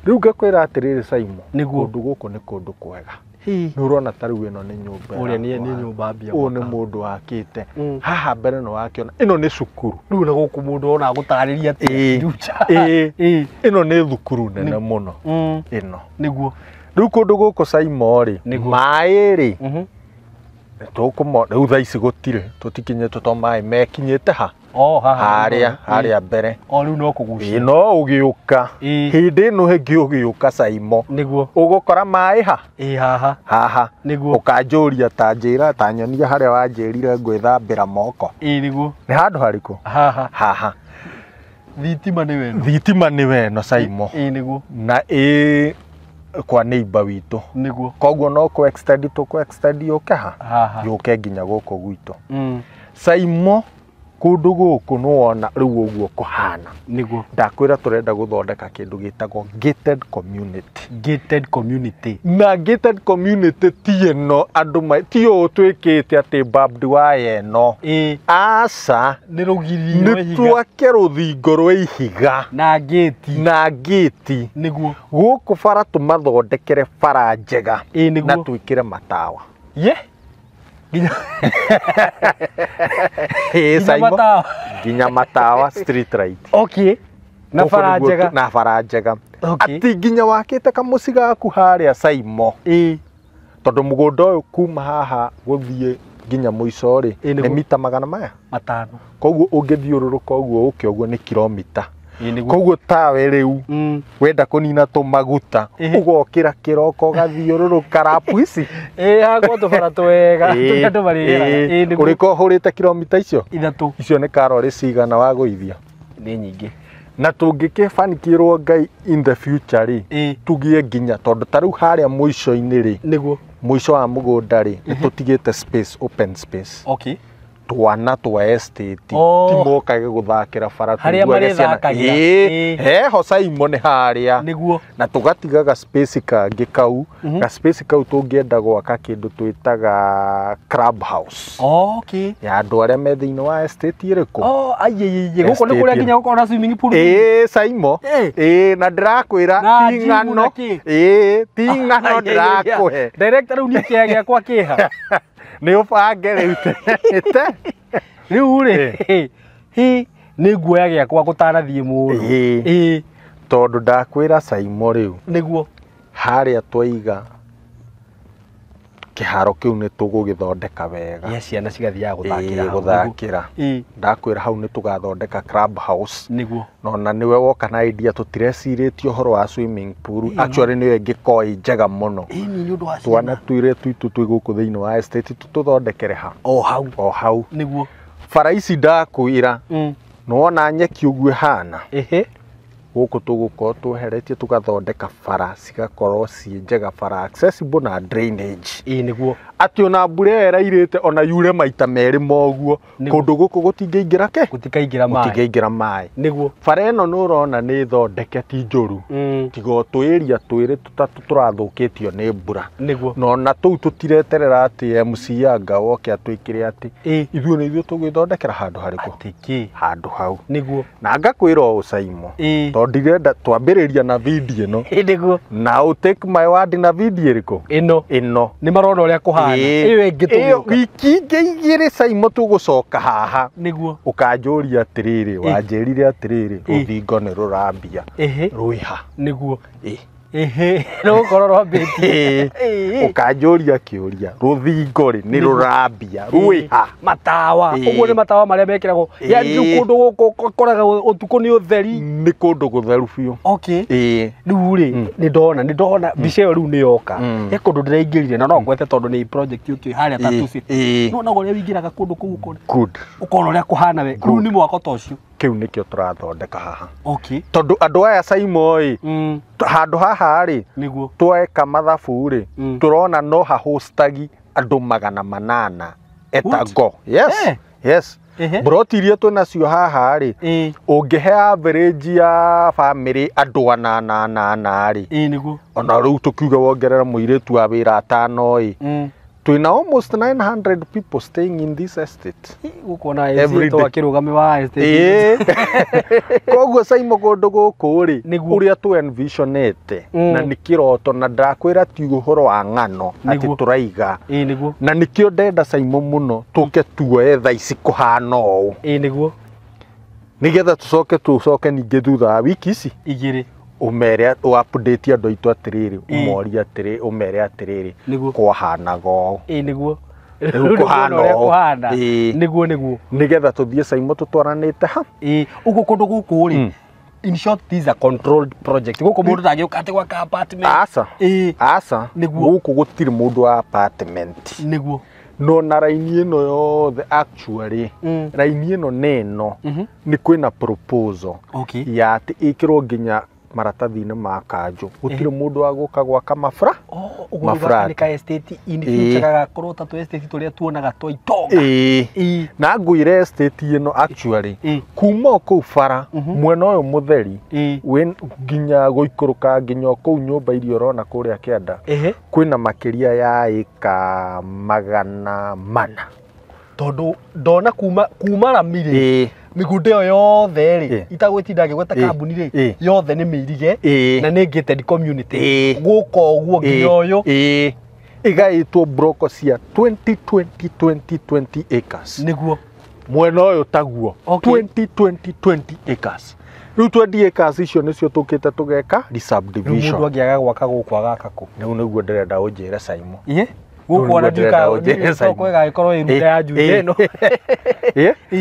Rĩu ngakwĩra atĩrĩrĩ Saimo, nĩguo kũndũ gũkũ nĩ kũndũ kwega. Nĩ ũrona ta rĩu ĩno nĩ nyũmba. Ũrĩa nĩ nyũmba mbia. Ũyũ nĩ mũndũ wakĩte. Haha mbere nĩ wakĩona ĩno nĩ cukuru. Rĩu na gũkũ mũndũ ona agũtarĩria atĩa Juja. Ĩno nĩ thukuru nene mũno. Ĩno. Nĩguo. Rĩu kũndũ gũkũ Saimo rĩ, maĩ rĩ, tũkũmo rĩu thaa ici gũtirĩ, tũtikinyĩte to maĩ mekinyĩte ha. Oh, haha harĩa mbere. O rĩu no kũgucia. No ũgĩũka. Hĩndĩ ĩno ĩngĩ ũgĩũka Saimo. Nĩguo. Ũgũkora maĩ ha? Ĩ haha. Haha. Nĩguo. Ũkanjũria ta njĩra ta nyonia harĩa wanjĩrire ngwĩthambĩra moko. Ĩ nĩguo. Nĩ handũ harĩkũ? Haha. Haha. Thitima nĩ weno. Thitima nĩ weno Saimo. Ĩ nĩguo. Na ĩ kwa neighbor witũ. Nĩguo. Koguo no kũ extend tũkũ extend yũke ha? Haha. Yũke nginya gũkũ gwitũ. Saimo kũndũ gũkũ nĩ wona rĩu ũguo kũhana. Nĩguo. Ndakwĩra tũrenda gũthondeka kĩndũ gĩtagwo gated community. Gated community. Na gated community ti ĩno andũ ti ũũ twĩkĩte atĩ barbed wire ĩno. Aca. Nĩ rũgiri rwa ihiga. Nĩ twake rũthingo rwa ihiga. Na gate. Na gate. Nĩguo. Gũkũ bara tũmathondekere bara njega. Nĩguo. Na twĩkĩre matawa. Ye. Nginya matawa. Nginya matawa street light. Okay. Na bara njega. Na bara njega. Okay. Ati nginya wakĩte kamũciĩ gaku harĩa Saimo. Tondũ mũgũnda ũyũ kuma haha gũthiĩ nginya mũico rĩ, nĩ mita magana maya 5. Koguo ũngĩthiũrũrũka ũguo ũke ũguo nĩ kilomita. Koguo tawe rĩu wenda kũnina tũmaguta ũgokĩra kĩroko ũgathiũrũrũka rapu ici. Hakwa tũbara twega tũrĩa andũ marĩgeraga. Ũrĩko ũhũrĩte kilomita icio 3. Icio nĩ karori cigana wagũithia? Nĩ nyingĩ. Na tũngĩkĩbanikĩrwo Ngai in the future rĩ, tũgĩe nginya tondũ ta rĩu harĩa mũico-inĩ rĩ, nĩguo mũico wa mũgũnda rĩ, nĩ tũtigĩte space, open space. Okay. Twana twa estate timokage gũthakĩra bara harĩa marĩthakagĩra. Heho Saimo nĩ harĩa. Nĩguo. Na tũgatiga ga space kangĩ kau, ga space kau tũngĩenda gwaka kĩndũ twĩtaga club house. Okay. Ya andũ arĩa me thĩinĩ wa estate ĩrĩkũ? Oh, aiye gũkũ nĩ kũrĩa nginya gũkorwo na swimming pool. Saimo. Na ndĩrakwĩra ti ng'ano. Ti ng'ano ndĩrakũhe. Director rĩu niĩ kĩea gĩakwa kĩha. Nĩ ũbange rĩu te. Rĩu rĩ, nĩ nguoya gĩakwa gũtanathiĩ mũno. Tondũ ndakwĩra Saimo rĩu. Nĩguo. Harĩa twaiga kĩharo kĩu nĩ tũgũgĩthondeka wega. Yes, ciana cigathiaga gũthakĩra. Gũthakĩra. Ndakwĩra hau nĩ tũgathondeka club house. Nĩguo. Na nĩwe woka na idea tũtirecirĩtie ũhoro wa swimming pool. Actually nĩyo ĩngĩkorwo ĩ njega mũno. Nĩ ũndũ wa ciana. Twana twĩre twitũ twĩ gũkũ thĩinĩ wa estate tũthondekere ha. O hau. O hau. Nĩguo. Bara ici ndakwĩra. Nĩwona nyeki ũguo ĩhana. Gũkũ tũgũkorwo tweheretie tũgathondeka bara cigakorwo ciĩ njega, bara accessible na drainage. Ĩĩ nĩguo. Atĩ ona mbura ĩyo ĩrairĩte ona yure maita merĩ moguo, kũndũ gũkũ gũtingĩingĩra kĩ? Gũtikaingĩra maĩ. Gũtingĩingĩra maĩ. Nĩguo. Bara ĩno nĩ ũrona nĩ thondeke ti njũru. Tiga o tũĩria twĩrĩ tũtatũ tũrathũkĩtio nĩ mbura. Nĩguo. Na ona tũu tũtireterera atĩ MC anga woke atwĩkĩre atĩ ithuĩ nĩ ithuĩ tũgwĩthondekera handũ harĩkũ? Atĩ kĩ? Handũ hau. Nĩguo. Na ngakwĩra ũũ Saimo, tondũ ndirenda twambĩrĩria na video ĩno. Nĩguo. Na ũ take my word na video ĩrĩkũ? Ĩno. Ĩno. Nĩ marona ũrĩa kũhana. Ĩyo ĩngĩ Ĩyo tũgĩũka. wiki ingĩ igĩrĩ Saimo tũgũcoka haha. Nĩguo. Ũkanjũria atĩrĩrĩ, wanjĩrire atĩrĩrĩ, rũthingo nĩ rũrambia. Rwĩha. Nĩguo. Ĩhĩ, rũgũkorwo rwambĩtie. Ũkanjũria kĩũria, rũthingo rĩ nĩ rũrambia, rwĩha. Matawa. Ũguo nĩ matawa marĩa mekĩragwo. Yaani rĩu kũndũ gũkũ ũkoraga ũtukũ nĩ ũtheri. Nĩ kũndũ gũtheru biũ. Okay. Rĩu rĩ, nĩ ndona mbica ĩyo rĩu nĩ yoka. He kũndũ ndĩraingĩrire na no ngwete tondũ nĩ project yũkĩte harĩa Tattoo City. Nĩwona ũrĩa ũingĩraga kũndũ kũu ũkona. Good. Ũkona ũrĩa kũhana we. Rĩu nĩ mwako ta ũcio. Kĩu nĩkĩo tũrathondeka haha. Okay. Tondũ andũ aya Saimo ĩ, handũ haha rĩ, nĩguo tweka mathabu rĩ, tũrona no hahostagi andũ 800 etago. Yes. Yes. Broti iria twĩnacio haha rĩ, ũngĩhe average ya family andũ 800 rĩ, nĩguo. Ona rĩu tũkiuga wongerera mũirĩtu wa wĩra 5 ĩ, twĩna almost 900 people staying in this estate. Gũkũ ona Every estate day. akĩrũgame wa estate. Koguo Saimo kũndũ gũkũ rĩ, Nĩguo. ũrĩa tũ envisionete, na nĩ kĩroto, na ndakwĩra ti ũhoro wa ng'ano atĩ Nĩguo. tũraiga. Nĩguo. Na nĩkĩo ndenda Saimo mũno tũke tuoe thaa ici kũhana ũũ. Nĩguo. Nĩgetha tũcoke ningĩ thutha wa wiki ici igĩrĩ. Ũmere ũ-update andũ aitũ atĩrĩrĩ, ũmorie atĩrĩ, ũmere atĩrĩrĩ, Nĩguo. kwahanaga ũũ. Nĩguo. Rĩu kũhana ũrĩa ũũ. kũhana. Nĩguo, nĩguo. Nĩgetha tũthiĩ Saimo tũtwaranĩte ha. Ũguo kũndũ gũkũ rĩ, in short, this is a controlled project. Gũkũ mũndũ ndangĩũka atĩ gwaka apartment. Aca. Aca. Nĩguo. Gũkũ gũtirĩ mũndũ wa apartment. Nĩguo. No na raini ĩno yothe actually, raini ĩno nĩ ĩno, nĩ kwĩna proposal Okay. ya atĩ ĩkĩrwo nginya maratathi-inĩ ma kanjũ. Gũtirĩ mũndũ wa gũka gwaka mabra. Ũguo rĩu Mafrat. gaka nĩ ka estate in future gagakorwo ta tũ estate tũrĩa tuonaga twa itonga. Na ngwĩre estate ĩno actually, kuma o kũu bara, mwena ũyũ mũtheri, wĩ nginya gũikũrũka nginya o kũu nyũmba iria ũrona kũrĩa kĩanda, kwĩna makĩria ya ĩka 400. Tondũ ndona kuma rami rĩ, mĩgũnda ĩyo yothe rĩ, itagwĩtinda ngĩgweta kambuni rĩ, yothe nĩ mĩirige, na nĩ gated community. Gũka ũguo nginya ũyũ. Ĩgaĩtwo broko cia 20, 20, 20, 20 acres. Nĩguo. Mwena ũyũ taguo. Okay. 20, 20, 20 acres. Rĩu 20 acres icio nĩcio tũkĩte tũgeka Rĩu subdivision. mũndũ angĩaga gwaka gũkũ agaka kũ? Rĩu nĩguo ndĩrenda ũnjĩre Saimo. Gũkũ ona Rĩu nĩguo ndĩrenda ũnjĩre Saimo. ndiko ĩgagĩkorwo ĩ runda ya Juja ĩno.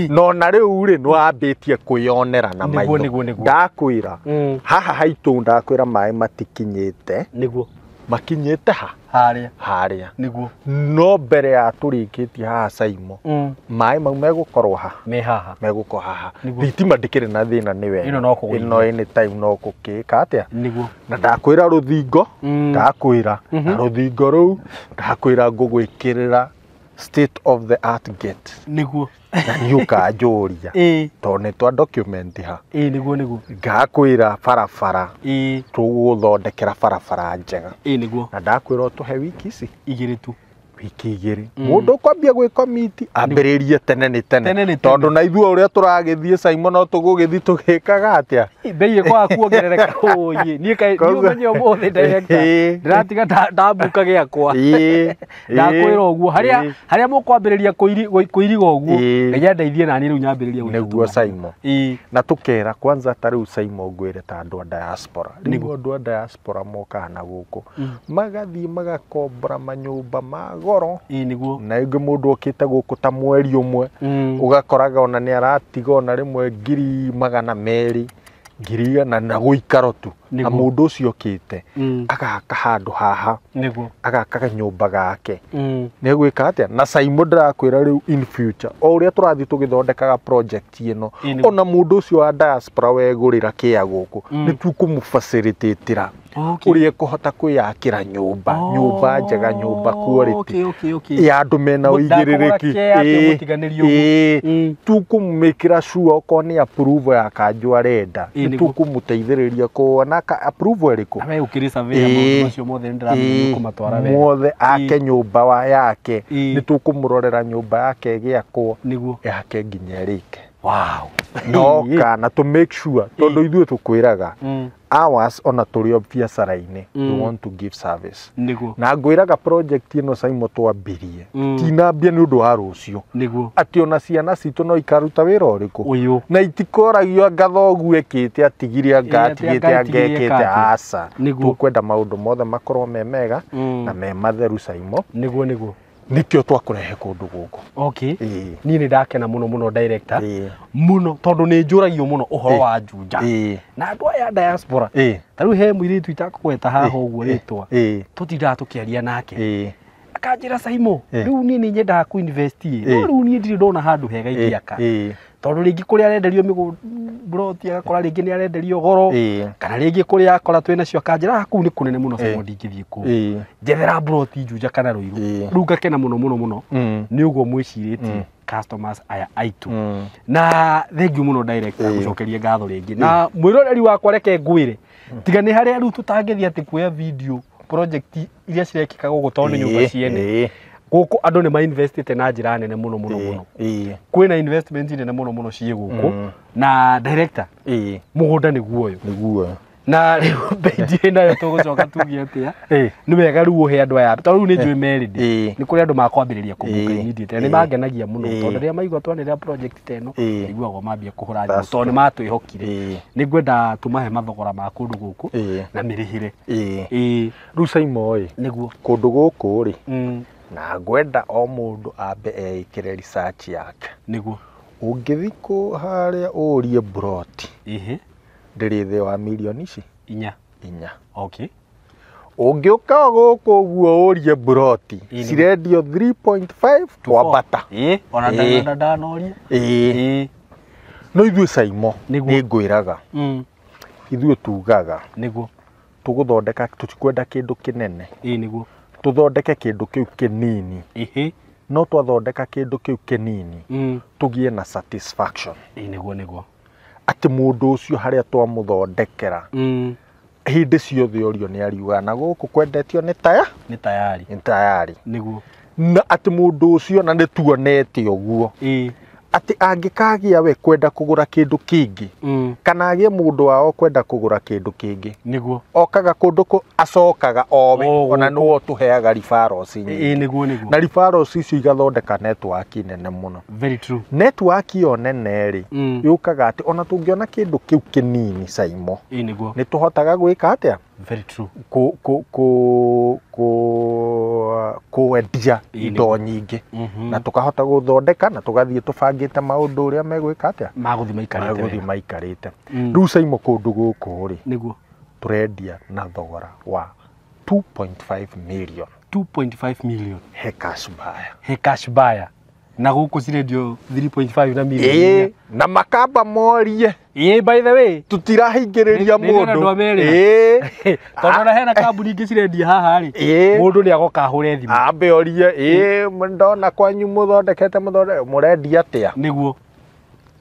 No na rĩu rĩ, nĩwambĩtie kwĩyonera na Nĩguo, maitho. nĩguo, nĩguo. Ndakwĩra, haha haitũ ndakwĩra maĩ matikinyĩte. Nĩguo. Makinyĩte ha? Harĩa. Harĩa. Nĩguo. No mbere ya tũrĩkĩtie haha Saimo, maĩ mau megũkorwo ha? Me haha. Megũkorwo haha. Nĩguo. Thitima ndĩkĩrĩ na thĩna nĩ wega. Ĩno no kũgũithia. Ĩno anytime no gũkĩka atĩa? Nĩguo. Na ndakwĩra rũthingo, ndakwĩra. Na rũthingo rũu, ndakwĩra ngũgwĩkĩrĩra state of the art gate. Nĩguo. Na nĩ ũkanjũria. Tondũ nĩ twa document ha. Nĩguo, nĩguo. Ngakwĩra barabara. Tũgũthondekera barabara njega. Nĩguo. Na ndakwĩra ũtũhe wiki ici Igĩrĩ tu. Wiki igĩrĩ. Mũndũ ũkwambia gwĩka miti, ambĩrĩrie tene nĩ tene. Tene nĩ tene. Tondũ na ithuĩ ũrĩa tũragĩthiĩ Saimo no tũgũgĩthiĩ tũgĩkaga atĩa? Bei ĩkwaga kuongerereka. Ũyĩ, niĩ kaĩ, niĩ Koguo- ũmenye ũmũthĩ director. Ndĩratiga ndambuka gĩakwa. Ndakwĩra ũguo, harĩa mũkwambĩrĩria kũiriga ũguo, Ngai andeithie na niĩ rĩu nyambĩrĩrie gwĩka Nĩguo tũmahiga. Saimo. Na tũkera kwanza ta rĩu Saimo ngwĩre ta andũ a diaspora. Rĩu Nĩguo. andũ a diaspora mokaga na gũkũ. Magathiĩ magakombora manyũmba ma goro. Nĩguo. Na ĩngĩ mũndũ okĩte gũkũ ta mweri ũmwe, ũgakoraga ona nĩ aratiga ona rĩmwe ngiri magana merĩ, ngiri igana na gũikaro tu. Na mũndũ ũcio okĩte agaka handũ haha, agaka kanyũmba gake, nĩ egwĩka atĩa? Na Saimo ndĩrakwĩra rĩu in future o ũrĩa tũrathiĩ tũgĩthondekaga project ĩno, ona mũndũ ũcio wa diaspora wegũrĩra kĩa gũkũ, nĩ tũkũmũfacilitatĩra ũrĩa ekũhota kwĩyakĩra nyũmba, nyũmba njega, nyũmba quality ya andũ mena ũigĩrĩrĩki. Tũkũmĩkĩra sure okorwo nĩ approval ya kanjũ arenda, nĩ tũkũmũteithĩrĩria kuona approval ĩrĩkũ mothe, ake nyũmba yake, nĩ tũkũmũrorera nyũmba yake ĩgĩakwo yake nginya ĩrĩke. No kana to make sure tondũ ithuĩ tũkwĩraga ours ona tũrĩ o biacara-inĩ, we want to give service. Na ngwĩraga project ĩno Saimo twambirie tinambia nĩ ũndũ wa rũciũ, atĩ ona ciana citũ no ikaruta wĩra ũrĩkũ, na itikoragio anga thoguo ekĩte atigire anga atigĩte anga ekĩte, aca. Tũkwenda maũndũ mothe makorwo me mega na me matheru Saimo. Nĩguo nĩguo nikio twakũrehe kũndũ gũkũ. Okay. Niĩ nĩ ndakena mũno mũno director mũno tondũ nĩ njũragio mũno ũhoro wa Juja na andũ aya diaspora. Ta rĩu he mũirĩtu itakũgweta haha ũguo rĩtwa, tũtindaga tũkĩaria nake akanjĩra Saimo rĩu niĩ nĩ nyendaga kũ invest, no rĩu niĩ ndirĩ ndona handũ hega ingĩaka, tondũ rĩngĩ kũrĩa arenderio mĩgũnda agakora rĩngĩ nĩ arenderio goro, kana rĩngĩ kũrĩa akora twĩ nacio akanjĩra kũu nĩ kũnene mũno Saimo ndingĩthiĩ kũu, njethera mburoti Juja kana Ruiru. Rĩu ngakena mũno mũno mũno nĩ ũguo mwĩcirĩtie customers aya aitũ. Na thengiũ mũno director gũcokeria ngatho rĩngĩ. Na mwĩroreri wakwa reke ngwĩre, tiga nĩ harĩa rĩu tũtangĩthiĩ atĩ kuoya video project iria cirekĩka gũkũ tondũ nĩ nyũmba ciene gũkũ andũ nĩ mainvestĩte na njĩra nene mũno mũno mũno. Kwĩna investment nene mũno mũno ciĩ gũkũ. Na director mũgũnda nĩguo ũyũ, nĩguo. Na rĩu bei nayo tũgũcoka tuge atĩa, nĩ wega rĩu ũhe andũ aya tondũ rĩu nĩ njũĩ merĩndĩ nĩ kũrĩ andũ makwambĩrĩria kũmbuka immediately, na nĩ mangenagia mũno tondũ rĩrĩa maigua twanĩrĩra project ta ĩno iguagwo mambia kũhũra thimũ tondũ nĩ matwĩhokire. Nĩ ngwenda tũmahe mathogora ma kũndũ gũkũ na mĩrĩhĩre. Rĩu Saimo ĩ, nĩguo kũndũ gũkũ rĩ, na ngwenda o mũndũ ambe eĩkĩre research yake. Nĩguo ũngĩthiĩ kũ harĩa ũrie mburoti ndĩrĩ thĩ wa mirioni ici inya. Okay. Ũngĩũka gũkũ ũguo ũrie mburoti cirendio 3.5 kwambata. Ona ndanoria. No ithuĩ Saimo nĩ ngwĩraga ithuĩ tugaga nĩguo tũgũthondeka, tũtikwenda kĩndũ kĩnene. Nĩguo tũthondeke kĩndũ kĩu kĩnini. No twathondeka kĩndũ kĩu kĩnini tũgĩe na satisfaction. Nĩguo nĩguo atĩ mũndũ ũcio harĩa twamũthondekera hĩndĩ ciothe orio nĩ ariuga na gũkũ kwendetio nĩ taya, nĩ tayari, nĩ tayari. Nĩguo na atĩ mũndũ ũcio na nĩ tuonete ũguo atĩ angĩkagĩa we kwenda kũgũra kĩndũ kĩngĩ kana agĩe mũndũ wao kwenda kũgũra kĩndũ kĩngĩ, nĩguo okaga kũndũ kũ acokaga owe, ona nĩwe ũtũheaga referrals nyingĩ. Nĩguo nĩguo na referrals icio igathondeka network nene mũno. Very true. Network ĩyo nene rĩ yũkaga atĩ ona tũngĩona kĩndũ kĩu kĩnini Saimo, nĩguo nĩ tũhotaga gwĩka atĩa? Very true. Kwendia indo nyingĩ na tũkahota gũthondeka na tũgathiĩ tũbangĩte maũndũ ũrĩa megwĩka atĩa, magũthiĩ maikarĩte, maikarĩte. Rĩu Saimo kũndũ gũkũ rĩ, nĩguo tũrendia na thogora wa 2.5 million. 2.5 million he cash buyer. He cash buyer. Na gũkũ cirendio 3.5 na million. Na makamba morie. By the way, tutirahingĩrĩria mũndũ. Tondũ ona hena kambuni ingĩ cirendia haha rĩ, mũndũ nĩ agoka ahũre thimũ ambe orie, ndona kwanyu mũthondekete mũrendia atĩa? Nĩguo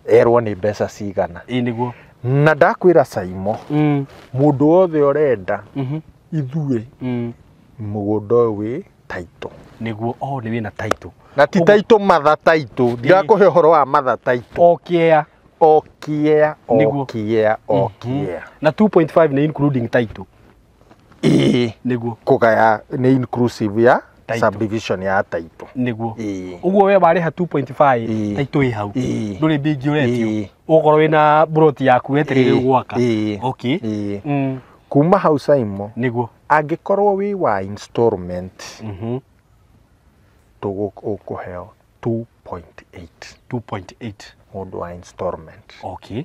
erwo nĩ mbeca cigana. Nĩguo na ndakwĩra Saimo, mũndũ wothe ũrenda ithuĩ mũgũnda ũyũ wĩ title. Nĩguo nĩ wĩna title. Na ti title mother title, ndirakũhe ũhoro wa mother title. Okiea okiea okiea okiea. Na 2.5 nĩ including title. Nĩguo kũgaya nĩ inclusive ya subdivision ya title. Nĩguo ũguo we warĩha 2.5 title ĩ hau, ndũrĩ mbia ingĩ ũretio, ũgũkorwo wĩna mburoti yaku wetereire gwaka. Okay. Kuma hau Saimo, nĩguo angĩkorwo wĩ wa installment ũkũheo 2.8. 2.8 mũndũ wa installment. Okay.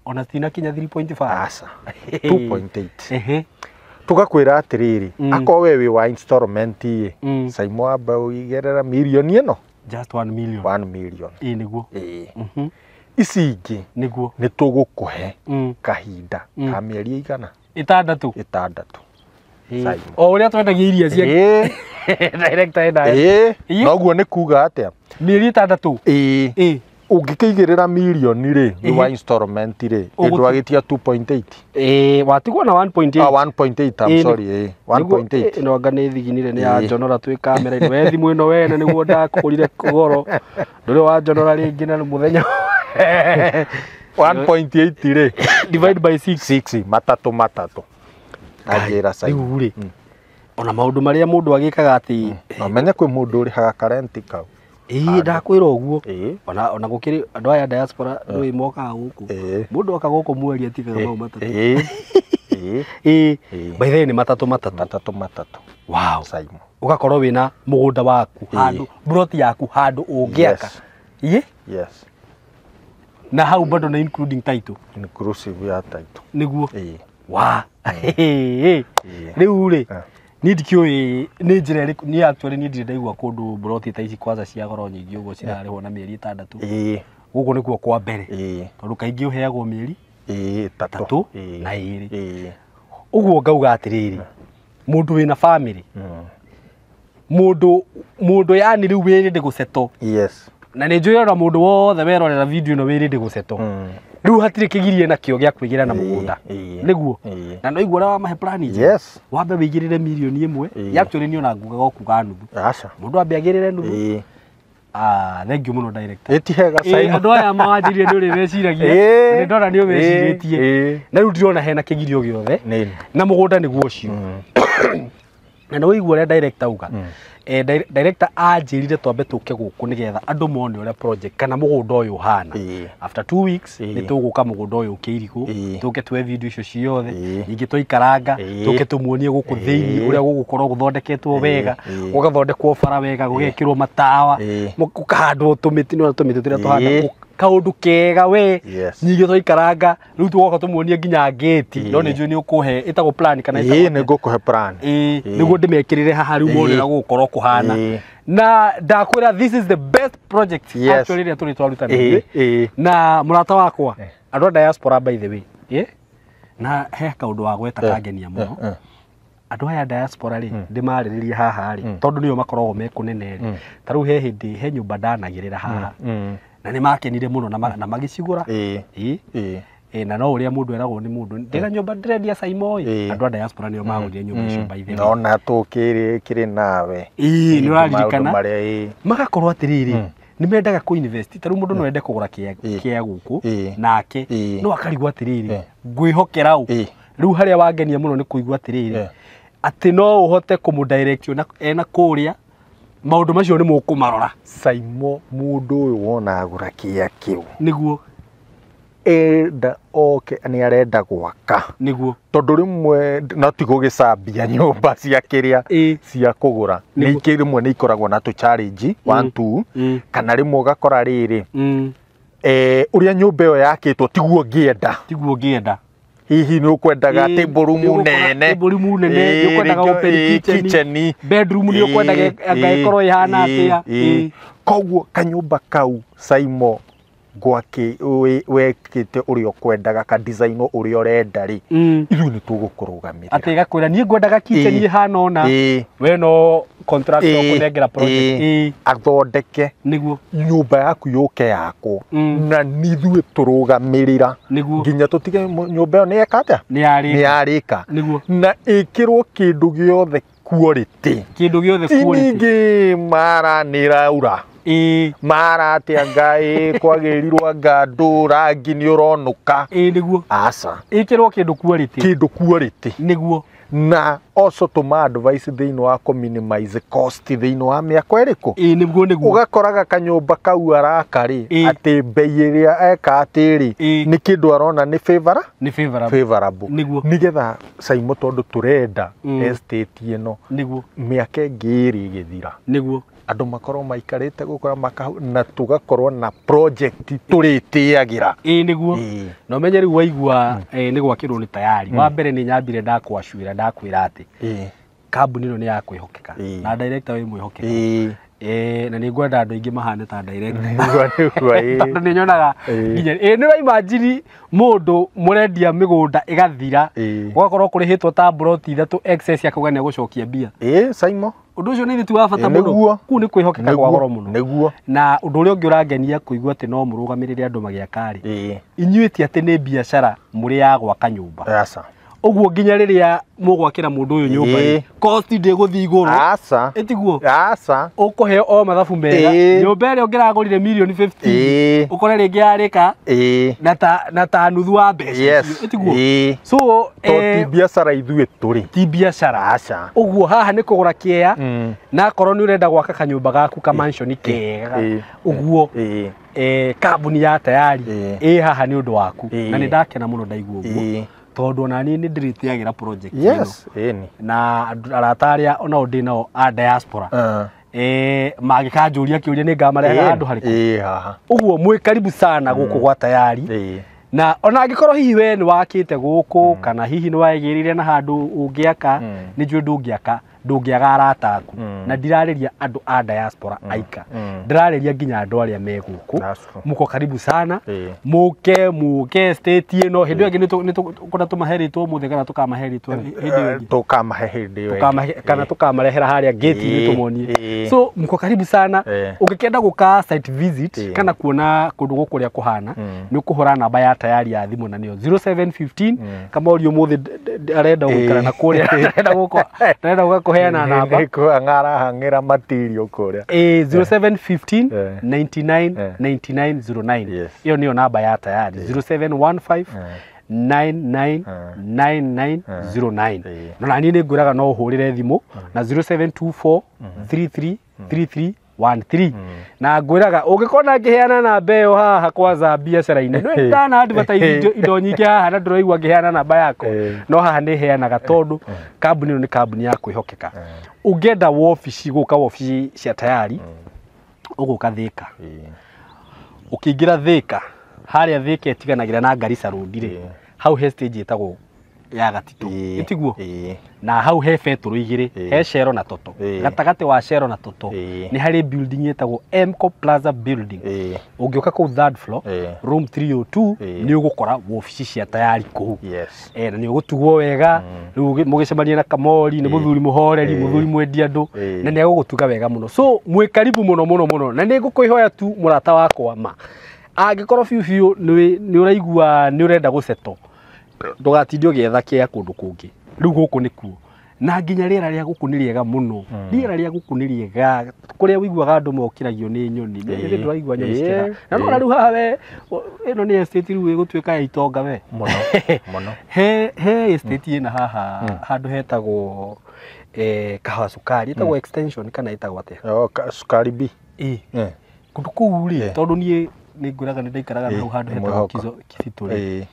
Ona citinakinya 3.5. Aca, 2.8. Tugakwĩra atĩrĩrĩ, akorwo we wĩ wa installment ĩ, Saimo amba ũigĩrĩra mirioni ĩno, just 1 million. 1 million. Ĩĩ nĩguo. Ĩĩ. Ici ingĩ nĩguo nĩ tũgũkũhe kahinda ka mĩeri igana 6. 6. O ũrĩa twendagia iria cia director ena. Ĩĩ, noguo nĩ kuga atĩa? Mĩeri 6. Ĩĩ. Ũngĩkĩigĩrĩra mirioni rĩ, nĩ wa installment rĩ, ndwagĩtia 2.8. Ĩĩ, watigwo na 1.8. Ah, 1.8, I'm sorry, ĩĩ, 1.8. No anga nĩ thiginire nĩ ya njonora twĩ kamera-inĩ. We thimũ ĩno wene nĩguo ndakũgũrire goro. Ndũrĩ wa njonora rĩngĩ na mũthenya. 1.8 rĩ. Divide by 6. 6, matatũ matatũ. Anjĩra Saimo. Rĩu rĩ, ona maũndũ marĩa mũndũ agĩkaga atĩ no menye kwĩ mũndũ ũrĩhaga karenti kau. Ĩĩ, ndakwĩra ũguo. Ona gũkĩrĩ andũ aya diaspora ndũĩ mokaga gũkũ. Mũndũ oka gũkũ mweri atigaga mau matatũ. Ĩĩ. Ĩĩ. By the way nĩ matatũ matatũ. Matatũ matatũ. Wow. Saimo. Ũgakorwo wĩna mũgũnda waku handũ, plot yaku handũ ũngĩaka. Ĩĩ? Yes. Na hau bado na including title. Inclusive ya title. Nĩguo. Ĩĩ. Wa. Rĩu rĩ, niĩ ndikĩũĩ nĩ njĩra ĩrĩkũ, niĩ actually niĩ ndirĩ ndaigua kũndũ mburoti ta ici kwanza cia goro nyingĩ ũguo cirarĩhwo na mĩeri 6. Ĩĩ. Gũkũ nĩkuo kwa mbere. Ĩĩ. Tondũ kaingĩ ũheagwo mĩeri 3 na 2. Ĩĩ. Ũguo ngauga atĩrĩrĩ, mũndũ wĩna family, mũndũ yani rĩu wĩ ready gũsettle. Yes. Na nĩ njũĩ ona mũndũ wothe werorera video ĩno wĩ ready gũsettle. Rĩu hatirĩ kĩgirie nakĩo gĩa kwĩgĩra na mũgũnda. Nĩguo. Na no igua ũrĩa wamahe plan njega. Yes. Wambe wĩigĩrĩre mirioni 1. Actually niĩ ona ngugaga ũkuga nuthu. Aca. Mũndũ ambe agĩrĩre nuthu. Ah, thank you mũno director. Ĩĩ ti hega Saimo. Andũ aya mawanjĩrire nĩ ũrĩ meciragia. Nĩ ndona nĩ ũmecirĩtie. Na rĩu ndirona hena kĩgirio gĩothe. Na mũgũnda nĩguo ũcio. Na nĩ waigua ũrĩa director auga. Director anjĩrire twambe tũke gũkũ nĩgetha andũ mone ũrĩa project kana mũgũnda ũyũ ũhana. After 2 weeks nĩ tũgũka mũgũnda ũyũ Kĩirigũ, tũke tuoe video icio ciothe, ningĩ twaikaranga, tũke tũmuonie gũkũ thĩinĩ ũrĩa gũgũkorwo gũthondeketwo wega, gũgathondekwo bara wega, gũgekĩrwo matawa, gũkahandwo tũmĩtĩ, nĩ tũmĩtĩ tũrĩa tũhanda kaũndũ kega we. Ningĩ twaikaranga, rĩu tũgoka tũmuonie nginya ngĩti, no nĩ njũĩ nĩ ũkũhe ĩtagwo plan kana ĩtagwo. Ĩĩ, nĩ ngũkũhe plan. Ĩĩ, nĩguo ndĩmekĩrĩre haha rĩu mone ũrĩa gũgũkorwo kũhana. Na ndakwĩra this is the best project actually ĩrĩa tũrĩ twaruta na ithuĩ. Na mũrata wakwa, andũ a diaspora by the way, na he kaũndũ wa gweta kangenia mũno. Andũ aya diaspora rĩ, ndĩmarĩrĩrie haha rĩ, tondũ nĩo makoragwo me kũnene rĩ. Ta rĩu he hĩndĩ he nyũmba ndanagĩrĩra haha. Na nĩ makenire mũno na magĩcigũra. Ĩĩ. Na no ũrĩa mũndũ eragwo nĩ mũndũ, ndĩna nyũmba ndĩrendia Saimo ĩ. Andũ a diaspora nĩo magũrire nyũmba icio by the way. Nona tũkĩrĩ nawe. Ĩĩ, nĩ ũraririkana. Magakorwo atĩrĩrĩ, nĩ mendaga kũ invest. Ta rĩu mũndũ no ende kũgũra kĩa gũkũ nake no akarigwo atĩrĩrĩ, ngwĩhokera ũ. Rĩu harĩa wangenia mũno nĩ kũigua atĩrĩrĩ, atĩ no ũhote kũmũ direct ena kũrĩa maũndũ macio nĩ mũkũmarora. Saimo, mũndũ ũyũ wona agũra kĩa kĩu. Nĩguo. Enda oke nĩ arenda gwaka. Nĩguo. Tondũ rĩmwe no ti gũgĩcambia nyũmba cia kĩrĩa cia kũgũra. Nĩ rĩmwe nĩ ikoragwo na tũ challenge 1 2, kana rĩmwe ũgakora rĩrĩ, ũrĩa nyũmba ĩyo yakĩtwo tiguo ngĩenda. Tiguo ngĩenda. Hihi nĩ ũkwendaga table room nene. Table room nene, nĩ ũkwendaga open kitchen, bedroom nĩ ũkwendaga anga ĩkorwo ĩhana atĩa. Koguo kanyũmba kau Saimo gwake wekĩte ũrĩa ũkwendaga, ka design ũrĩa ũrenda rĩ, ithuĩ nĩ tũgũkũrũgamĩrĩra. Atĩ ĩgakwĩra niĩ ngwendaga kitchen ĩhana ũna, we no contract ũkũnengera project. Athondeke nĩguo nyũmba yaku yũke yakwo, na nithuĩ tũrũgamĩrĩra nginya tũtige nyũmba ĩyo nĩ yeka atĩa, nĩ yarĩka, na ĩkĩrwo kĩndũ gĩothe quality, kĩndũ gĩothe quality, ti ningĩ mara nĩ ĩraura. Mara atĩa ngai kwagĩrirwo anga ndũ rangi nĩ ũronũka. Ĩĩ nĩguo. Aca. Ĩkĩrwo kĩndũ quality. Kĩndũ quality. Nĩguo. Na also tũma advice thĩinĩ wa kũ minimize cost thĩinĩ wa mĩako ĩrĩkũ. Ĩĩ nĩguo nĩguo. Ũgakoraga kanyũmba kau araka rĩ, atĩ bei ĩrĩa eka atĩ rĩ, nĩ kĩndũ arona nĩ favor? Nĩ favorable. Favorable. Nĩguo. Nĩgetha Saimo tondũ tũrenda estate ĩno. Nĩguo. Mĩaka ĩngĩ ĩrĩ ĩgĩthira. Nĩguo. Andũ makorwo maikarĩte gũkũ na tũgakorwo na project tũrĩtĩagĩra. Ĩĩ nĩguo. Na ũmenye rĩu waigua nĩ gwakĩrwo nĩ tayari. Wa mbere nĩ nyambire ndakwacwĩra ndakwĩra atĩ kambuni ĩno nĩ ya kwĩhokeka na director wĩ mwĩhokeku. Na nĩ ngwenda andũ aingĩ mahane ta director. Tondũ nĩ nyonaga nginya nĩ ũraimagine mũndũ mũrendia mĩgũnda ĩgathira gũgakorwo kũrĩhĩtwo ta mburoti 3 excess akauga nĩ egũcokia mbia. Simon, ũndũ ũcio nĩ ti wa bata mũno. Kũu nĩ kwĩhokeka kwa goro mũno. Nĩguo. Na ũndũ ũrĩa ũngĩ ũrangenia kũigua atĩ no mũrũgamĩrĩre andũ magĩaka rĩ, inyuĩ ti atĩ nĩ biacara mũrĩ ya gwaka nyũmba. Aca. Ũguo nginya rĩrĩa mũgwakĩra mũndũ ũyũ nyũmba rĩ, cost ndĩgũthiĩ igũrũ. Aca. Ĩtiguo? Aca. Ũkũheo o mathabu mega. Nyũmba ĩrĩa ũngĩragũrire mirioni 50 ũkore rĩngĩ yarĩka na ta nuthu wa mbeca icio. Ĩtiguo? So to ti biacara ithuĩ tũrĩ. Ti biacara. Aca. Ũguo haha nĩ kũgũra kĩea na akorwo nĩ ũrenda gwaka kanyũmba gaku ka mansion kega ũguo kambuni ya tayari ĩ haha nĩ ũndũ waku. Na nĩ ndakena mũno ndaigua ũguo. Tondũ ona niĩ nĩ ndĩrĩtĩagĩra project ĩno. Yes, ĩni. Na arata arĩa onao ndĩ nao a diaspora. Mangĩkanjũria kĩũria nĩ ngamarehera handũ harĩkũ. Haha. Ũguo mwĩ karibu sana gũkũ gwa tayari. Na ona angĩkorwo hihi we nĩ wakĩte gũkũ kana hihi nĩ waigĩrĩire na handũ ũngĩaka, nĩ njũĩ ndũngĩaka, ndũngĩaga arata aku. Na ndirarĩria andũ a diaspora aika. Ndĩrarĩria nginya andũ arĩa me gũkũ. Muko karibu sana. Mũke estate ĩno. Hĩndĩ ĩyo ĩngĩ nĩ tũkũrĩa tũmahe rĩtwa ũmũthĩ kana tũkamahe rĩtwa hĩndĩ ĩyo ĩngĩ. Tũkamahe hĩndĩ ĩyo ĩngĩ. Kana tũkamarehera harĩa gate-inĩ tũmonie. So mko karibu sana. Ũngĩkenda gũka site visit kana kuona kũndũ gũkũ ũrĩa kũhana, nĩ ũkũhũra namba ya tayari ya thimũ na nĩyo 0715 kama ũria ũmũthĩ arenda gũikara na kũrĩa arenda gũka arenda gũka kũheana namba. Nĩ kũhang'ara material kũrĩa. 0715 99 99 09. Ĩyo nĩyo namba ya tayari. 0715 99 99 09. Na niĩ nĩ ngwĩraga no ũhũrĩre thimũ na 0724 33 33 13. Na ngwĩraga ũngĩkona ngĩheana namba ĩyo haha kwanza biacara-inĩ, nĩ ndana advertise indo nyingĩ haha na ndĩraigua ngĩheana namba yakwa, no haha nĩ heanaga tondũ kambuni ĩno nĩ kambuni ya kwĩhokeka. Ũngĩenda wobici gũka wobici cia tayari ũgũka Thika. Ũkĩingĩra Thika harĩa Thika ĩtiganagĩra na Garissa Road rĩ, hau he stage ĩtagwo ya Gatitũ. Ĩtiguo? Na hau he betũrũ igĩrĩ, he Shell na Toto. Gatagatĩ wa Shell na Toto nĩ harĩ building ĩtagwo Mco Plaza building. Ũngĩũka kũu third floor, room 302, nĩ ũgũkora wobici cia tayari kũu. Na nĩ ũgũtugwo wega, rĩu mũgĩcemania na Kamori, nĩ mũthuri mũhoreri, mũthuri mwendi andũ, na nĩ egũgũtuga wega mũno. So mwĩ karibu mũno mũno mũno, na nĩ ngũkwĩhoya tu mũrata wakwa ma. Angĩkorwo biũ biũ nĩ ũraigua nĩ ũrenda gũceto, ndũgatinde ũgĩetha kĩa kũndũ kũngĩ. Rĩu gũkũ nĩkuo. Na nginya rĩera rĩa gũkũ nĩ rĩega mũno. Rĩera rĩa gũkũ nĩ rĩega kũrĩa ũiguaga andũ mokĩragio nĩ nyoni. Nĩ ndũraigua nyoni cikĩra. Na no rĩu haha we ĩno nĩ estate rĩu ĩgũtuĩka ya itonga we. Mũno mũno. He estate ĩna haha handũ hetagwo Kahawa Sukari, ĩtagwo extension kana ĩtagwo atĩa? Sukari B. Kũndũ kũu rĩ, tondũ niĩ nĩ ngwĩraga nĩ ndaikaraga hau handũ hetagwo Kizito rĩ.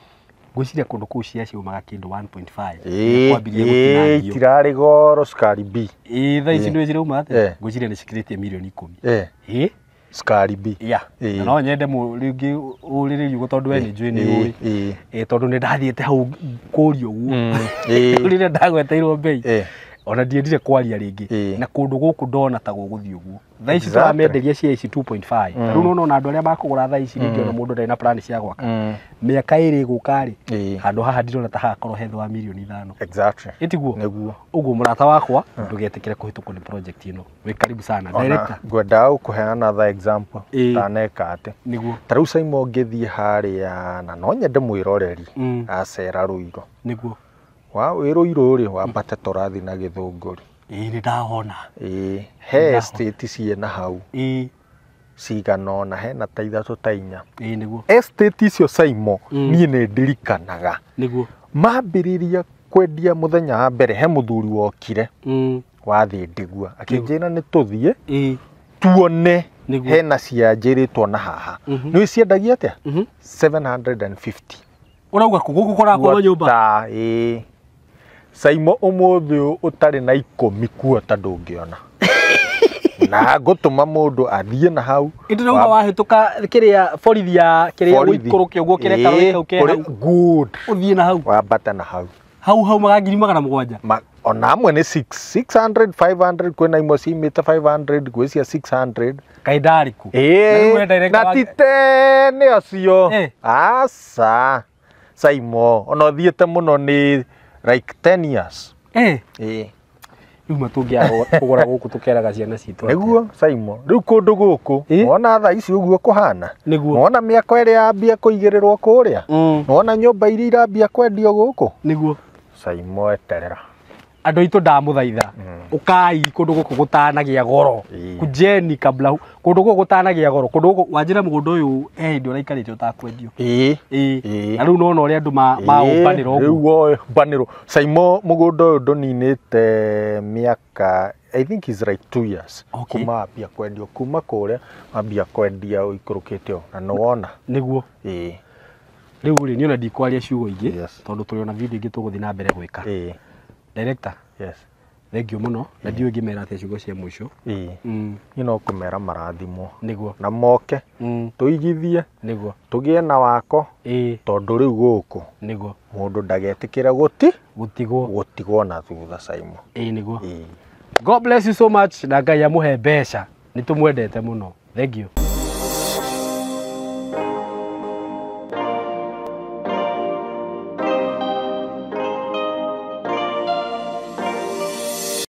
Ngwĩciria kũndũ kũu cia ciumaga kĩndũ 1.5. Kwambirie gũtinangio. Itirarĩ goro Sukari B. Thaa ici nĩ cirauma atĩa? Ngwĩciria nĩ cikĩrĩtie mirioni 10. Sukari B. Na no nyende rĩngĩ ũrĩrĩrie ũguo tondũ we nĩ njũĩ nĩ ũĩ. Tondũ nĩ ndathiĩte hau kũria ũguo. Rĩrĩa ndagweteirwo mbei. Ona ndiendire kwaria rĩngĩ. Na kũndũ gũkũ ndona ta gũgũthiĩ ũguo. Thaa ici tũramenderia cia ici 2.5. Rĩu nĩwona andũ arĩa makũgũra thaa ici rĩngĩ ona mũndũ ndarĩ na plan cia gwaka. Mĩaka ĩrĩ ĩgũka rĩ, handũ haha ndirona ta hagakorwo he thĩ wa mirioni 5. Ĩtiguo? Nĩguo. Ũguo mũrata wakwa ndũgetĩkĩre kũhĩtũkwo nĩ project ĩno. Wĩ karibu sana. Director. Ngwendaga gũkũheana the example ndaneka atĩ. Nĩguo. Ta rĩu Simon ngĩthiĩ harĩa na no nyende mwĩroreri acera Ruiru. Nĩguo. Wa wĩ Ruiru rĩ, wambate tũrathiĩ na Gĩthũngũri. Nĩ ndahona. He estate ciĩna hau. Cigana ũna, hena ta 3 ta 4. Nĩguo. Estate icio Simon, niĩ nĩ ndirikanaga. Nĩguo. Mambĩrĩria kwendia mũthenya wa mbere he mũthuri wokire wathiĩ Ndigua akĩnjĩra nĩ tũthiĩ tuone hena cia njĩrĩtwo na haha. Nĩ ciendagia atĩa? 750. Ũrauga kũ gũkũ kũrakorwo nyũmba? Simon ũmũthĩ ũtarĩ na 10 kuota ndũngĩona. Na ngũtũma mũndũ athiĩ na hau. Ndĩrauga wahĩtũka kĩrĩa borithi ya kĩrĩa ũikũrũke ũguo kĩrĩa karori kau ke hau. Good. Ũthiĩ na hau. Wambata na hau. Hau hau maga 700,000. Ona amwe nĩ 600 500 kwĩna imwe ciumĩte 500 gwĩ cia 600. Kaĩ ndarĩ kũ? Na ti tene acio. Aca. Saimo ona ũthiĩte mũno nĩ like 10 years. Rĩu matũngĩaga kũgũra gũkũ tũkeraga ciana citũ. Nĩguo Saimo rĩu kũndũ gũkũ wona thaa ici ũguo kũhana. Nĩguo. Wona mĩako ĩrĩa yambia kũigĩrĩrwo kũrĩa. Wona nyũmba iria irambia kwendio gũkũ. Nĩguo. Saimo eterera. Andũ aitũ ndamũthaitha ũkai kũndũ gũkũ gũtanagĩa goro. Kujeni kabla kũndũ gũkũ gũtanagĩa goro. Kũndũ gũkũ wanjĩra mũgũnda ũyũ he hĩndĩ ũraikarĩte ũtakwendio. Na rĩu nona ũrĩa andũ maũmbanĩra ũguo. Rĩu ũmbanĩrwo. Saimo mũgũnda ũyũ ndũninĩte mĩaka I think is like 2 years. Kuma wambia kwendio kuma kũrĩa wambia kwendia ũikũrũkĩte ũũ na nĩwona. Nĩguo. Rĩu rĩ niĩ ona ndikwaria ciugo ingĩ tondũ tũrĩ ona video ingĩ tũgũthiĩ na mbere gwĩka. Director. Yes. Thank you mũno. Na ndiũĩ ngĩmera atĩa ciugo cia mũico. Niĩ no kũmera marathimwo. Nĩguo. Na moke. Tũigithie. Nĩguo. Tũgĩe na wako. Tondũ rĩu gũkũ. Nĩguo. Mũndũ ndagetĩkĩra gũtigwo. Gũtigwo na thutha Saimo. Nĩguo. God bless you so much na Ngai amũhe mbeca. Nĩ tũmwendete mũno. Thank you.